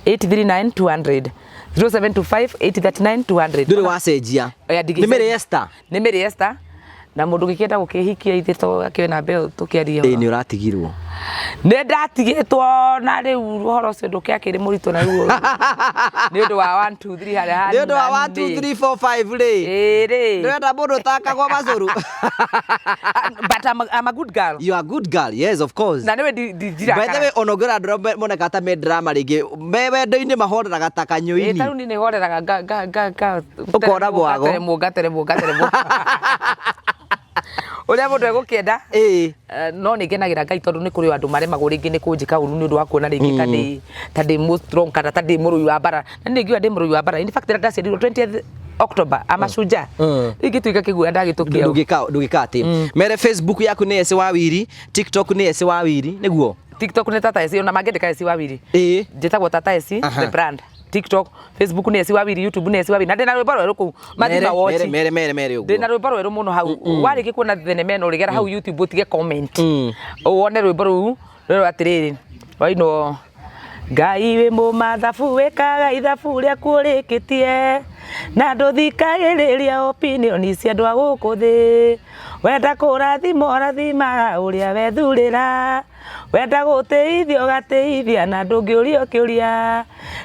839 200, 0725 839 200. Ndũrĩ wacenjia? Oya, Nĩ Mary Esther. Nĩ Mary Esther. Na mũndũ ũngĩkĩenda gũkĩhikia ithe to akĩoe namba ĩyo tũkĩarie. Ĩĩ, nĩ ũratigirwo. Nĩ ndatigĩtwo, na rĩu ũhoro ũcio ndũkĩakĩrĩ mũritũ, na rĩu nĩ ũndũ wa 1 2 3 harĩa. Nĩ ũndũ wa 1 2 3 4 5 rĩ. Ĩĩ rĩ. Ndĩrenda mũndũ ũtakagwo macũrũ. But I'm a good girl. You are a good girl, yes, of course. Na nĩwe ndinjira. By the way, ona ũngĩrora andũ arĩa monekaga ta me drama rĩngĩ me wendo-inĩ, mahoreraga ta Ĩĩ, ta kanyũini. Rĩu niĩ nĩhoreraga nga nga nga nga Ũkona bwago. Ngateremwo, ngateremwo, ngateremwo ũrĩa mũndũ egũkĩenda. No nĩ ngenagĩra Ngai tondũ nĩ kũrĩ andũ maremagwo rĩngĩ nĩ kũnjĩka ũru nĩ ũndũ wa kuona rĩngĩ ta ndĩ mũ strong kana ta ndĩ mũrũi wa mbara, na nĩ ngiuga ndĩ mũrũi wa mbara. In fact, rĩrĩa ndaciarirwo 20th October, amashujaa ingĩtuĩka kĩguoya ndagĩtũkia. Ndũngĩka atĩ mere Facebook yaku nĩ Ese Wawiri, TikTok nĩ Ese Wawiri, nĩguo? TikTok nĩ Tata Esi, ona mangĩandĩka Esi Wawiri. Njĩtagwo Tata Esi the brand. TikTok, Facebook nĩ Esi Wawiri, YouTube nĩ Esi Wawiri, na ndĩna rwĩmbo rwerũ kũu mathiĩ Mere mawatch. Mere mere mere mere Ndĩna ũguo. Rwĩmbo rwerũ mũno hau. Warĩkia kuona thenema ĩno rĩgera hau YouTube ũtige comment, wone rwĩmbo rũu rwerũ atĩrĩrĩ wainwo: Ngai wĩ mũmathabu, wĩkaga ithabu rĩaku ũrĩkĩtie, na ndũthikagĩrĩria opinion cia andũ a gũkũ thĩ. Wenda kũrathima, ũrathimaga ũrĩa wethurĩra. Wenda gũtĩithia, ũgatĩithia, na ndũngĩũrio kĩũria.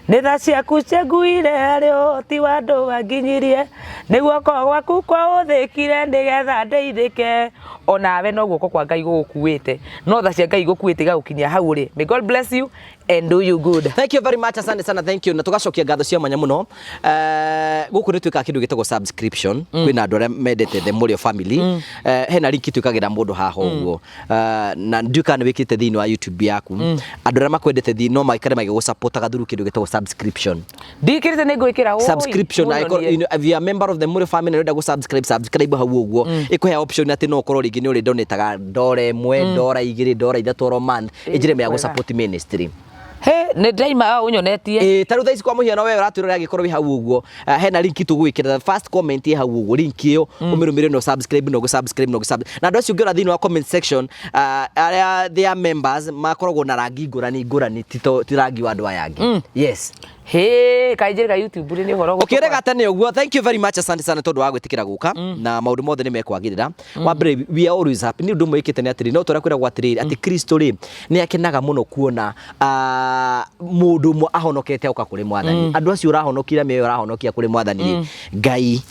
Nĩ tha ciaku cianguire, harĩ ũhoti wa andũ wanginyirie. Nĩ guoko gwaku kwaũthĩkire nĩgetha ndeithĩke. Onawe no guoko kwa Ngai gũgũkuĩte, no tha cia Ngai gũkuĩte igagũkinyia hau ũrĩ. May God bless you and do you good. Thank you very much, asante sana, thank you. Na tugacokia ngatho cia mwanya muno. Gũkũ nĩ twĩkaga kĩndũ gĩtagwo subscription. Kwĩna andũ arĩa mendete The Mũrĩo Family. Hena link twĩkagĩra mũndũ haha ũguo. Na ndiũĩ kana nĩ wĩkĩrĩte thĩinĩ wa YouTube yaku. Andũ arĩa makwendete thĩ no maikare magĩgũsupportaga through kĩndũ gĩtagwo subscription. Ndikĩrĩte, nĩ ngwĩkĩra. Oi, Subscription mũnyonie. Angĩkorwo, if you are a member of the Mũrĩo Family na ũrenda gũ subscribe hau ũguo, ĩkũhe option atĩ no ũkorwo rĩngĩ nĩ ũrĩ donataga $1, $2, $3 oro month, ĩnjĩra ĩmwe ya Wega. gũ support ministry. He, nĩ ndaima ũnyonetie. Ĩĩ, ta rĩu thaa ici kwa mũhiano we ũratwĩrora angĩkorwo wĩ hau ũguo, hena link tũgwĩkĩra, the first comment ĩ hau ũguo, link ĩyo ũmĩrũmĩrĩre no subscribe no subscribe no subscribe. Na andũ acio ũngĩrora thĩinĩ wa comment section, arĩa they are members makoragwo na rangi ngũrani ngũrani, ti rangi wa andũ aya angĩ, yes. Hĩ, kainjĩrĩra YouTube rĩ, nĩ ũhoro. Ũkĩrega tene ũguo. Thank you very much, asante sana tondũ wa gwĩtĩkĩra gũka, na maũndũ mothe nĩ mekwagĩrĩra. Wa mbere, we are always happy. Nĩ ũndũ ũmwe wĩkĩte nĩ atĩrĩ, no tũrĩa kwĩragwo atĩrĩrĩ atĩ Kristo rĩ nĩ akenaga mũno kuona mũndũ ũmwe ahonokete oka kũrĩ Mwathani. Andũ acio ũrahonokia, mĩoyo ũrahonokia kũrĩ Mwathani rĩ, Ngai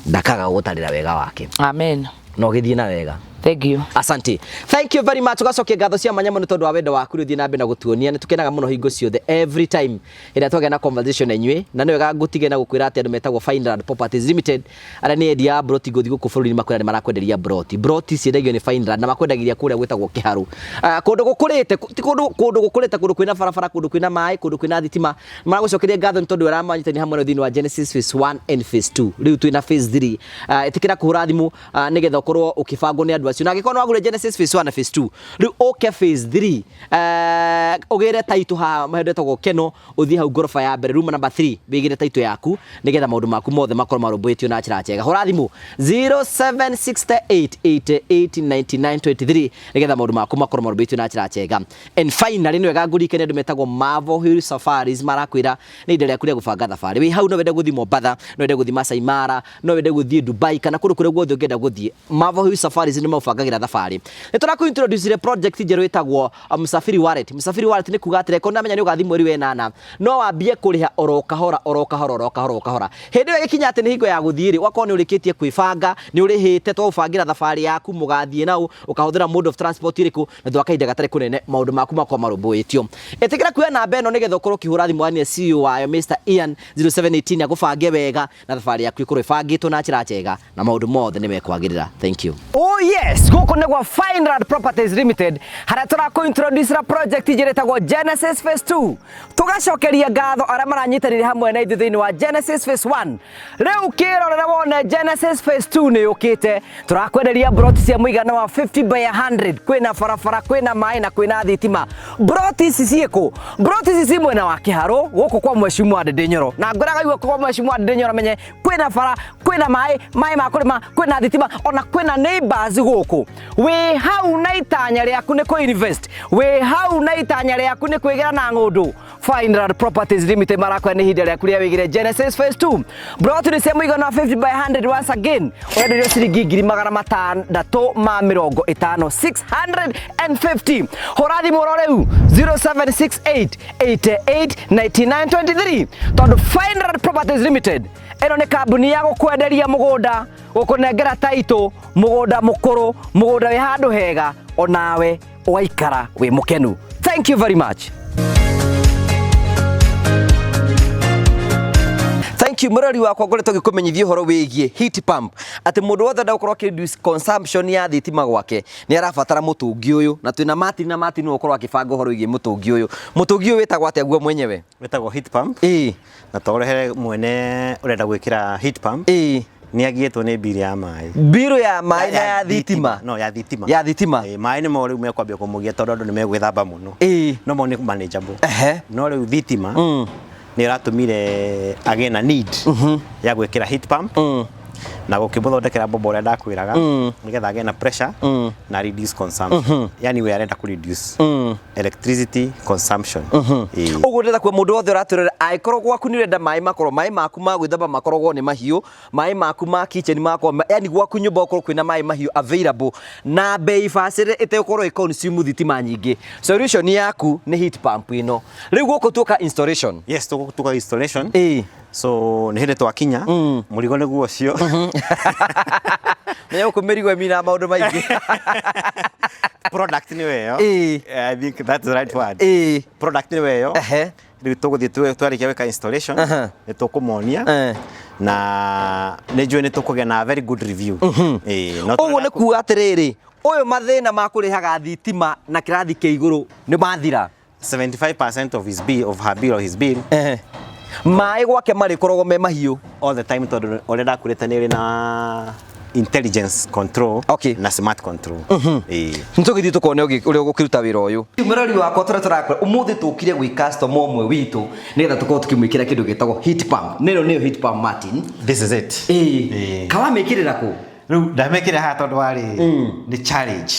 ndakaga gũgũtarĩra wega wake. Amen. Na ũgĩthiĩ na wega. Thank you. Asante, thank you very much. Ugacokia ngatho cia mwanya mũno tondũ wa wendo waku rĩu thiĩ na mbere na gũtuonia. Nĩ tũkenaga mũno hingo ciothe, every time ĩrĩa twagĩa na conversation na inyuĩ. Na nĩ wega ngũtige na gũkwĩra atĩ andũ metagwo Fineland Properties Limited, arĩa nĩ endia a broti ngũthi gũkũ bũrũri-inĩ, makwĩra nĩ marakwenderia broti. Broti ciendagio nĩ Fineland na makwendagĩria kũrĩa gwĩtagwo Kĩharũ. Kũndũ gũkũrĩte, ti kũndũ, kũndũ gũkũrĩte, kũndũ kwĩna barabara, kũndũ kwĩna maĩ, kũndũ kwĩna thitima. Maragũcokeria ngatho nĩ tondũ ũramanyitania hamwe na thĩinĩ wa Genesis phase 1 and phase 2. Rĩu twĩna phase 3. Ĩtĩkĩra kũhũra thimũ nĩgetha ũkorwo ũkĩbangwo nĩ andũ acio. Na angĩkorwo nĩ wagũrire Genesis phase 1 na phase 2, rĩu ũke phase 3, ũgĩre taitũ haha hendetagwo Keno, ũthiĩ hau ngoroba ya mbere, room number 3, wĩgĩre taitũ yaku nĩgetha maũndũ maku mothe makorwo marũmbũĩtio na njĩra njega. Hũra thimũ 0768889923 nĩgetha maũndũ maku makorwo marũmbũĩtio na njĩra njega. And finally, nĩ wega ngũririkanie andũ metagwo Marvel Hill Safaris marakwĩra nĩ ihinda rĩaku rĩa gũbanga thabarĩ. Wĩ hau no wende gũthiĩ Mombatha, no wende gũthiĩ Masai Mara, no wende gũthiĩ Dubai kana kũndũ kũrĩa guothe ũngĩenda gũthiĩ, Marvel Hill Safaris nĩ maũbangagĩra thabarĩ. Nĩ tũrakũ introduce project njerũ ĩtagwo Msafiri Wallet. Msafiri Wallet nĩ kuga atĩrĩ, korwo nĩamenya nĩ ũgathiĩ mweri wa ĩnana, no wambie kũrĩha oro kahora, oro kahora, oro kahora, oro kahora. Hĩndĩ ĩyo ĩgĩkinya atĩ nĩ hingo ya gũthiĩ rĩ, ũgakorwo nĩ ũrĩkĩtie kwĩbanga, nĩ ũrĩhĩte, twagũbangĩra thabarĩ yaku, mũgathiĩ nau, ũkahũthĩra mode of transport ĩrĩkũ, na thutha wa kahinda gatarĩ kũnene maũndũ maku makorwo marũmbũĩtio. Ĩtĩkĩra kuoya namba ĩno nĩgetha ũkorwo ũkĩhũra thimũ wanie CEO wayo Mr Ian 0718 agũbange wega na thabarĩ yaku ĩkorwo ĩbangĩtwo na njĩra njega na maũndũ mothe nĩ mekwagĩrĩra. Thank you. Oh yes. Yes, gũkũ nĩ gwa Fineland Properties Limited harĩa tũrakũ introduce ra project njĩrĩ ĩtagwo Genesis Phase 2. Tũgacokeria ngatho arĩa maranyitanĩire hamwe na ithuĩ thĩinĩ wa Genesis Phase 1. Rĩu kĩrorera wone Genesis Phase 2 nĩ yũkĩte. Tũrakwenderia broti cia mũigana wa 50 by 100. Kwĩna barabara, kwĩna maĩ na kwĩna thitima. Broti ici ciĩkũ? Broti ici ci mwena wa Kĩharũ gũkũ kwa Mheshimiwa Ndindi Nyoro. Na ngwĩraga igua kwa Mheshimiwa Ndindi Nyoro menye kwĩna bara, kwĩna maĩ, maĩ ma kũrĩma, kwĩna thitima, ona kwĩna neighbors gũkũ. Wĩ hau na itanya rĩaku nĩ kũ invest. Wĩ hau na itanya rĩaku nĩ kwĩgĩra na ng'ũndũ. Fineland Properties Limited marakwĩra nĩ ihinda rĩaku rĩa wĩgĩre Genesis Phase 2. Broti nĩ cia mũigana wa 50 by 100 once again. Ũrenderio ciringi 650,000 650. Hũra thimũ oro rĩu 0768 88 99 23 tondũ Fineland Properties Limited ĩno nĩ kambuni ya gũkwenderia mũgũnda, gũkũnengera taitũ, mũgũnda mũkũrũ, mũgũnda wĩ handũ hega, onawe ũgaikara wĩ mũkenu. Thank you very much. Thank you mũrori wakwa ngoretwo ngĩkũmenyithia ũhoro wĩgiĩ heat pump atĩ mũndũ wothe enda gũkorwo akĩ reduce consumption ya thitima gwake nĩ arabatara mũtũngi ũyũ na twĩna Martin na Martin nĩwe ũkorwo akĩbanga ũhoro wĩgiĩ mũtũngi ũyũ. Mũtũngi ũyũ wĩtagwo atĩa guo mwenyewe? Wĩtagwo heat pump. Ĩĩ. Na twaũrehere mwene ũrenda gwĩkĩra heat pump. Ĩĩ. Nĩ agiĩtwo nĩ mbirũ ya maĩ. Mbirũ ya maĩ na ya thitima. No, ya thitima. Ya thitima. Ĩĩ, maĩ nĩmo rĩu mekwambia kũmũgia tondũ andũ nĩ megwĩthamba mũno. Ĩĩ. No mo nĩ manageable. Ehe. No rĩu thitima nĩ ĩratũmire agĩe na need ya gwĩkĩra heat pump na gũkĩmũthondekera bomba ũrĩa ndakwĩraga nĩgetha agĩe na pressure na reduce consumption. Yani we arenda kũ reduce electricity consumption. Ĩĩ. Ũguo ndĩrenda kuga mũndũ wothe ũratwĩrora angĩkorwo gwaku nĩ ũrenda maĩ makorwo maĩ maku ma gwĩthamba makoragwo nĩ mahiũ, maĩ maku ma kitchen makorwo yani gwaku nyũmba gũkorwo kwĩna maĩ mahiũ available na bei bacĩrĩre ĩtegũkorwo ĩ consume thitima nyingĩ. Solution yaku nĩ heat pump ĩno. Rĩu gũkũ tuoka installation. Yes, tũgũtuka installation. Ĩĩ. So nĩ hĩndĩ twakinya mũrigo nĩguo ũcio. Menya gũkũ mĩrigo ĩminaga maũndũ maingĩ. Product nĩyo ĩyo. Ĩĩ. I think that's the right word. Ĩĩ. Product nĩyo ĩyo. Ehe. Rĩu tũgũthiĩ twarĩkia gwĩka installation nĩ tũkũmonia na nĩ njũĩ nĩ tũkũgĩa na very good review. Ĩĩ, no Ũguo nĩ kuga atĩrĩrĩ, ũyũ mathĩna ma kũrĩhaga thitima na kĩrathi kĩa igũrũ nĩ mathira. 75% of his bill, of her bill or his bill. Ehe. Maĩ gwake marĩkoragwo me mahiũ. All the time tondũ ũrĩa ndakwĩrĩte nĩ ĩrĩ na intelligence control Okay. na smart control. Ĩĩ. Nĩtũgĩthiĩ tũkone ũrĩa ũgũkĩruta wĩra ũyũ. Mũrori wakwa tũrĩa tũrakora ũmũthĩ tũkire gwĩ customer ũmwe witũ nĩgetha tũkorwo tũkĩmwĩkĩra kĩndũ gĩtagwo heat pump. Na ĩno nĩyo heat pump Martin. This is it. Ĩĩ. Ĩĩ. Kawamĩkĩrĩra kũ? Rĩu ndamĩkĩra haha tondũ warĩ nĩ challenge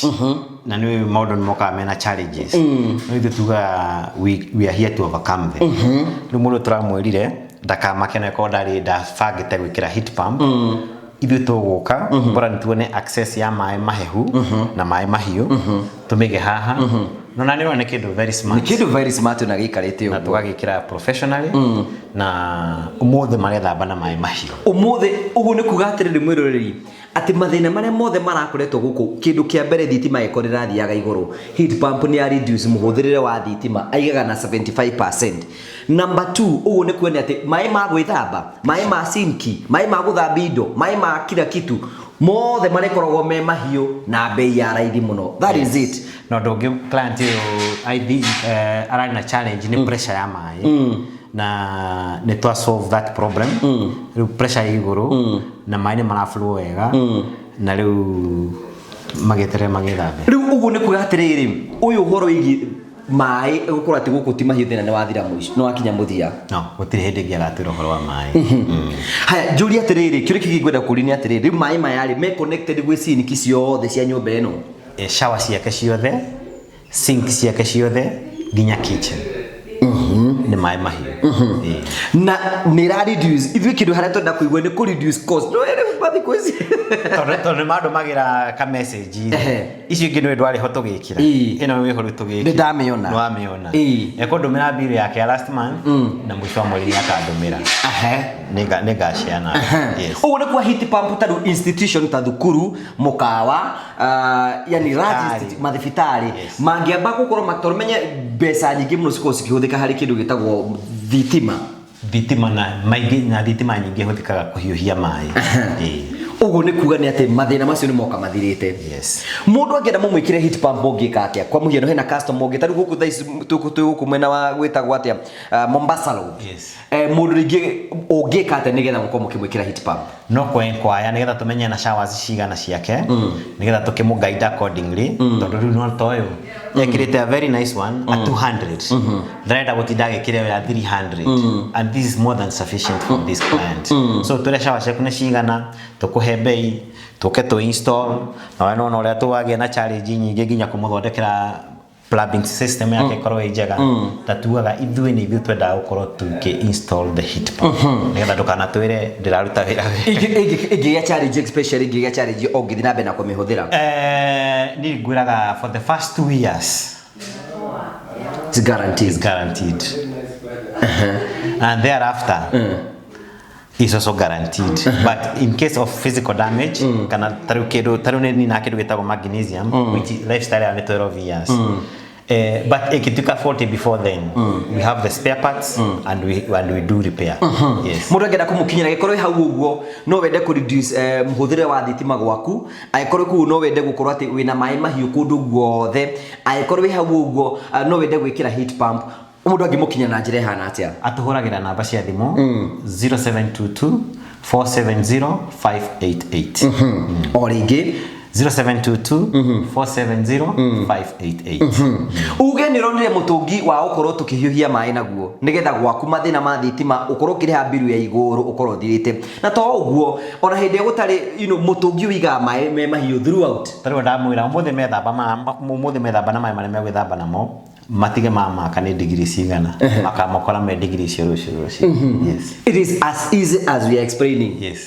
na nĩ maũndũ nĩ mokaga mena challenges no ithuĩ tugaga we are here to overcome them. Rĩu mũndũ tũramwĩrire ndakamake na korwo ndarĩ ndabangĩte gwĩkĩra heat pump ithuĩ tũgũka bora nĩ tuone access ya maĩ mahehu na maĩ mahiũ tũmĩige haha no na nĩ ũrona nĩ kĩndũ very Nĩ smart kĩndũ very smart na gĩikarĩte na ũguo. tũgagĩkĩra professionally na ũmũthĩ marethamba na maĩ mahiũ. Ũmũthĩ ũguo nĩ kuga atĩrĩrĩ mwĩroreri atĩ mathĩna marĩa mothe marakoretwo gũkũ kĩndũ kĩa mbere thitima ĩkorwo ĩrathiaga igũrũ heat pump nĩ ya reduce mũhũthĩrĩre wa thitima aigaga na 75%. Number 2 ũguo nĩ kuonia atĩ maĩ ma gwĩthamba, maĩ ma sinki, maĩ ma gũthambia indo, maĩ ma kila kitu mothe marĩkoragwo me mahiũ na bei ya raithi mũno. That is it. Na ũndũ ũngĩ client ũyũ I think ararĩ na challenge nĩ pressure ya maĩ na nĩ twa solve that problem. Rĩu pressure ĩ igũrũ na maĩ nĩ maraflow wega na rĩu magĩeterere magĩthambe. Rĩu ũguo nĩ kuga atĩrĩrĩ ũyũ ũhoro wĩgiĩ maĩ gũkorwo atĩ gũkũ ti mahiũ thĩna nĩ wathira mũico nĩ wakinya mũthia. No gũtirĩ hĩndĩ ĩngĩ agatwĩra ũhoro wa maĩ. Haya njũrie atĩrĩrĩ kĩũria kĩngĩ ngwenda kũũria nĩ atĩrĩrĩ rĩu maĩ maya rĩ me connected gwĩ sinki ciothe cia nyũmba ĩno? Shower ciake ciothe, sink ciake ciothe nginya kitchen nĩ maĩ mahiũ. Ĩĩ. Na nĩ ĩra reduce ithuĩ kĩndũ harĩa twenda kũigua nĩ kũ reduce cost. No ĩrĩ mathikũ ici. Tondũ nĩ mandũmagĩra ka message. Ehe. Icio ingĩ nĩ ndwarĩ ho tũgĩkĩra. Ĩĩ. Ĩno wĩho rĩu tũgĩkĩra. Nĩ ndamĩona. Nĩ wamĩona. Ĩĩ. Ekũndũmĩra bill yake ya last month na mũico wa mweri nĩ akandũmĩra. Ehe. Nĩ ngaciana. Yes. Ũguo nĩ kwa heat pump ta rĩu institution ta thukuru, mũkawa, yani large Thibitarĩ. mathibitarĩ Yes. mangĩamba gũkorwo tondũ menye mbeca nyingĩ mũno cikoragwo cikĩhũthĩka harĩ kĩndũ gĩtagwo thitima. Thitima na maingĩ na thitima nyingĩ ihũthĩkaga kũhiũhia maĩ. Ĩĩ. Ũguo nĩ kuga nĩ atĩ mathĩna macio nĩ moka mathirĩte. Yes. Mũndũ angĩenda mũmwĩkĩre heat pump ũngĩka atĩa? Kwa mũhiano hena customer ũngĩ ta rĩu gũkũ thaa ici twĩ gũkũ mwena wa gwĩtagwo atĩa, Mombasa Road. Yes. Mũndũ rĩngĩ ũngĩka atĩa nĩgetha mũkorwo mũkĩmwĩkĩra heat pump? No kwenkwaya nĩgetha tũmenye na showers cigana ciake, nĩgetha tũkĩmũ guide accordingly, tondũ rĩu no ta ũyũ ekĩrĩte a very nice one a 200, ndarenda gũtinda agĩkĩra ĩyo ya 300, and this is more than sufficient for this client. So tũrĩa shower ciaku nĩ cigana, tũkũhe bei, tũke tũ install, na we nĩwona ũrĩa tũwagĩa na challenge nyingĩ nginya kũmũthondekera plumbing system yake ĩkorwo ĩ njega. Ta tugaga ithuĩ nĩ ithuĩ twendaga gũkorwo tũkĩ install the heat pump nĩgetha ndũkanatwĩre ndĩraruta wĩra wega. Ĩngĩgĩa challenge, especially ĩngĩgĩa challenge ũngĩthiĩ na mbere na kũmĩhũthĩra? Niĩ ngwĩraga for the first 2 years It's guaranteed. Is guaranteed, and thereafter is also guaranteed, but in case of physical damage kana tarĩu kĩndũ tarĩu nĩ nina kĩndũ gĩtagwo magnesium, which is lifestyle ya nĩ 12 years. But ikituka 40 before then, we have the spare parts and we do repair. Yes. Mũndũ angĩenda kũmũkinyĩra, gĩkorwo hau ũguo no wende kũ reduce mũhũthĩre wa thitima gwaku, angĩkorwo kũu no wende gũkorwo atĩ wĩna maĩ mahiũ kũndũ guothe, angĩkorwo wĩ hau ũguo no wende gwĩkĩra heat pump, mũndũ angĩmũkinya na njĩra ĩhana atĩa? Atũhũragĩra namba cia thimũ 0722 470 588. O rĩngĩ? 0722 470 588. Uge nĩ ũronire mũtũngi wa gũkorwo tũkĩhiũhia maĩ naguo nĩgetha gwaku mathĩna ma thitima ũkorwo ũkĩrĩha mbiru ya igũrũ ũkorwo ũthirĩte, na to ũguo, ona hĩndĩ ĩrĩa gũtarĩ mũtũngi ũigaga maĩ me mahiũ throughout. Tarĩu ndamwĩra ũmũthĩ methamba na maĩ marĩa megwĩthamba namo matige mamaka nĩ digiri cigana, makamokora me digiri icio rũciũ. Yes. It is as easy as we are explaining. Yes.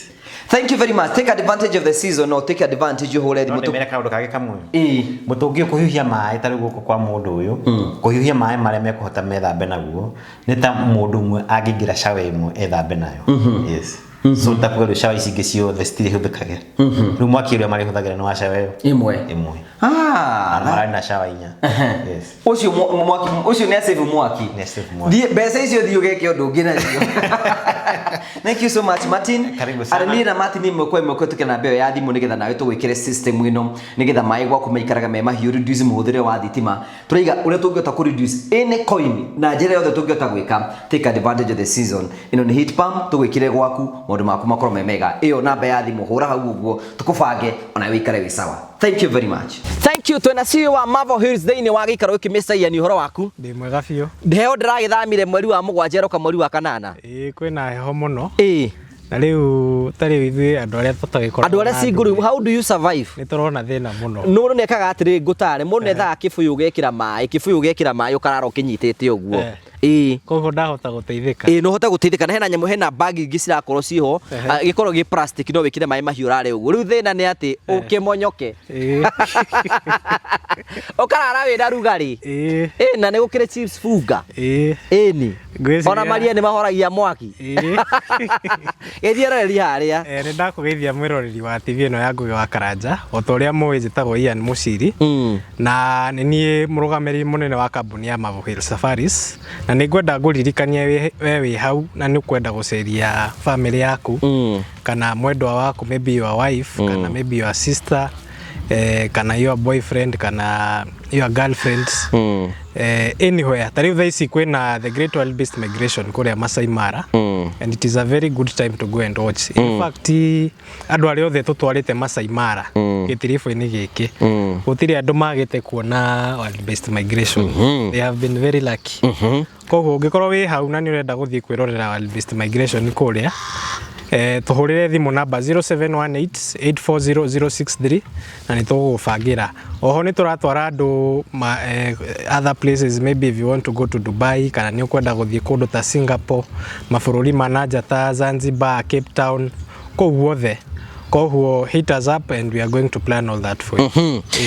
Thank you very much. Take advantage of the season or take advantage, ũhũre No thimũ. Ndĩmere kaũndũ kangĩ kamwe. Ĩĩ. Mũtũngi ũkũhiũhia maĩ, tarĩu gũkũ kwa mũndũ ũyũ kũhiũhia maĩ marĩa mekũhota methambe naguo nĩ ta mũndũ ũmwe angĩingĩra shower ĩmwe ethambe nayo. Yes, so takuga rĩu shower ici ingĩ ciothe citirĩhũthĩkage, rĩu mwaki ũrĩa marĩhũthagĩra nĩ wa shower ĩyo ĩmwe. Ĩmwe. Ah, na mararĩ na shower inya. Yes. Ũcio mwaki ũcio nĩ asave mwaki. Nĩ asave mwaki. Thiĩ mbeca icio, thiĩ ũgeke ũndũ ũngĩ nacio. Thank you so much, Martin. Karibu sana. Arĩ niĩ na Martin ĩmwe kwa ĩmwe kũhetũkĩra namba ĩyo ya thimũ nĩgetha nawe tũgwĩkĩre system ĩno nĩgetha maĩ gwaku maikaraga me mahiũ, reduce mũhũthĩre wa thitima. Tũraiga ũrĩa tũngĩhota kũ reduce any coin na njĩra yothe tũngĩhota gwĩka. Take advantage of the season. Ĩno nĩ heat pump tũgwĩkĩre gwaku, maũndũ maku makorwo me mega. Ĩyo namba ya thimũ, hũra hau ũguo tũkũbange ona wĩikare wĩ sawa. Thank you very much. Thank you. Twĩna CEO wa Marvel Hills thĩinĩ wa gĩikaro gĩkĩ, Mr. Ian, ũhoro waku? Ndĩ mwega biũ. Heho ndĩragĩthamire mweri wa mũgwanja ĩroka mweri wa kanana. Ĩĩ, kwĩna heho mũno. Ĩĩ. Na rĩu ta rĩu ithuĩ andũ arĩa tũtagĩkoragwo Andũ arĩa na single ndũire, how do you survive? Nĩ tũrona thĩna mũno. Mũndũ nĩekaga atĩrĩ, ngũtare, mũndũ nĩethaga kĩbũyũ ũgekĩra maĩ, kĩbũyũ ũgekĩra maĩ, ũkarara ũkĩnyitĩte ũguo. Eh. Koguo ndahota gũteithĩka. Ĩĩ, no ũhote gũteithĩka, na hena nyamũ, hena bag ingĩ cirakorwo ciho. Gĩkorwo gĩ plastic, no wĩkĩre maĩ mahiũ ũrare ũguo. Rĩu thĩna nĩ atĩ ũkĩmonyoke ũkarara wĩna rugarĩ. Ĩĩ. Ĩ, na nĩ gũkĩrĩ chips funga. Ĩĩ. Ĩni. Ngwĩciria- Ona maria nĩ mahoragia mwaki. Gĩthiĩ harĩa. Nĩ ndakũgeithia mwĩroreri wa TV ĩno ya Ngugi wa Karanja. O ta ũrĩa mũĩ, njĩtagwo Ian Mũciri na nĩ niĩ mũrũgamĩrĩri mũnene wa kambuni ya Marvel Hill Safaris, na nĩ ngwenda ngũririkanie we wĩ hau na nĩ ũkwenda gũceria family yaku kana mwendwa waku, maybe your wife kana maybe your sister, kana your boyfriend kana your girlfriend, anywhere. Ta rĩu thaa ici kwĩna the Great Wild Beast Migration kũrĩa Masai Mara, and it is a very good time to go and watch. In fact, andũ arĩa othe tũtwarĩte Masai Mara gĩtiribũ-inĩ gĩkĩ, gũtirĩ andũ magĩte kuona wildebeest migration. They have been very lucky. Koguo ũngĩkorwo wĩ hau na nĩ ũrenda gũthiĩ kwĩrorera wildebeest migration kũrĩa, tũhũrĩre thimũ namba 0718 840063 na nĩ tũgũgũbangĩra. Oho nĩ tũratwara andũ other places. Maybe if you want to go to Dubai kana nĩ ũkwenda gũthiĩ kũndũ ta Singapore, mabũrũri ma nanja ta Zanzibar, Cape Town, kũu guothe. Koguo hit us up and we are going to plan all that for you.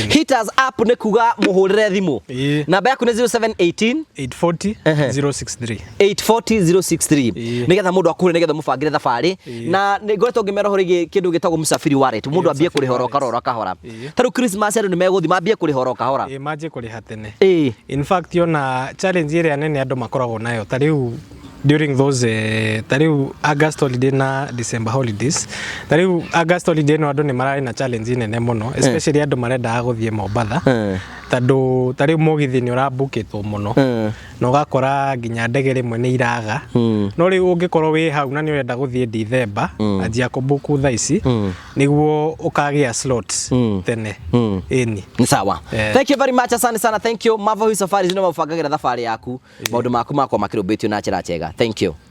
Hit us up nĩ kuga mũhũrĩre thimũ. Ĩĩ. Namba yaku nĩ 0718 840 063. 840 063. Ĩĩ. Nĩgetha mũndũ akũre, nĩgetha mũbangĩre thabarĩ. Ĩĩ. Na nĩ ngoretwo ngĩmera ũhoro ĩgiĩ kĩndũ gĩtagwo Msafiri Wallet, mũndũ ambie Msafiri kũrĩha oro Wallet. kahora kahora. Ĩĩ. Ta rĩu Christmas andũ nĩ megũthiĩ, mambie kũrĩha oro kahora. Ĩĩ, manjie kũrĩha tene. Ĩĩ. In fact, ona challenge ĩrĩa nene andũ makoragwo nayo ta rĩu During those ta rĩu August holiday na December holidays, ta rĩu August holiday no andũ nĩ mararĩ na challenge nene mũno, especially andũ marendaga gũthiĩ Mombatha, tondũ ta rĩu mũgithi nĩ ũrambukĩtwo mũno na ũgakora nginya ndege rĩmwe nĩ iraga. No rĩu ũngĩkorwo wĩ hau na nĩ ũrenda gũthiĩ December, anjia kũbuku thaa ici nĩguo ũkagĩa slot tene, ĩni. Nĩ sawa. Eh. Thank you very much, asante sana, thank you. Marvel Hill Safaris no mabangagĩra thabarĩ yaku, maũndũ maku makwa makĩrũmbĩtio na njĩra njega. Thank you.